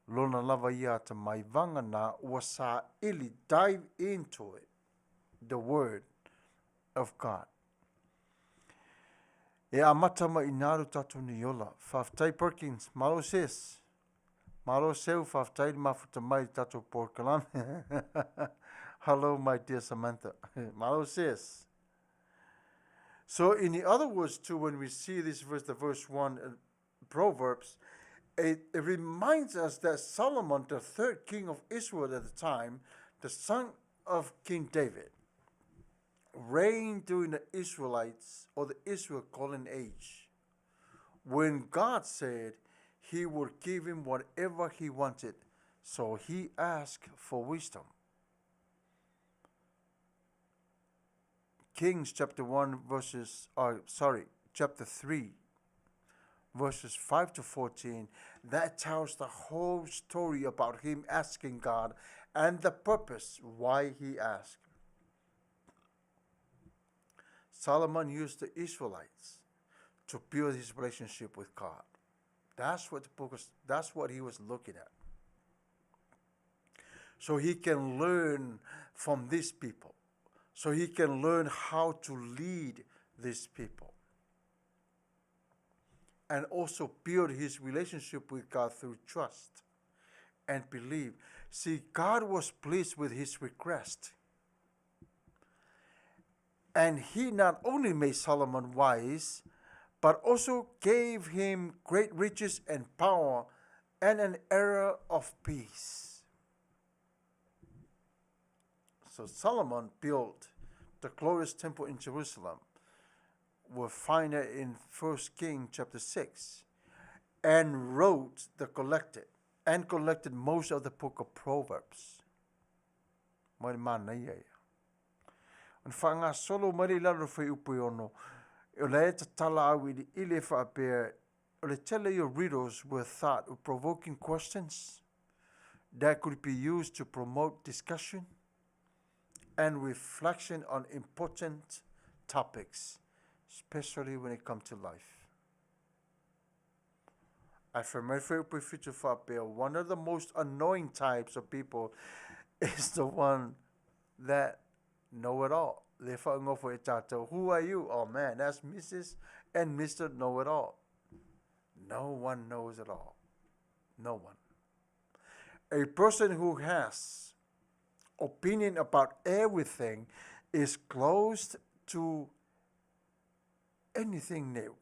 Lona lava ia atamai vagana ua saili, dive into it, the word of God. E amata mai i inā lo tatou nei ola. Faafetai Perkins, malo sis. Malo seu, faafetai le mafuta mai i le tatou polokalame. Hello my dear Samantha. Malo sis. So in the other words too, when we see this verse, the verse 1, Proverbs, it, it reminds us that Solomon, the third king of Israel at the time, the son of King David, reigned during the Israelites or the Israel golden age, when God said he would give him whatever he wanted. So he asked for wisdom. Kings chapter 1 verses, sorry, chapter 3 verses 5 to 14, that tells the whole story about him asking God and the purpose why he asked. Solomon used the Israelites to build his relationship with God. That's what the book was, that's what he was looking at. So he can learn from these people. So he can learn how to lead these people. And also build his relationship with God through trust and belief. See, God was pleased with his request. And he not only made Solomon wise, but also gave him great riches and power and an era of peace. So Solomon built the glorious temple in Jerusalem. We'll find it in 1 King chapter 6, and wrote the collected and collected most of the book of Proverbs. Mai le manaia ia. Ona faagasolo mai lea i lalo o le fuaiupu e ono, o la e tatala auiliili e faapea, o le tele ia o riddles were thought of provoking questions that could be used to promote discussion. and reflection on important topics, especially when it comes to life. Ae fai mai le fuaiupu e 7 faapea, One of the most annoying types of people is the one that know it all. Lea faauiga foi e tatou, Who are you? Oh man, that's Mrs. and Mr. Know It All. No one knows it all. No one. A person who has opinion about everything is closed to anything new.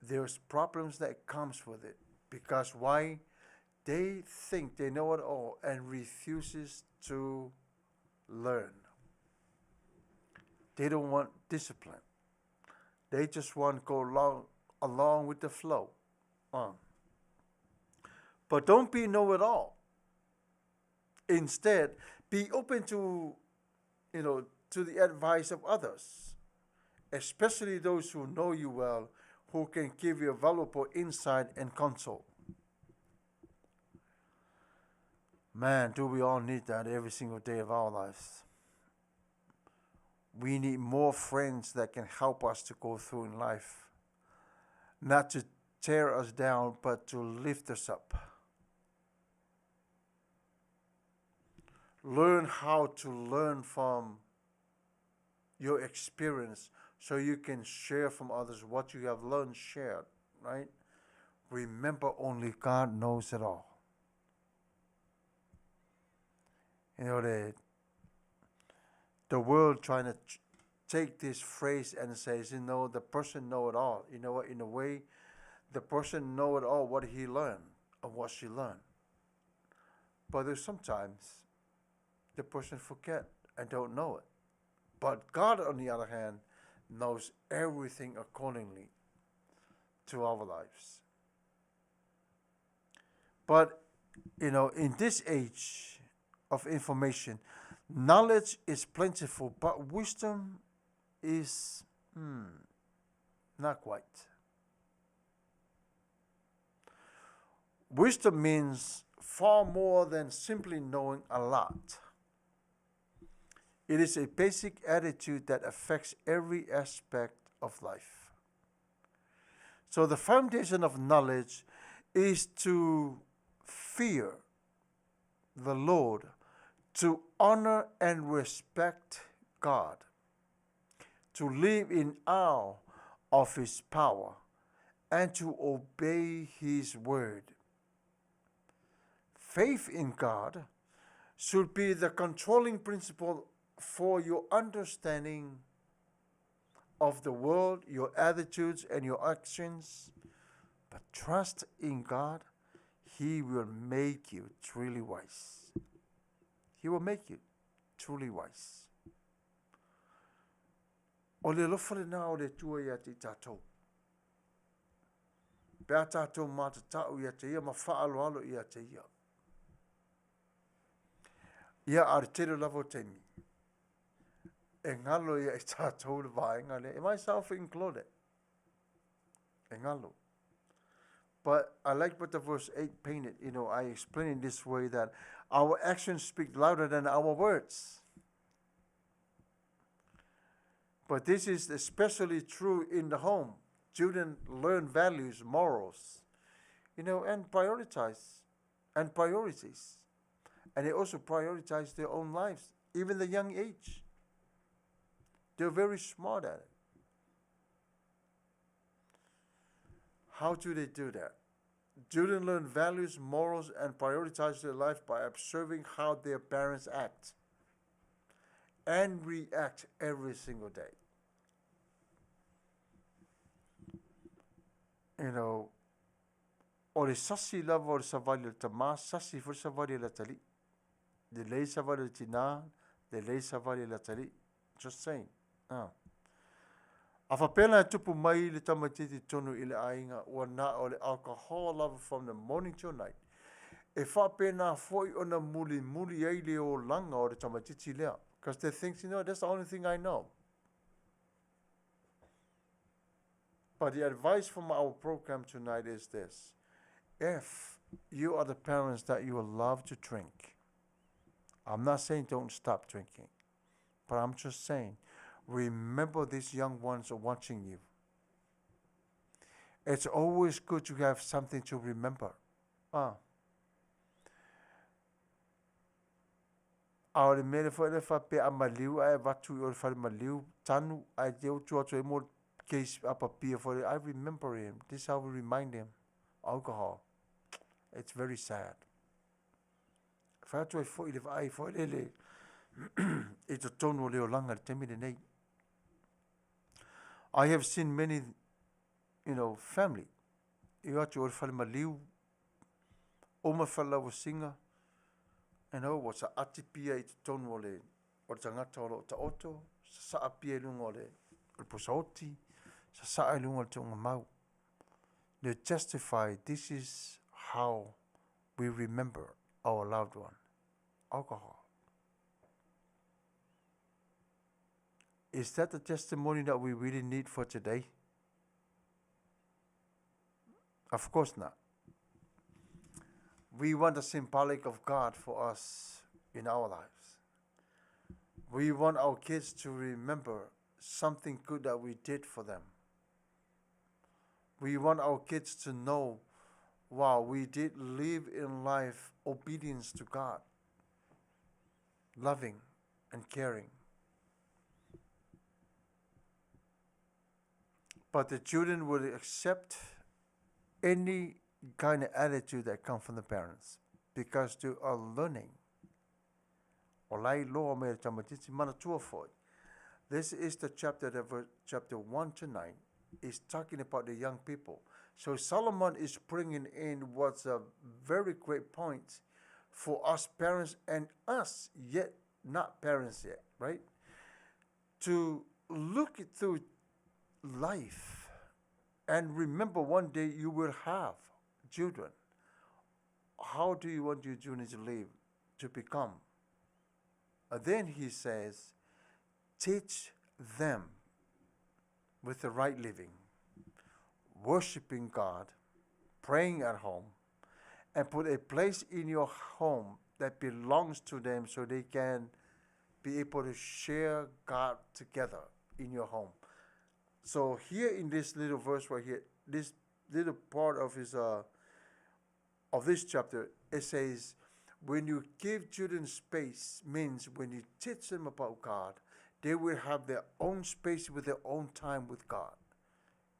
There's problems that comes with it because why? They think they know it all and refuses to learn. They don't want discipline. They just want to go along, along with the flow. But don't be know-it-all. Instead, be open to, you know, to the advice of others, especially those who know you well, who can give you valuable insight and counsel. Man, do we all need that every single day of our lives. We need more friends that can help us to go through in life. Not to tear us down, but to lift us up. Learn how to learn from your experience so you can share from others what you have learned, shared, right? Remember, only God knows it all. You know, the, the world trying to take this phrase and says, you know, the person know it all. You know what? In a way, the person know it all, what he learned or what she learned. But there's sometimes the person forget and don't know it. But God, on the other hand, knows everything accordingly to our lives. But, you know, in this age of information, knowledge is plentiful, but wisdom is not quite. Wisdom means far more than simply knowing a lot. It is a basic attitude that affects every aspect of life. So the foundation of knowledge is to fear the Lord, to honor and respect God, to live in awe of His power, and to obey His word. Faith in God should be the controlling principle for your understanding of the world, your attitudes, and your actions. But trust in God, He will make you truly wise. He will make you truly wise. O le alofa lena o le Atua ia te i tatou. Pe a tatou matatau ia te ia ma whaaloalo ia te ia. Ia a le tele lava o taimi. E ngalo ia i tatou le vaega lea. E myself included. E ngalo. But I like what the verse 8 painted. You know, I explain it this way that our actions speak louder than our words. But this is especially true in the home. Children learn values, morals, you know, and prioritize and priorities. And they also prioritize their own lives, even the young age. They're very smart at it. How do they do that? Children learn values, morals, and prioritize their life by observing how their parents act and react every single day. You know, o le sasi lava o le savali a le tamā, sasi foi le savali a le atalii. Lelei savali a le tinā, lelei savali a le atalii. Just saying. Ah. A faapea la e tupu mai le tamaitiiti tonu i le aiga ua na o le alcohol lava from the morning till night, e faapena foi ona mulimuli ai le olaga o le tamaitiiti lea. Because they think, you know, that's the only thing I know. But the advice from our program tonight is this. If you are the parents that you love to drink, I'm not saying don't stop drinking, but I'm just saying remember these young ones are watching you. It's always good to have something to remember. Ah. A o le mea lea foi lea faapea a maliu ae avatu i o le fale maliu, tanu ae te atu atu ai mo case apa pia foi lea, I remember him. This is how we remind him. Alcohol. It's very sad. Fai atu ai foi le vaai foi lele i totonu o le olaga i le taimi lenei. I have seen many, you know, family i o atu o le fale maliu, uma falauasiga, you know, ua saati pia i totonu o le, o le tagata o lo o taoto, sasaa pia i luga o le, o le pusaoti, sasaa i luga o le tuugamau. They justify this is how we remember our loved one. Alcohol. Is that the testimony that we really need for today? Of course not. We want the symbolic of God for us in our lives. We want our kids to remember something good that we did for them. We want our kids to know, wow, we did live in life obedience to God, loving and caring. But the children will accept any kind of attitude that come from the parents because they are learning. O lai loa me tamaitiiti manatua foi. This is the chapter that verse, chapter 1 to 9 is talking about the young people. So Solomon is bringing in what's a very great point for us parents and us yet not parents yet, right? To look through life and remember one day you will have children. How do you want your children to live, to become? And then he says, teach them with the right living, worshiping God, praying at home, and put a place in your home that belongs to them so they can be able to share God together in your home. So here in this little verse right here, this little part of his of this chapter, it says, when you give children space, means when you teach them about God, they will have their own space with their own time with God.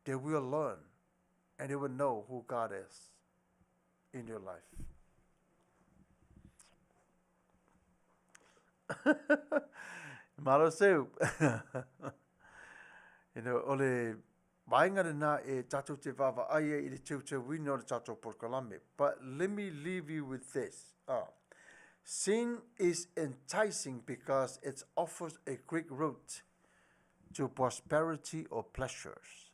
They will learn and they will know who God is in their life. Malo seu. You know, o le vaega lena e tātou te vaavaai ai i le teuteuina o le tātou polokalame. But let me leave you with this. Ah. Sin is enticing because it offers a quick route to prosperity or pleasures.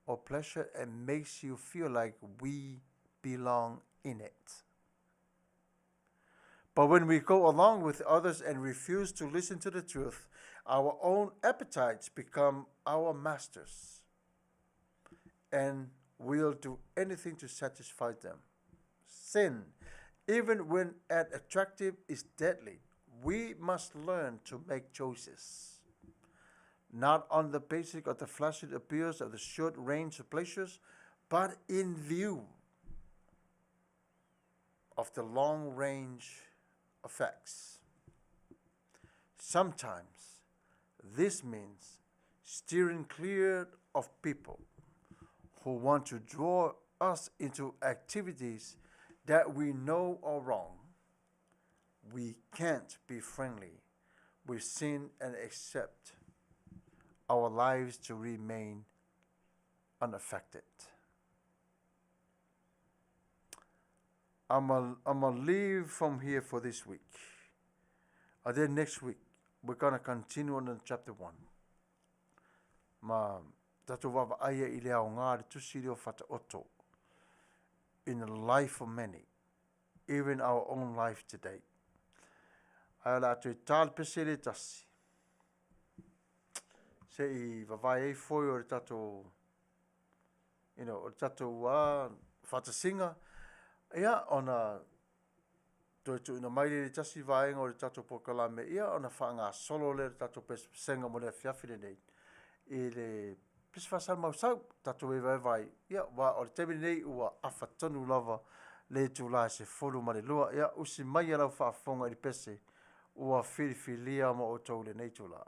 Or pleasure and makes you feel like we belong in it. But when we go along with others and refuse to listen to the truth, our own appetites become our masters, and we'll do anything to satisfy them. Sin, even when at attractive, is deadly. We must learn to make choices, not on the basis of the flashy appeals of the short range of pleasures, but in view of the long range effects. Sometimes this means steering clear of people who want to draw us into activities that we know are wrong. We can't be friendly with sin and accept our lives to remain unaffected. I'm gonna I'm leave from here for this week. And then next week, we're going to continue on in chapter 1. Ma tātou vaavaaia i le aoga le tusi lea o Faataoto in the life of many, even our own life today. Ae o le a toe tā le pese le tasi. Se i vavae ai foi o le tātou, you know, o le tātou whatasinga, ia, ona toe tuuina mai lea i le tasi vaega o le tatou polokalame, ia ona faagasolo lea o le tatou pesepesega mo le afiafi lenei i le pese faasalamasau tatou evaeva ai, ia aua o le taimi lenei ua afa tonu lava le itula e 12. Ia usi maia lau faafofoga i le pese ua filifilia mo outou i lenei itula.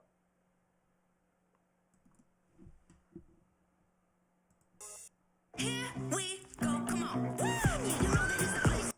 Here we go, come on. Woo! You know that it's the place.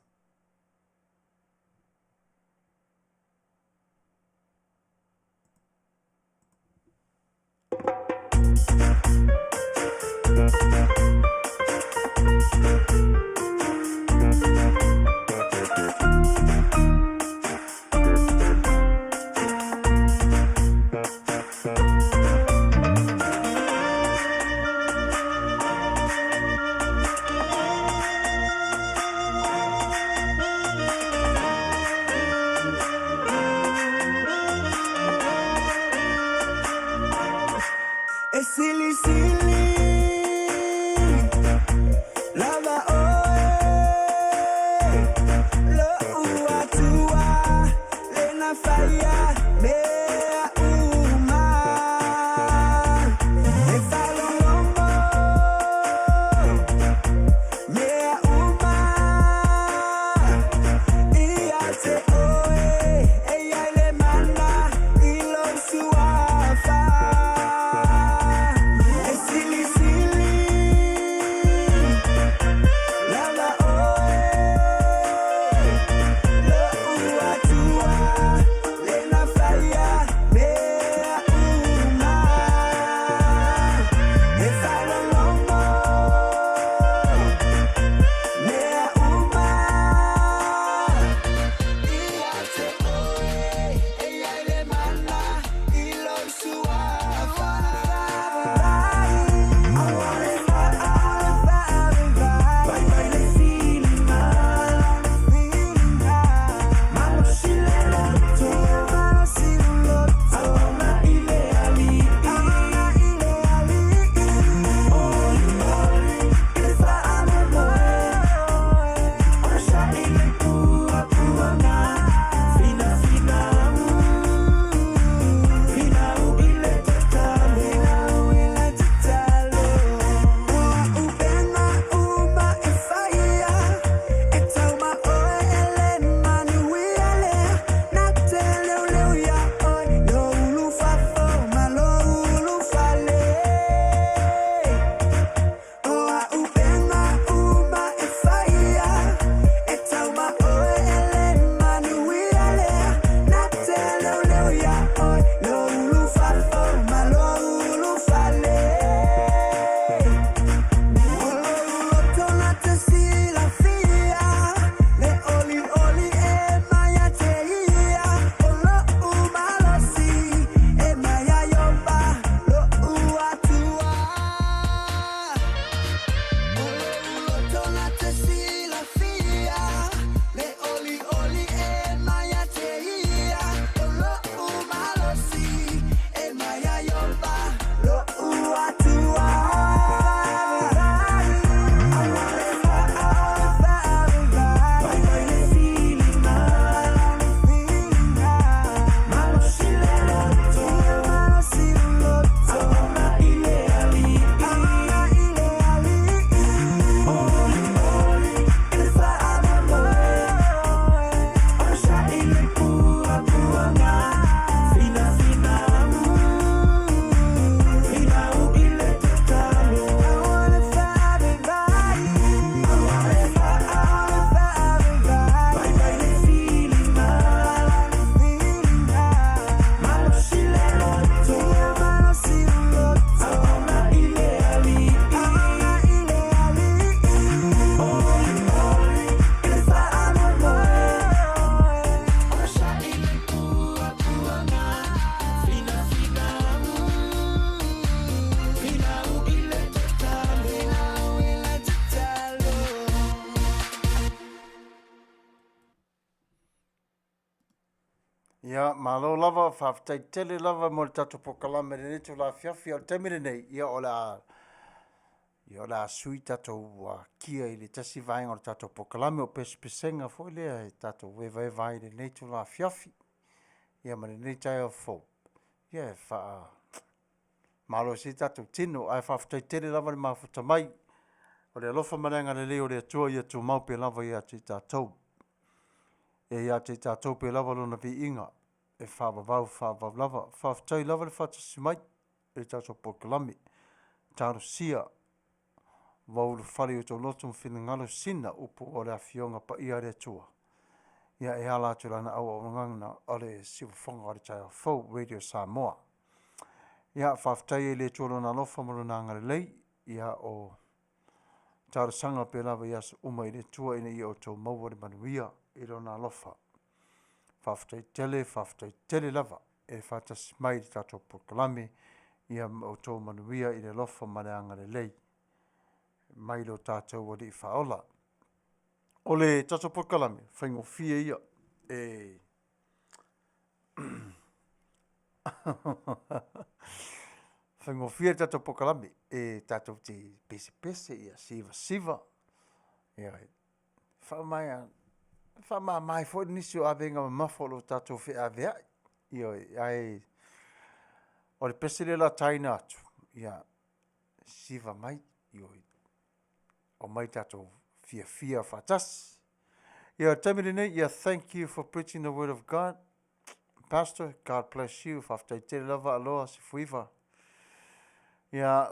E silisili lava oe Lo'u Atua lena faia mea uma E faalogologo mea uma Ia te oe e i ai le mana i lou suafa E silisili lava oe Lo'u Atua lena faia mea uma E faalogologo mea uma Ia te oe e i ai le mana i lou suafa Vaivai le filiga Malosi le loto Auauna i le Alii Olioli i le faamoemoe Ona sa'i le puapuaga Finafinau Finau i le tatalo O a'u upega uma e faia E tau ma oe e le manuia lea Na te leoleo iā oe Lou ulufafo ma lou ulufale O a'u upega uma e faia E tau ma oe e le manuia lea Na te leoleo iā oe Lou ulufafo ma lou ulufale O lou loto na te silafia Le olioli e mai ia te ia O lo'u malosi e mai iā Ieova lo'u Atua O lou loto na te silafia Le olioli e mai ia te ia O lo'u malosi e mai iā Ieova lo'u Atua Vaivai le filiga Malosi le loto Auauna i le Alii Olioli i le faamoemoe Ona sa'i le puapuaga Finafinau Finau i le tatalo Vaivai le filiga Malosi le loto Auauna i le Alii Olioli i le faamoemoe Ona sa'i le puapuaga Finafinau Finau i le tatalo Ia, malo lava, faafetai tele lava mo le tatou polokalame i lenei itula afiafi. A o le taimi lenei, ia o le a Ia o le a sui tatou kia i le tasi vaega o le tatou polokalame o pesepesega foi lea e tatou evaeva ai i lenei itula afiafi ia ma lenei taeao fou, ia e faamalosi ai tatou tino. Ae faafetai tele lava le mafuta mai. O le alofa ma le agalelei o le Atua ia tumau pea lava ia te i tatou. E ia te i tatou pea lava lona viiga e faavavau faavavau lava. Faafetai lava le faatasi mai i le tatou polokalame. Talosia ua ulufale i o outou loto ma finagalo sina upu o le Afioga Paia a le Atua ia e ala atu i lana auaunaga o le siufofoga o le taeao fou Radio Samoa. Ia faafetai ai i le Atua i lona alofa ma lona agalelei, ia o talosaga pea lava i aso uma i le Atua ina ia outou maua le manuia i lona alofa. Faafetai tele, faafetai tele lava e faatasi mai i le tatou polokalame, ia ma outou manuia i le alofa ma le agalelei mai lo tatou Alii Faaola. O le tatou polokalame, faigofie ia. E faigofie le tatou polokalame, e tatou te pesepese, ia sivasiva, ioe, faamama ai foi nisi o avega mamafa o lo o tatou feaveai, ioe. Ae o le pese lea o le a taina atu, ia siva mai, ioe, aumai tatou fiafia faatasi. Ia o le taimi lenei, ia thank you for preaching the word of God. Pastor, God bless you. Faafetai tele lava Aloa Sefuiva. Ia,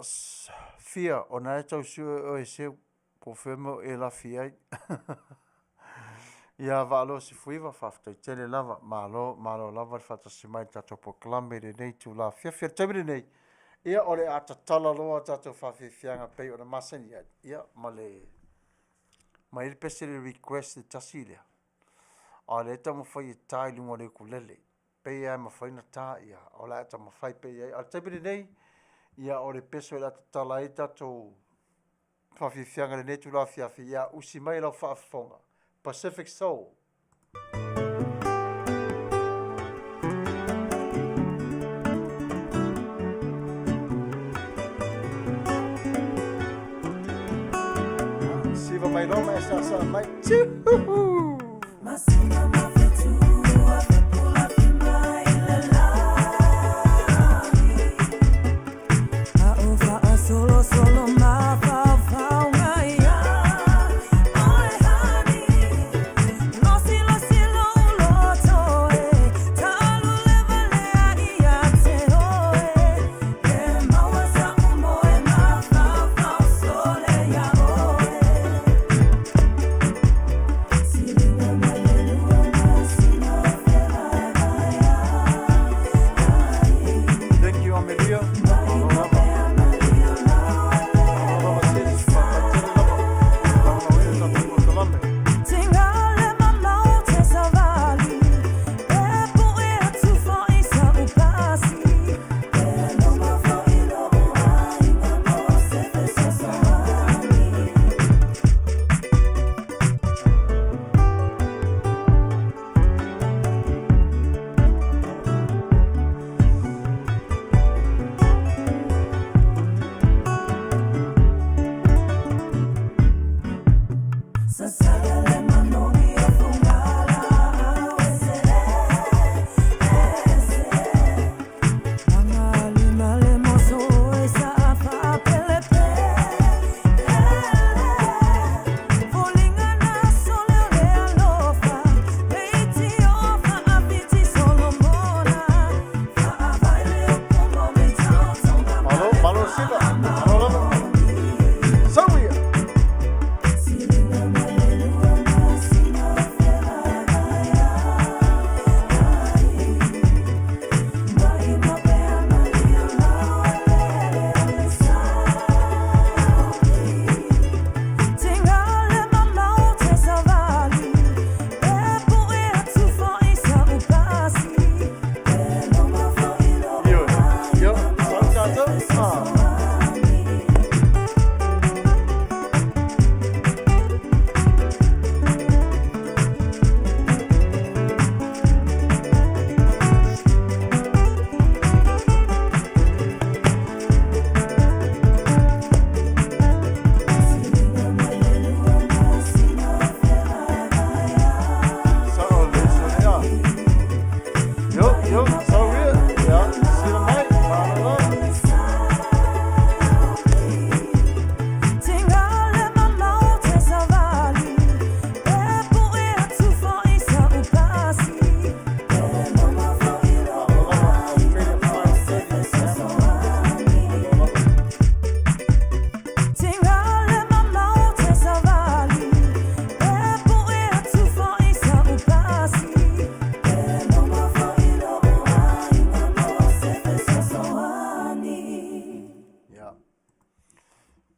Fia, o na e tau sue oe seu, po o fea mea o e lafi ai. Ia, Vaaloa Sefuiva, faafetai tele lava, malo, malo lava le faatasi mai i le tatou polokalame i lenei itula afiafi. O le taimi lenei, ia o le a tatala loa tatou faafiafiaga pei ona masani ai, ia ma le mai le pese le request le tasi lea, a o lea e taumafai e ta i luga o le ukulele. Pei lava e mafai ona ta, ia o le a taumafai pea i ai. A o le taimi lenei, ia o le pese o le a tatala ai tatou faafiafiaga i lenei itula afiafi, ia usi mai lau faafofoga. Pacific Soul. Siva mai loa ma e saasaa mai. Tjihuhu!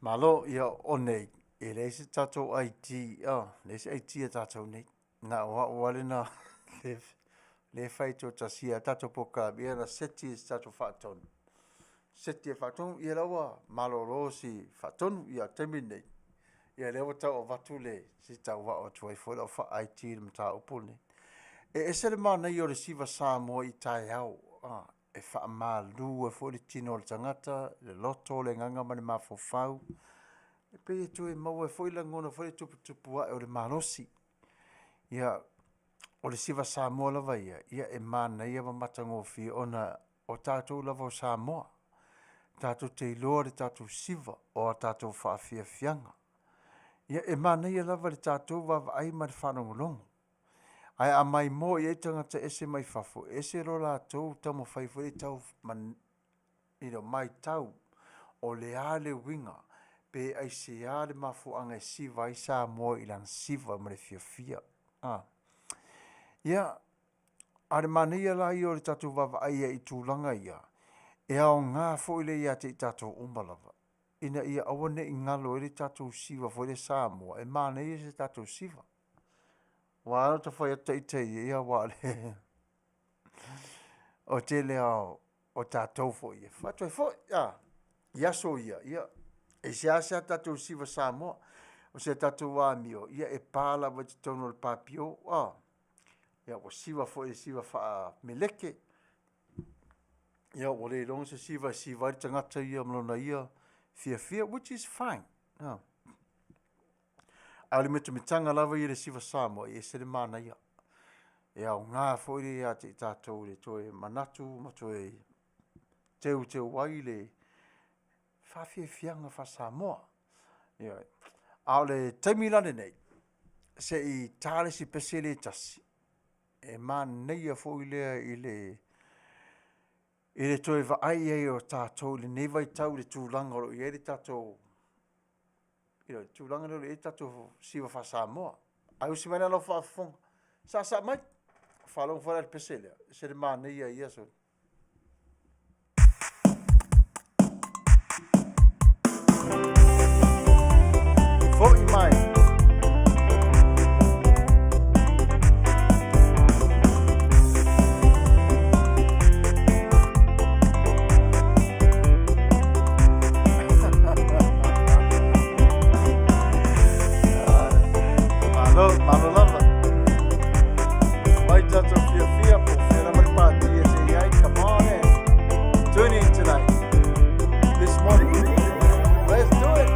Malo, ia o nei, e leai se tatou ID, oh, leai se ID a tatou nei. Na o au lava lena lea e fai toatasia a tatou polokalame, ia na seti e se tatou faatonu, seti e faatonu, ia la ua malolo si faatonu. Ia o le taimi lenei, ia lea ua tau avatu le, se i tau ao atu ai foi lau faa-IT i le mataupu lenei. E ese le manaia o le siva Samoa i taeao, e faamalu ai foi le tino o le tagata, le loto, le agaga ma le mafaufau. E pei e toe maua ai foi lagona foi lea e tuputupu ae o le malosi. Ia, o le siva Samoa lava ia, ia e manaia ma matagofie ona o tatou lava o Samoa, tatou te iloa le tatou siva o a tatou faafiafiaga. Ia e manaia lava le tatou vaavaai ma le faalogologo. Ae a maimoa i ai tagata ese mai fafo, e ese lo latou taumafai foi lea e tau matau o le a le uiga pe aisea le mafuaaga e siva ai Samoa i lana siva ma le fiafia. Ia, a o le manaia la ia o le tatou vaavaai i ai i tulaga ia, e aoga foi lea ia te i tatou uma lava, ina ia aua ne i galo ai le tatou siva foi lea Samoa, e manaia se tatou siva. Aua na ou fai atu ita ia, aua o le o le tele lava o tatou foi e fatu ai foi i aso ia, ia, e seasea tatou siva Samoa. O si a tatou amio, ia e pa lava i totonu o le papio, ia ua siva foi i le siva faameleke, ia ua le iloga se siva e siva ai le tagata ia ma lona ia fiafia, which is fine. A o le mitamitaga lava ia i le siva Samoa, e ese le manaia. E aoga foi lea ia te i tatou i le toe manatu ma toe teuteu ai le faafiafiaga faa-Samoa. Ioe. A o le taimi la lenei, se i ta le isi pese lea e tasi, e manaia foi lea i le toe vaai i ai o tatou i lenei vaitau i le tulaga o lo o i ai le tatou, you know, le tulaga lea o lo o i ai le tatou siva faa-Samoa. Ae usi mai la lau faafofoga, saasaa mai, faalogo foi la i le pese lea, e ese le manaia ia. Foi mai. Malo, malo lava. Mai tatou fiafia po o fea lava le pati e te i ai. Come on in. Tune in tonight. This morning. Let's do it.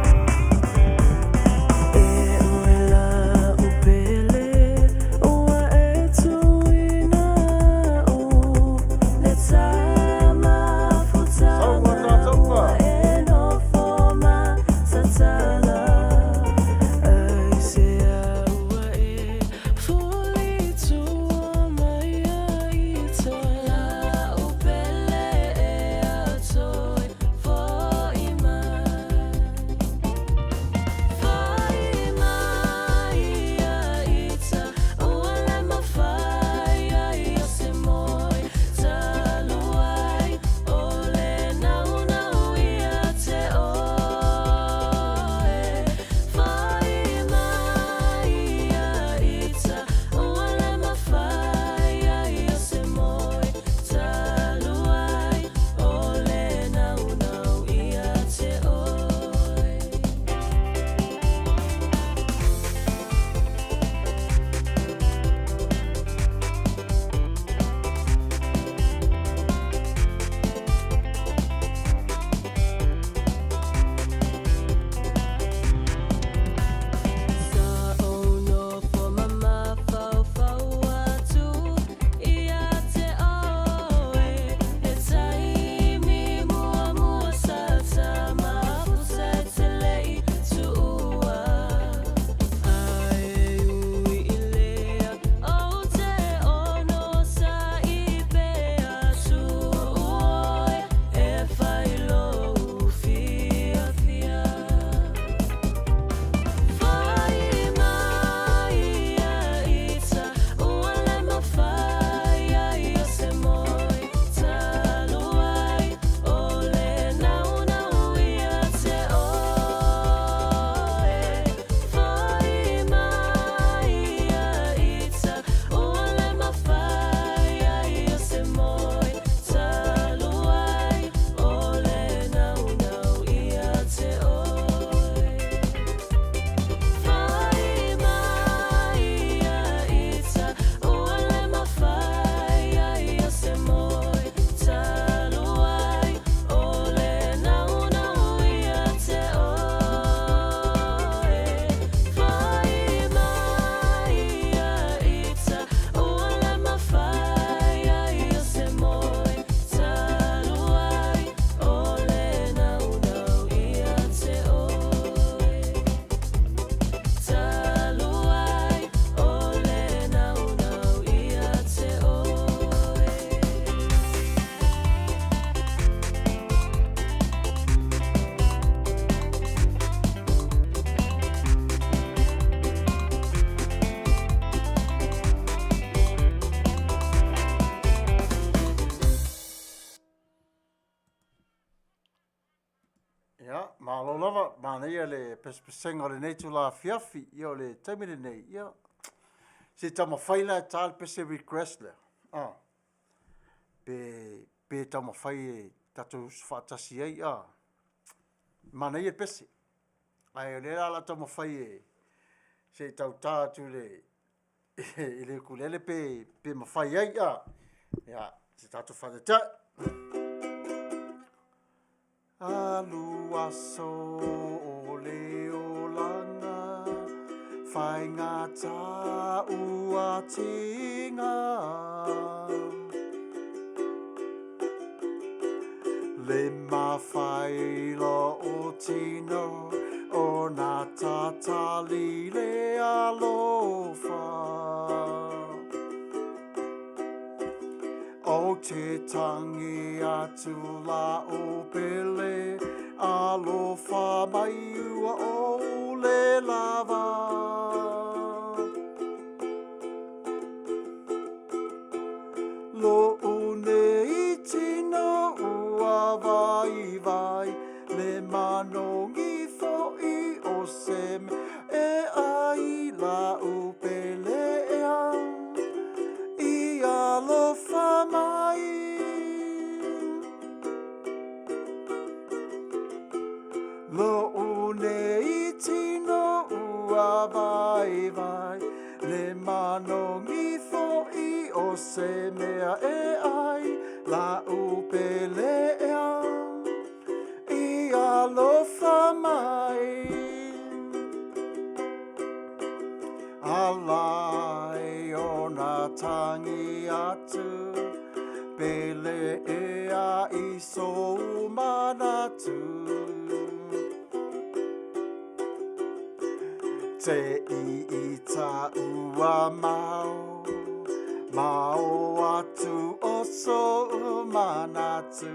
Ia, malo lava, manaia le pesepesega o lenei itula afiafi. Ia o le taimi lenei, ia, se i taumafai la e ta le pese request lea, a, pe, pe taumafai e tatou usu faatasi ai, a. Manaia le pese, ae o lea la o le a taumafai e, se i tau ta atu i le, i le ukulele pe, pe mafai ai, a. Ia, se i tatou faataitai. Alu aso o le olaga, faigata ua tiga. Le mafai lou tino ona tatali le alofa. O te tangi atu la o pele, alofa mai ua ou le lava. Lo'u nei tino ua vaivai, le manogi fo'i o se mea e ai la'u pele ea i alofa mai. Lo'u nei tino ua vaivai, le manogi fo'i o se mea e ai la'u pele ea i alofa mai. Alai ona tangi atu, pele ea i sou manatu. Te i i ta ua mao, mao atu o sou manatu.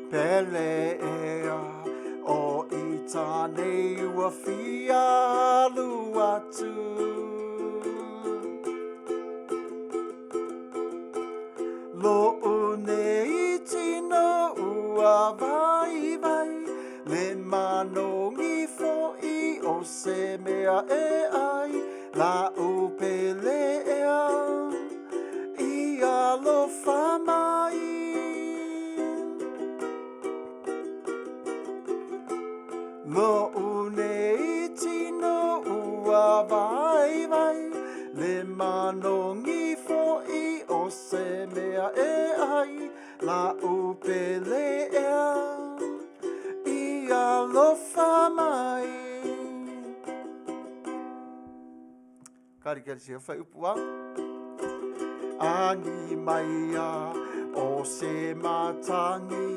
Pele ea o i tānei ua fia alu atu. Lo'u nei tino ua vaivai, le manogi fo'i o se mea e ai la'u pele ea i alofa mai. Lo'u nei tino ua vaivai, le manogi fo'i o se mea e ai la'u pele ea i alofa mai. Kari kari se whai upu a. Angi mai a o se matangi,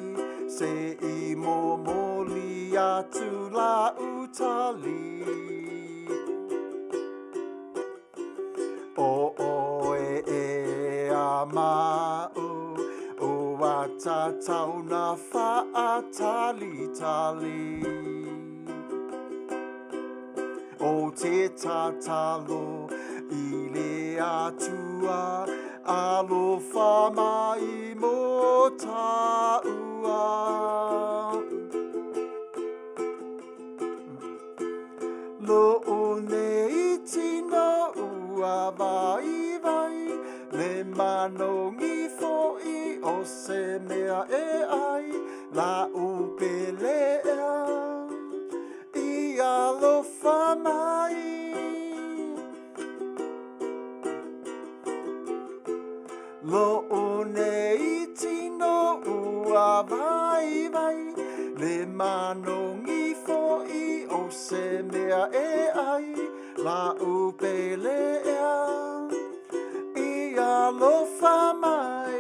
se i momoli atu la utali. O oe e a ma'u, ua tatau na whaatalitali. O te tatalo i le Atua, alofa mai mo tāua. Lo'u nei tino ua vaivai, le manogi fo'i o se mea e ai la'u pele ea i alofa mai. Lo'u nei tino ua vaivai, le manogi fo'i o se mea e ai la'u pele ea i alofa mai.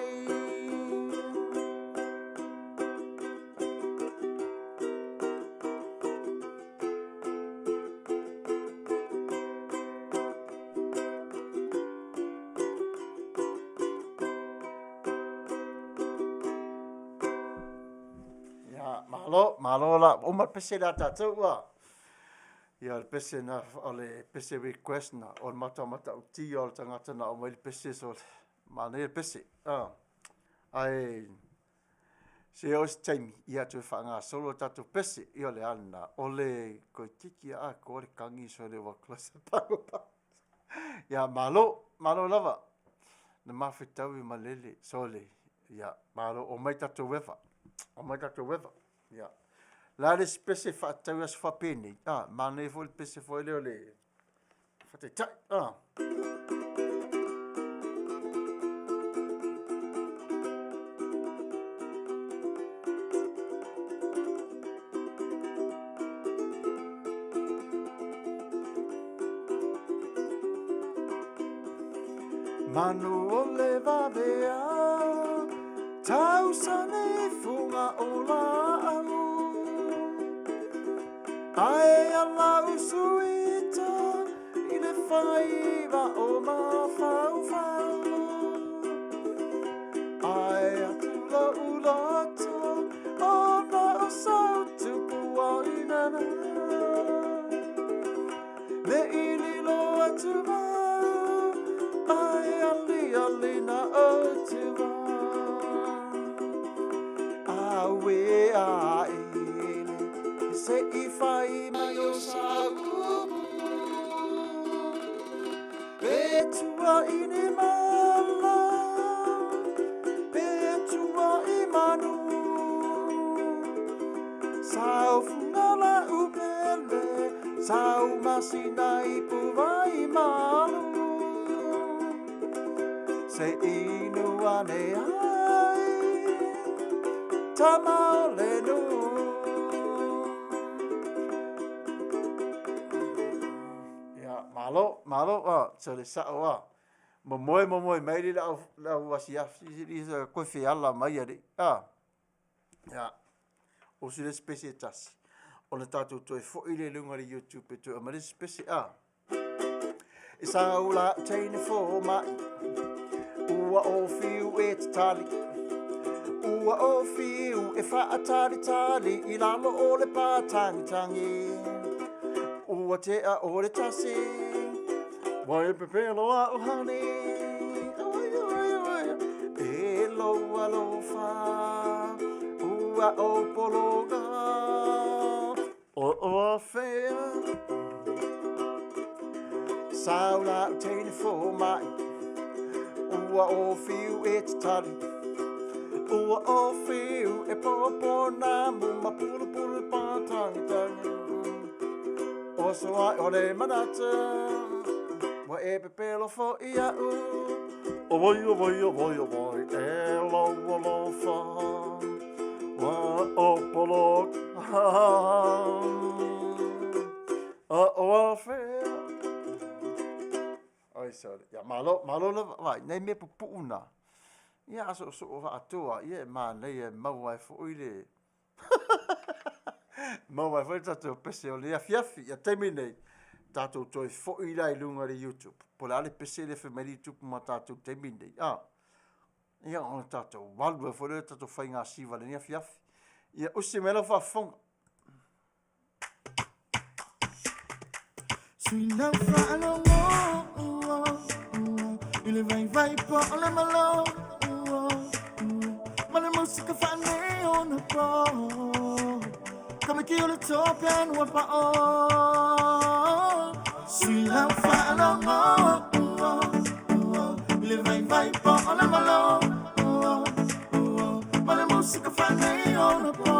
Ia, malo, malo la. Uma le pese lea a tatou ua. Ia, o le pese na, o le pese request na, o le matamatautia o le tagata na aumai le pese, so manaia le pese. Ah. Ae, Se oo se taimi, ia toe faagasolo a tatou pese, ia o le a lena, o le koitiki a atoa le kagi so le ua close pago. Ia malo, malo lava. Na mafetau i malele, sole. Ia malo, omai tatou eva. Omai tatou eva. Ia. La le isi pese faatatau i aso faapenei, a, manaia foi le pese foi lea o le faataitai, a. Manu o le vaveao, tausani fuga o laau. Ae ala usuita i le faiva o mafaufau. Ae atu lou loto ona o sau tupuaina. Ne i lilo atu au, ae aliali na otua. Auē ae le se i fai mai o sau upu. Pe tua i ni mala, pe tua i manu. Sau fuga lau pele, sau masina i puvai malu. Se inu ane ai, tama o le nuu. Ia, malo, malo, a, so le sa'o a. Momoe momoe mai le lau lau asiasi i koe feala mai alii, a. Ia, usu le isi pese e tasi, ona tatou toe foi lea i luga o le YouTube e toe aumai le isi pese, a. E sau la teine fomai, ua o fiu e tatali, ua o fiu e faatalitali i lalo o le pātangitangi. Ua tea o le tasi, ua e pepelo a o honey. Oi, oi, oi, e lou alofa, ua o pologa. O o afea, sau lau teine fomai, ua o fiu e tatali, ua o fiu e poponamu ma pulupulu pātangitangi. Oso ai o le manatu, ua e pepelo foi iaʻu. O vai, o vai, o vai, o vai, e lou alofa, ua o poloka. A o afea. Oi, sorry. Ia, malo, malo lava, vai, nei mea pupuu na. Ia, a soosoo faatoa, ia e manaia e maua ai foi le maua ai foi le tatou pese o le afiafi. Ia taimi nei, tatou toe foi la i luga i le YouTube. Po o le a le pese lea e fai mai le YouTube ma tatou taimi nei. Ah, ia ona tatou alu ai foi lea tatou faiga siva i lenei afiafi. Ia usi mai lau faafofoga. Sui lau faalogo i le vaivai po o le malo ma le musika faaneionapo ka miki o le tope ua pao. Sui lau faalogo i le vaivai po o le malo ma le musika faaneionapo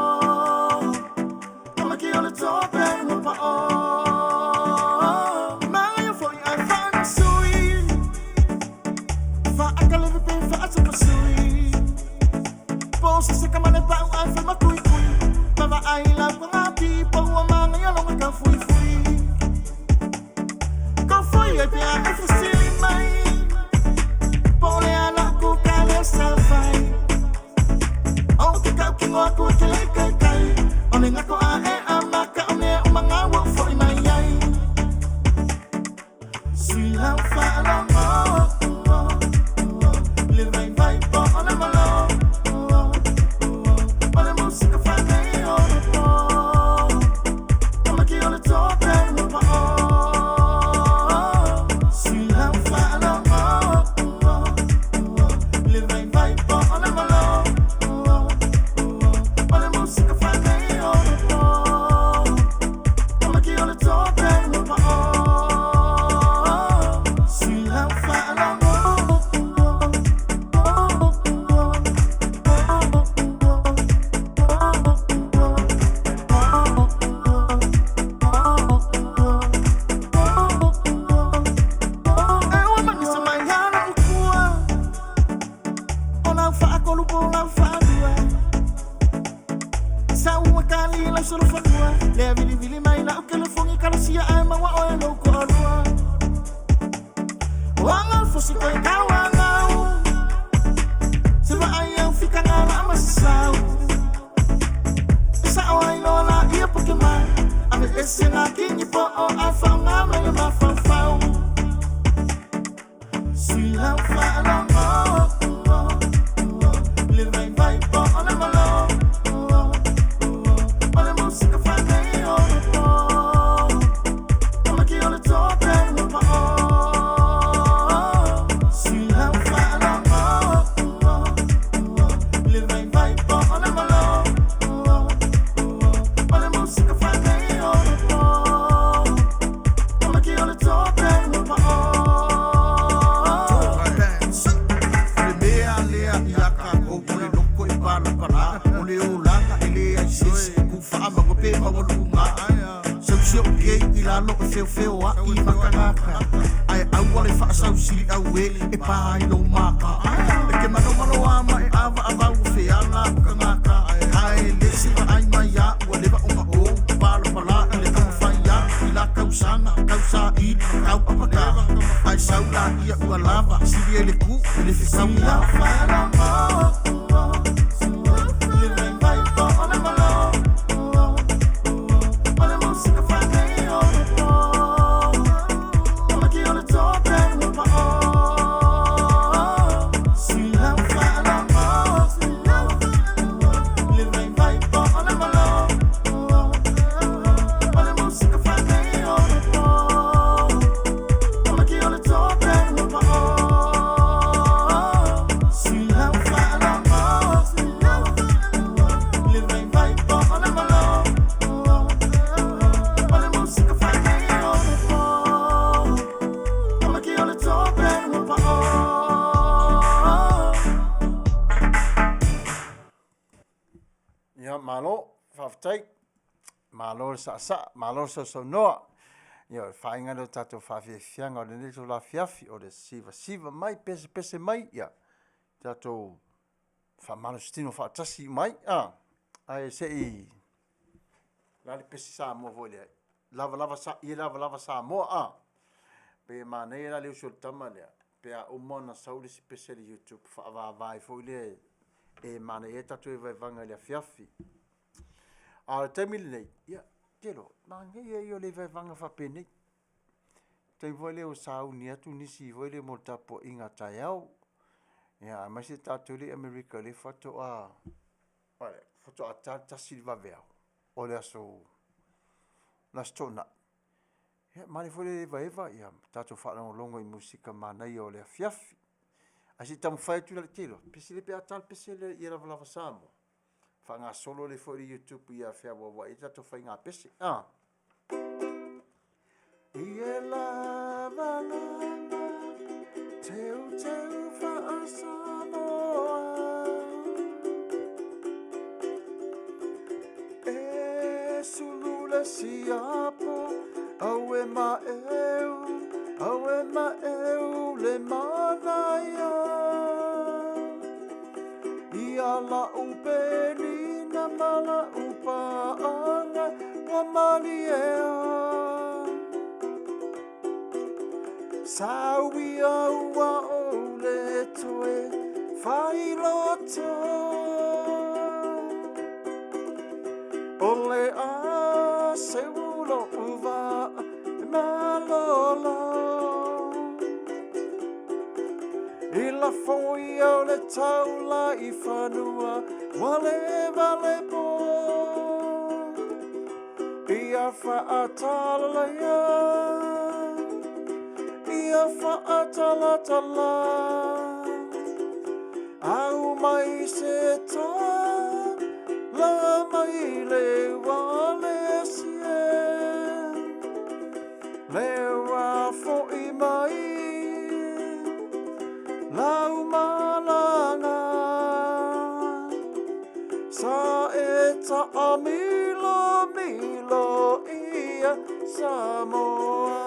ka miki o le tope ua pao. Magaia foi ai faanasui faakaleve pe faasapasui po se se kamane pau ai fai makuikui mavaai laukaga pipa ua magaia loga kaufuifui kaufui ai pea e fesili mai po o le a la'u kuka lea sa fai o ke kaukino aku e ke lei kaikai o le gako a'e a maka o mea umaga ua ou fo'i mai ai. Sui lau faalogo i le vaivai po o le malo ma le musika faaneionapo ka maki o le tope ua pao. Sui lau solofanua Lea vilivili mai la'u telefoni Kalasia ae maua oe lou to'alua O aga fosi koe kau agau Se vaai au fikaga la'a masasau E sa'o ai loa laia pokema Ave ese nā kini po'o Ae fa'aoga mai le mafaufau Sui lau fa'alogo Le vaivai po o le malo O le musika fa'aneionopo Maki o le tope ua pa'o Sui lau fa'alogo Le vaivai po o le malo O le musika fa'aneionopo Maki o le tope ua pa'o O le mea lea iā kākou o le loko e palapala O le olaga e leai se isi e kū faamaua pe maualuga Sausi o'u kei i lalo e feofeoa'i ma tagata Ae aua le faasausili auē e pā ai lou maka E te malomalo a ma e avaavau o feala o tagata Ae le se vaai mai a ua leva ona ou palapala i le taumafai atu i la tausaga tausaili ma tau apata Ae sau laia ua lava sili ai le ku i le fetauga. Le vaivai po o le malo O le musika fa'aneionopo Maki o le tope ua pa'o Sui lau fa'alogo Le vaivai po o le malo O le musika fa'aneionopo Maki o le tope ua pa'o Sui lau fa'alogo Le vaivai po o le malo O le musika fa'aneionopo Maki o le tope ua pa'o Ia, malo, faafetai. Malo le saasaa, malo le sausaunoa. Ia, o le faaiga lea o le tatou faafiafiaga o lenei itula afiafi, o le sivasiva mai, pesepese mai, ia, tatou faamalositino faatasi uma ai. A, ae se i, o le a le pese Samoa foi lea, lavalava, ia lavalava Samoa, a. Pei e manaia la le uso i le tama lea, pe a uma ona sau le isi pese a le YouTube faavavae foi lea e manaia ai tatou evaevaga i le afiafi. A o le taimi lenei, ia, telo, manaia ia o le evaevaga faapenei. Taimi foi lea ua sauni atu nisi foi lea mo le tapuaiga a taeao. Ia, aemaise tatou lea i Amerika o lea faatoa, faatoa ta le 1 i le vaveao o le aso, le aso Toonai. Ia, manaia foi le evaeva, ia, tatou faalogologo i musika manaia o le afiafi. Ae se i taumafai atu la le telo, pese lea pe a ta le pese lea ia lavalava Samoa. Faagasolo lea foi i le YouTube ia feauauai ai tatou faiga pese. Ah. Ie lava lava, teu teu faasamoa. E sulu le siapo, au e maeu, au e maeu le manaia. Ia la'u pelina ma la'u paaga ua maliea. Sau ia ua ou le toe failoto. O le a seu lo'u vaa e malolo. I lafo ia o le taula i fanua ua leva le po. Ia fa'atalalaia, ia fa'atalatala. Au mai se tala mai le ualesi e. Le wā fo'i mai lau malaga. Sa e ta'amilomilo ia Samoa.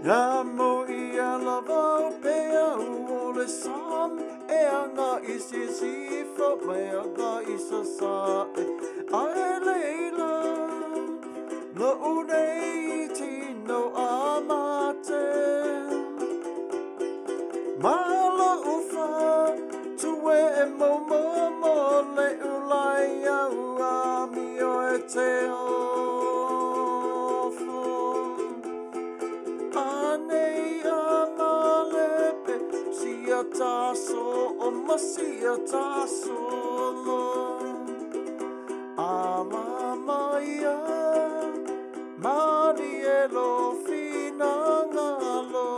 Ia mo ia lava o peau o le sami e agai i sisifo ma e agai i sasae. A e leila lo'u nei tino a mate. Ma lo'u fatu e momomo le ula ia ua amio e te ofo. Anei a malepe sia taso o masia taso lo. Ala maia malie lo finagalo.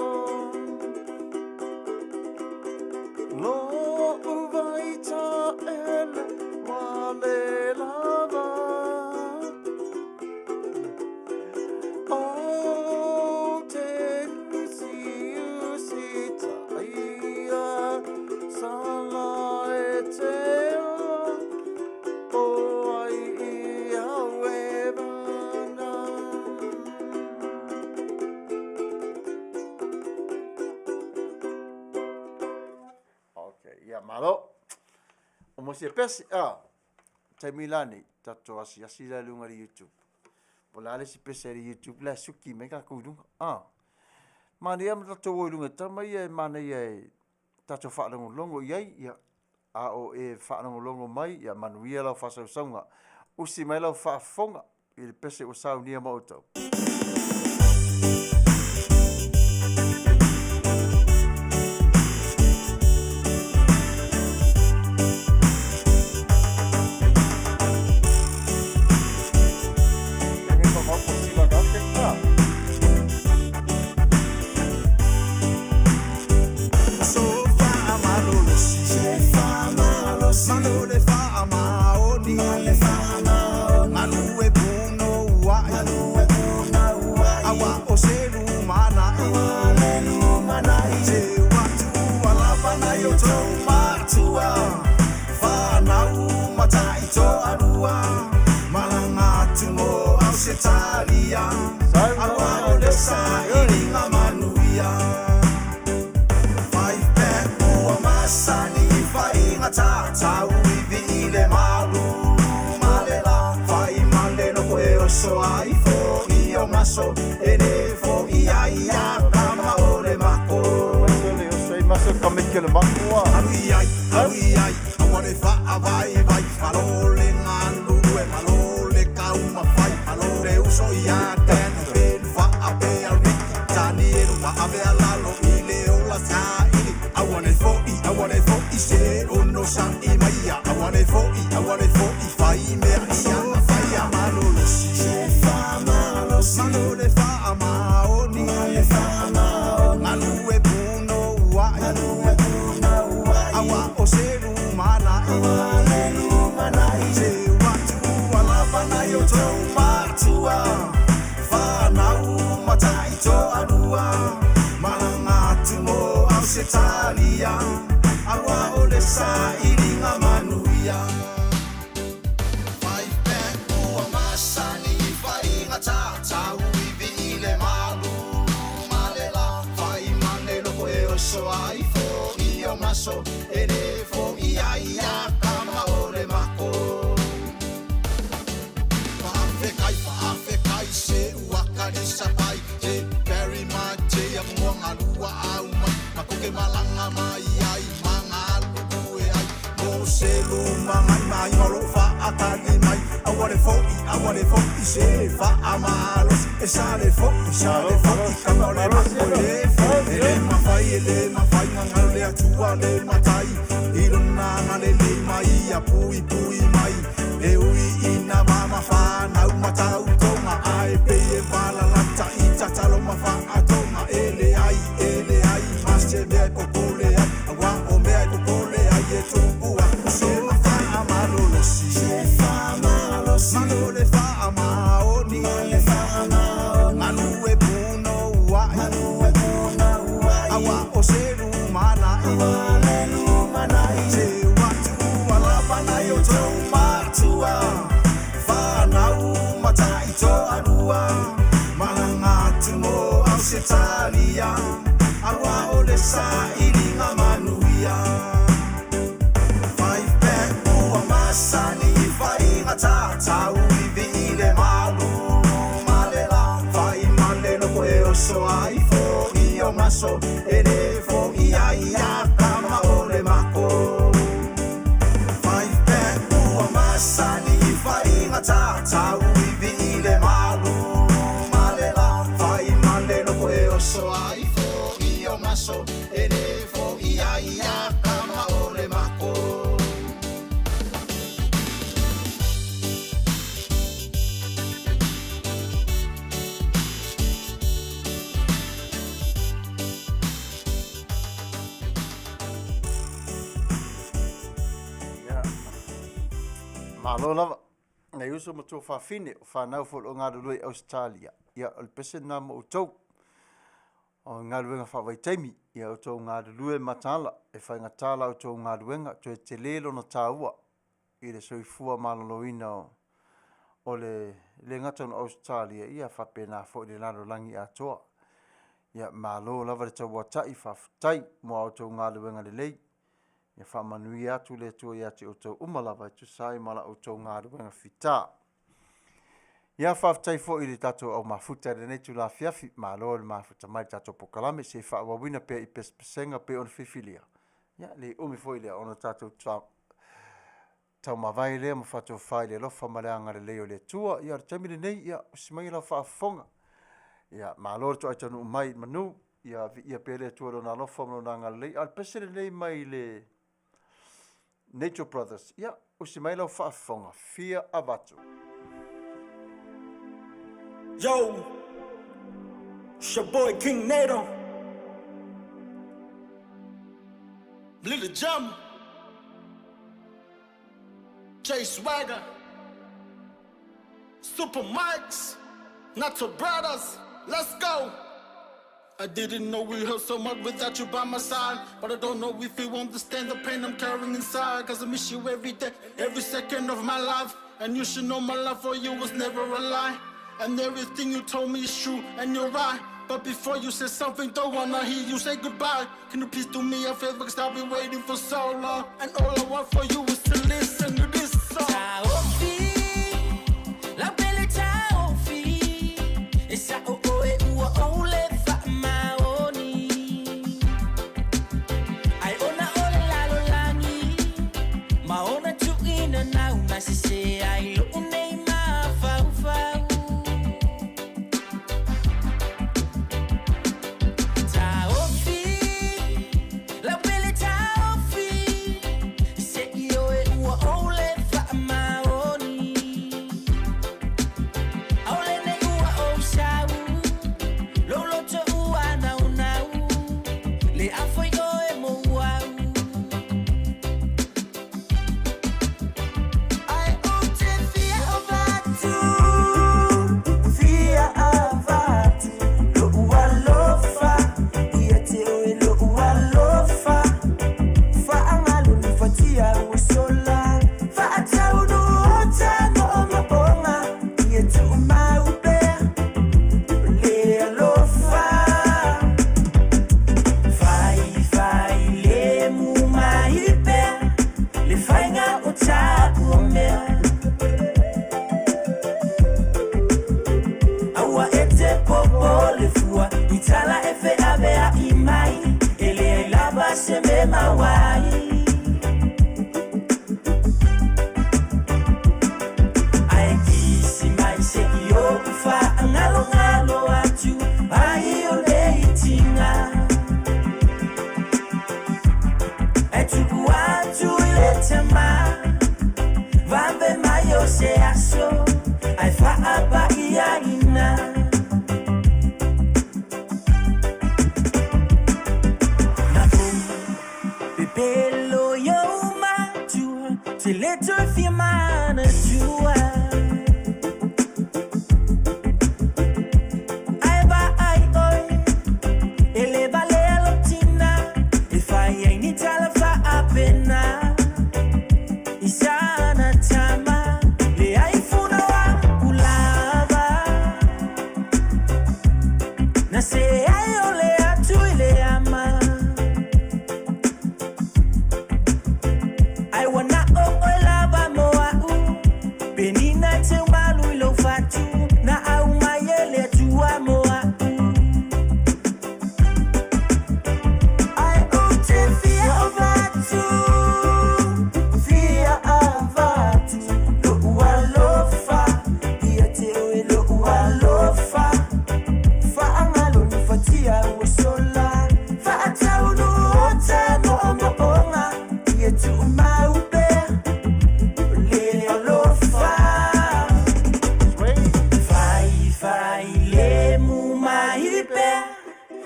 Lo'u vai taele ua le lava. Ou te usiusi taia sala e te o ai i au e vana. Ok, ia malo. O mo sia pesi, ah, taimi lani, tatou asiasi la i luga i le YouTube. Po o le a le isi pese i le YouTube la e suki mai tatou i luga. Ah. Manaia ma tatou o i luga e tama ia e manaia e tatou faalogologo i ai, ia, a o e faalogologo mai, ia manuia lau faasausauga. Usi mai lau faafofoga i le pese ua saunia ma outou. talia Aua o le sailiga manuia Five back ua masani i faigata Tau ivi i le malulu ma le la Fai ma le loko e oso ai fo'i o maso E le fo'i ai ia kama o le mako Five back ua masani i faigata Tau ivi i le malulu ma le la Fai ma le loko e oso ai fo'i o maso E le fo'i ai ia kama o le mako. Malo lava. Nai uso ma tuafafine o fanau foi o lo o galulue i Ausetalia. Ia, o le pese lena mo outou. O galuega faavaitaimi, ia outou galulue mataala e faigata la outou galuega, toe tele lona taua i le soifua maloloina o o le le gata ona o Ausetalia, ia faapena foi le lalolagi atoa. Ia malo lava le tauatai, faafetai mo a outou galuega lelei. Ia faamanuia atu le Atua ia te outou uma lava e tusa ai ma la outou galuega fita. Ia faafetai foi i le tatou au mafuta i lenei itula afiafi, malo le mafuta mai i le tatou polokalame se i faaauauina pea i pesepesega pei ona filifilia. Ia le umi foi lea ona tatou taumavae lea ma faatofa i le alofa ma le agalelei o le Atua. Ia o le taimi lenei, ia usi mai lau faafofoga. Ia malo le toai taunuu mai i manu. Ia viia pea le Atua i lona alofa ma lona agalelei. A o le pese lenei mai le Nature Brothers. Ia, usi mai lau faafofoga, fia avatu. Yo, it's your boy King Nato. Little Jump, J Swagger, Super Mikes, Nato Brothers. Let's go. I didn't know we hurt so much without you by my side. But I don't know if you understand the pain I'm carrying inside. Cause I miss you every day, every second of my life. And you should know my love for you was never a lie. And everything you told me is true, and you're right. But before you say something, don't wanna hear you say goodbye. Can you please do me a favor? Cause I've been waiting for so long. And all I want for you is to listen to this song. Taofi, lau pele taofi, e sa'o oe ua ou le faamaoni. Ai ona o le lalolagi, ma ona tuuina nau na sese ai lo'u nei mafaufau. Taofi, lau pele taofi, se i oe ua ou le faamaoni. ʻAʻole nei ua ou sau, lou loto ua naunau, le afoi oe mo au. Ai ou te fia avatu, fia avatu, lo'u alofa, ia te oe lo'u alofa. Faagalo le fatia ua sola, faataunuu tagomaoga, ia tuumau pea le alofa. Faifai le mu mai pea, le faiga o taua mea. Aua e te popole fua, i tala e feavea'i mai, e leai lava se mea mau ai. Ae kisi mai se'i ou faagalogalo atu ai o le itiga. E tu'u atu i le tamā, vave mai o se aso, ae faapaiaina. Na ou pepelo i ou matua, te le toe fia manatua. Ae vaai oe, e le valea lou tina, e fai ai ni tala faapena. I sana tama, leai funa wa ulava. Na se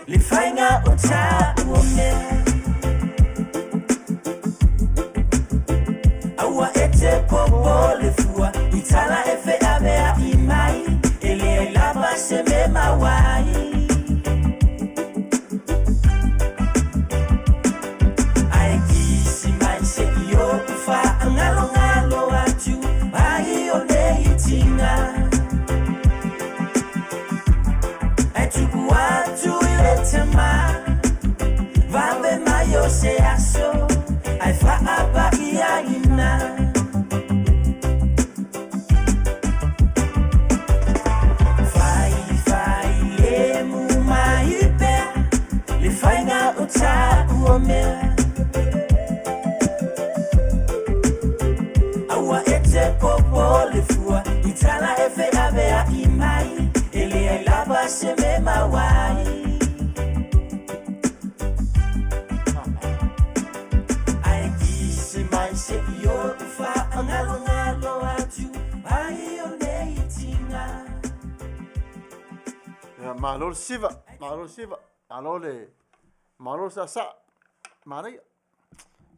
Le faiga o taua mea. Aua e te popole fua i tala e feaveaʻi mai, e leai lava se mea mau ai. Ae kisi mai seʻi ou faagalogalo atu ai o nei tiga. Ae tupu atu i le tama, vave mai o se aso, ae faapaiaina. Faifai lemu mai pea le faiga o taua mea. Aua e te popole fua i tala e feaveaʻi mai, e leai lava se mea mau ai. Ae kisi mai seʻi ou faagalogalo atu ai o nei tiga. Ia, malo le siva, malo le siva, malo le, malo le saasaa, manaia.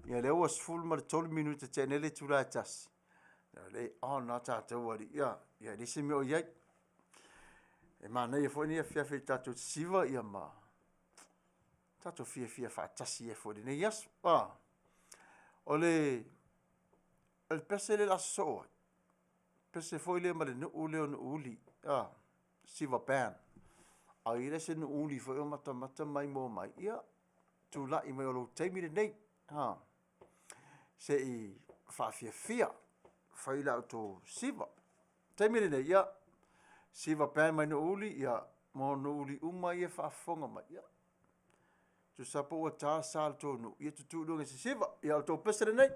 Ia lea ua 13 minute tea nei le itula e tasi. Ia le on lava tatou alii, ia, ia e leai se mea o i ai. E manaia foi lenei afiafi i le tatou sisiva ia ma tatou fiafia faatasi ai foi i lenei aso. Ah, o le, o le pese lea o le a sosoo ai, pese foi lea ma le nuu lea o Nuuuli, ah, Siva Band. A i ai se Nuuuli foi o matamata mai moa mai, ia, tulai mai o lou taimi lenei, ha, se i faafiafia, fai la outou siva. Taimi lenei, ia, Siva Band mai Nuuuli, ia, mo Nuuuli uma ia e faafofoga mai, ia, tusa po ua ta le sa o le tou nuu, ia tutu i luga i se siva, ia o le tou pese lenei.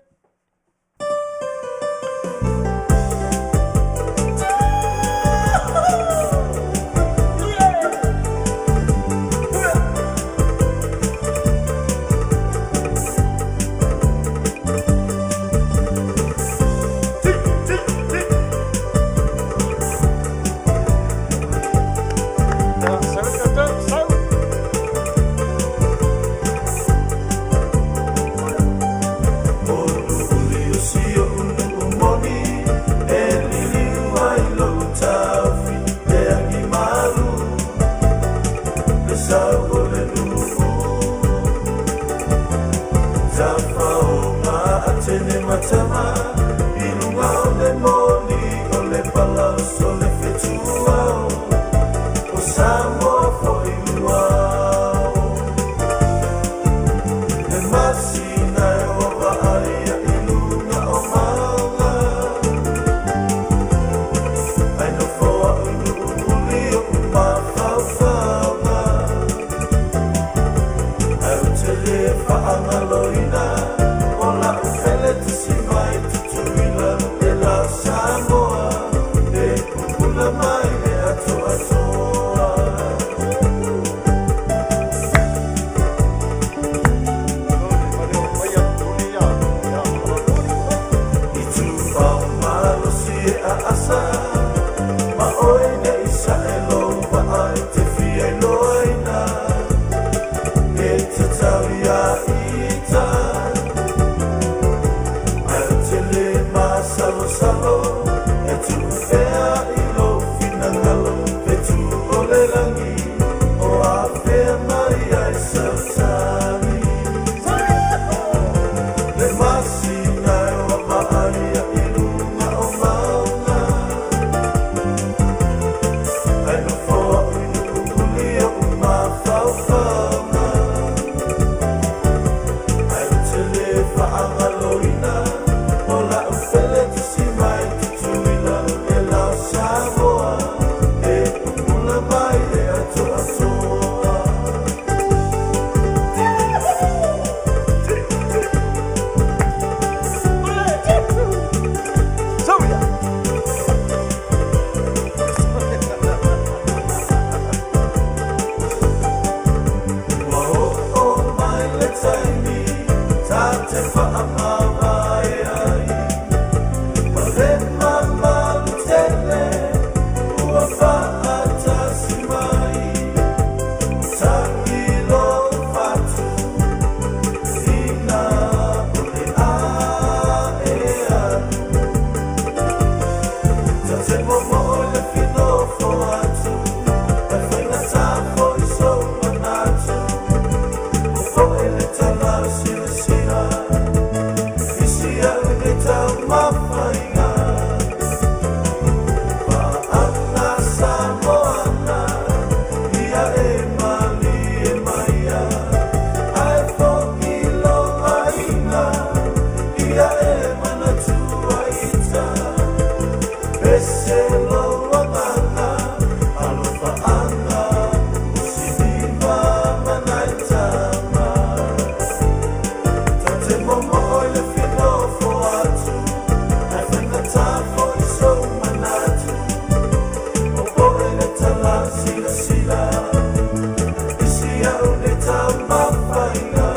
taumafaiga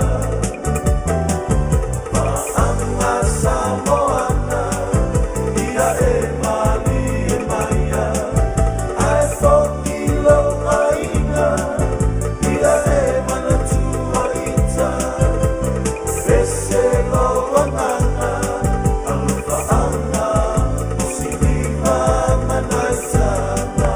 Paaga Samoana ia e malie maia Ae fo'i lou aiga ia e manatua ita Pese lou agaga alofaaga o siliva ma nai tama.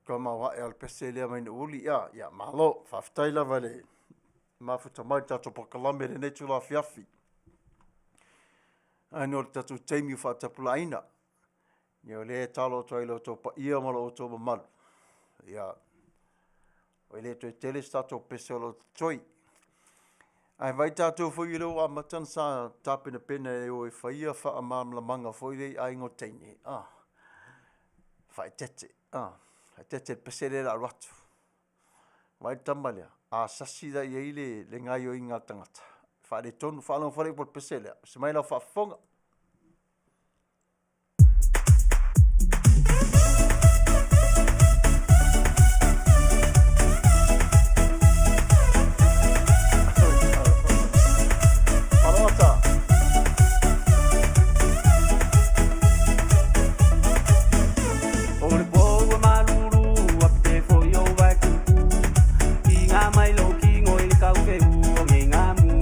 Ka maoae o le pese lea mai Nuuuli, ia, ia, malo, faafetai lava i le mafuta mai i le tatou polokalame i lenei itula afiafi. Ae o le tatou taimi ua faatapulaaina, ia o lea e tatalo atu ai i lo outou paia ma lo outou mamalu, ia, e le toe tele se tatou pese o lo o totoe. Ae vaai tatou foi o lea ua amata ona sa tapenapena e o e fai ia faamalamalamaga foi lea i aiga o teine, a, faaeteete, a, faaeteete i le pese lea o le a alu atu. Vaai le tama lea, a sasi la i ai le gaoioiga a le tagata, e faaletonu. Faalogofale po o le pese lea, onosai mai lau faafofoga. O le po ua malulu ua pe foi o Waikuku I ngā mai lou kino i le kaufeu o nei ngamu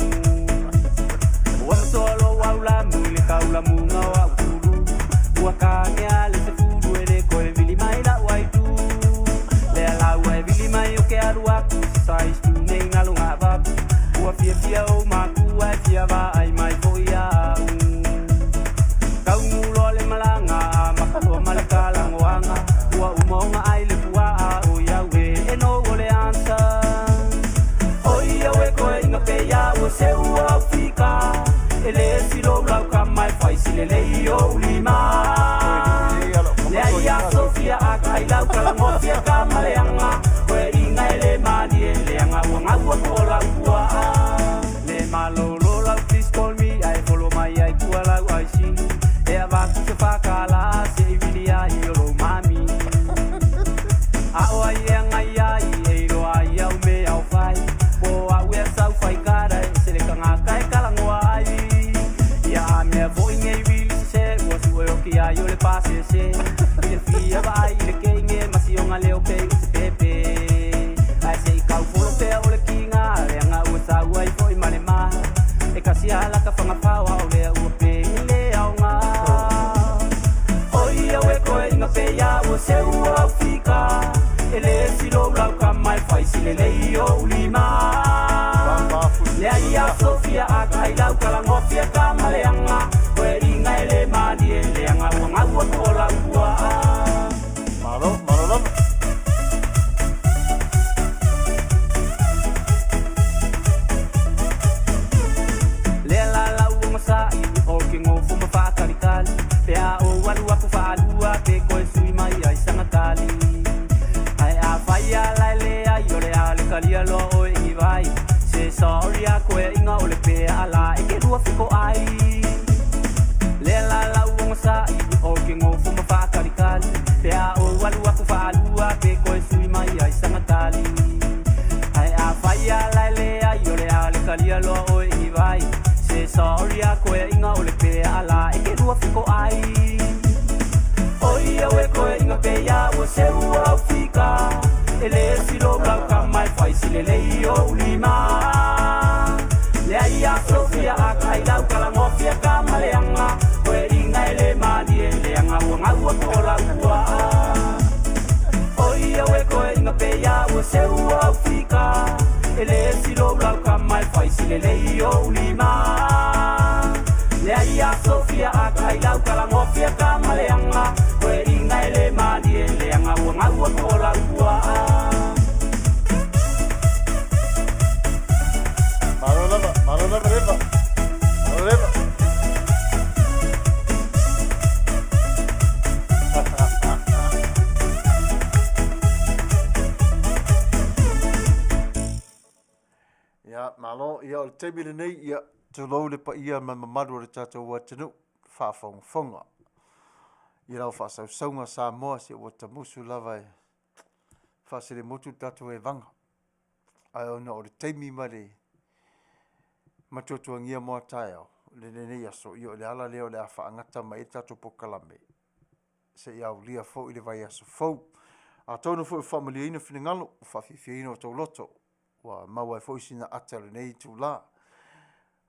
Ua masoa lou aulamu i le kaulamuga o au tulu Ua kagea le sefulu e le koe vili mai lau aitu Lea la ua e vili mai o ke alu aku Size tu nei ngalo ngā vapu Ua fiafia ou makua e fia vaai mai foi ia'u Taunu loa le malaga a maka loa ma le kalagoaga Ua uma ona ai le puaa o iau e e no o le answer Oi au e koe inga pe ia ua seu au fika E le silo lau ka mai fai sile lei o lima Le ai a Sofia a kai lau kalangofia ka maleanga Koe inga e le malie leanga ua ngau ko lau puaa Le malolo lau please call me ai follow mai ai kua lau ai sini E avatu se whakala se i vili ai o lo mami A o ai e ngai ai e iro ai au me au whai Po au e sau whai kara e se le kanga kai kalangoa ai Ia a mea foi ngei vili se ua sue o ki ai o le pase se I le fia vai i le keinge masi o ngā leo pe o se pepe Ai se i kau folo pea o le kinga leanga ua sau ai foi ma le maha E kasi ala ka whangawhawa o lea ua pe i le au ngā Oi au e koe inga pe ia ua seu au fika E le silo lau ka mai fai sile lei o lima Le ai a Sofia a kai lau kalangofia ka maleanga Koe inga e le malie leanga ua ngau ko lau pua Malo, malo lava. Le la la ua masa'i o ke ngofo ma whaakalikali Pe a o alu aku whaalua pe koe sui mai ai sangatali Ai a whai a lai le ai o le a le kalia loa o e ingi vai Se sorry a koe inga o le pe a la e ke lua fiko ai Le la la ua masa'i o ke ngofo ma whaakalikali Pe a o alu aku whaalua pe koe sui mai ai sangatali Ai a whai a lai le ai o le a le kalia loa o e ingi vai Se sorry a koe inga o le pe a la e ke lua fiko ai Oi au e koe inga pe ia ua seu au fika E le silo lau ka mai fai sile lei o lima Le ai a Sofia a kai lau kalangofia ka maleanga Koe inga e le malie leanga ua ngau ko lau pua Oi au e koe inga pe ia ua seu au fika E le silo lau ka mai fai sile lei o lima Le ai a Sofia a kai lau kalangofia ka maleanga Koe inga e le malie leanga ua ngau ko lau pua Malo lava, malo lava leva. Malo leva. malo, ia o le taimi lenei, ia, tulou le paia ma le mamalu o le tatou atunuu, faafogafoga i lau faasausauga Samoa, se ua tamusu lava e faaselemutu le tatou evaga. Ae ona o le taimi ma le matuatuagia mo a taeao, le lenei aso, ia o le ala lea o le a faagata mai ai le tatou polokalame, seia aulia foi le vaiaso fou. Atonu foi ua faamalieina finagalo, ua faafiafiaina outou loto, ua maua ai foi sina ata o lenei itula.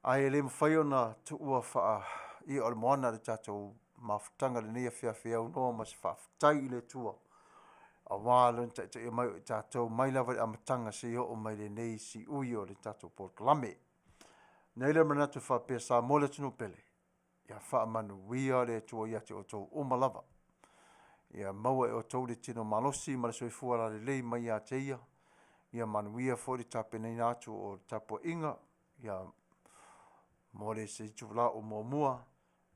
Ae le mafai ona tuua faa-i'a o le moana le tatou mafutaga i lenei afiafi e aunoa ma se faafetai i le Atua aua Lona taitaia mai o i tatou mai lava i le amataga seia oo mai lenei siui o le tatou polokalame. Ona i ai lea o le manatu e faapea, Samoa le atunuu pele, ia faamanuia le Atua ia te outou uma lava. Ia maua e outou le tino malosi ma le soifua laulelei mai ia te Ia. Ia manuia foi le tapenaina atu o le tapuaiga ia mo le se itula o muamua,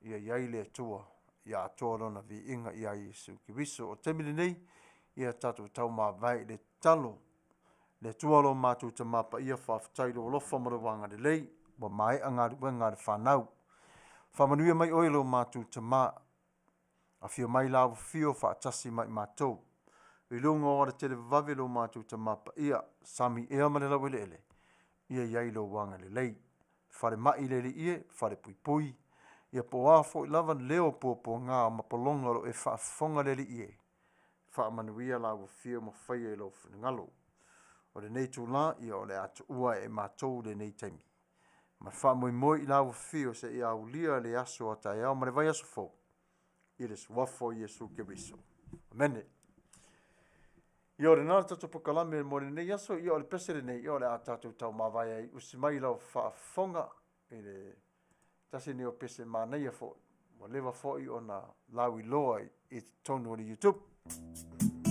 ia i ai le Atua, ia atoa Lona viiga ia Iesu Keriso. O le taimi lenei, ia tatou taumavae i le tatalo. Le Atua lo matou Tama Paia, faafetai i lou alofa ma lou agalelei ua maea galuega a le fanau. Faamanuia mai oe lo matou Tama, afio mai la afio faatasi ma i matou. I luga o alatelevavave lo matou Tama Paia, sami ea ma le laueleele, ia i ai lou agalelei. Falemai le alii e, fale puipui, ia po o a foi lava leo puapuaga ma pologa o lo o e faafofoga le alii e, faamanuia lau afio ma faia i lou finagalo. O lenei itula, ia o le a tuua e matou lenei taimi. Ma faamoemoe i lau afio seia aulia le aso a taeao ma le vaiaso fou i le suafa o Iesu Keriso. Amene. Ia o lena le tatou polokalame mo lenei aso, ia o le pese lenei, ia o le a tatou taumavae ai usi mai lau faafofoga i le tasi nei o pese manaia foi, ua leva foi ona lauiloa i totonu o le YouTube.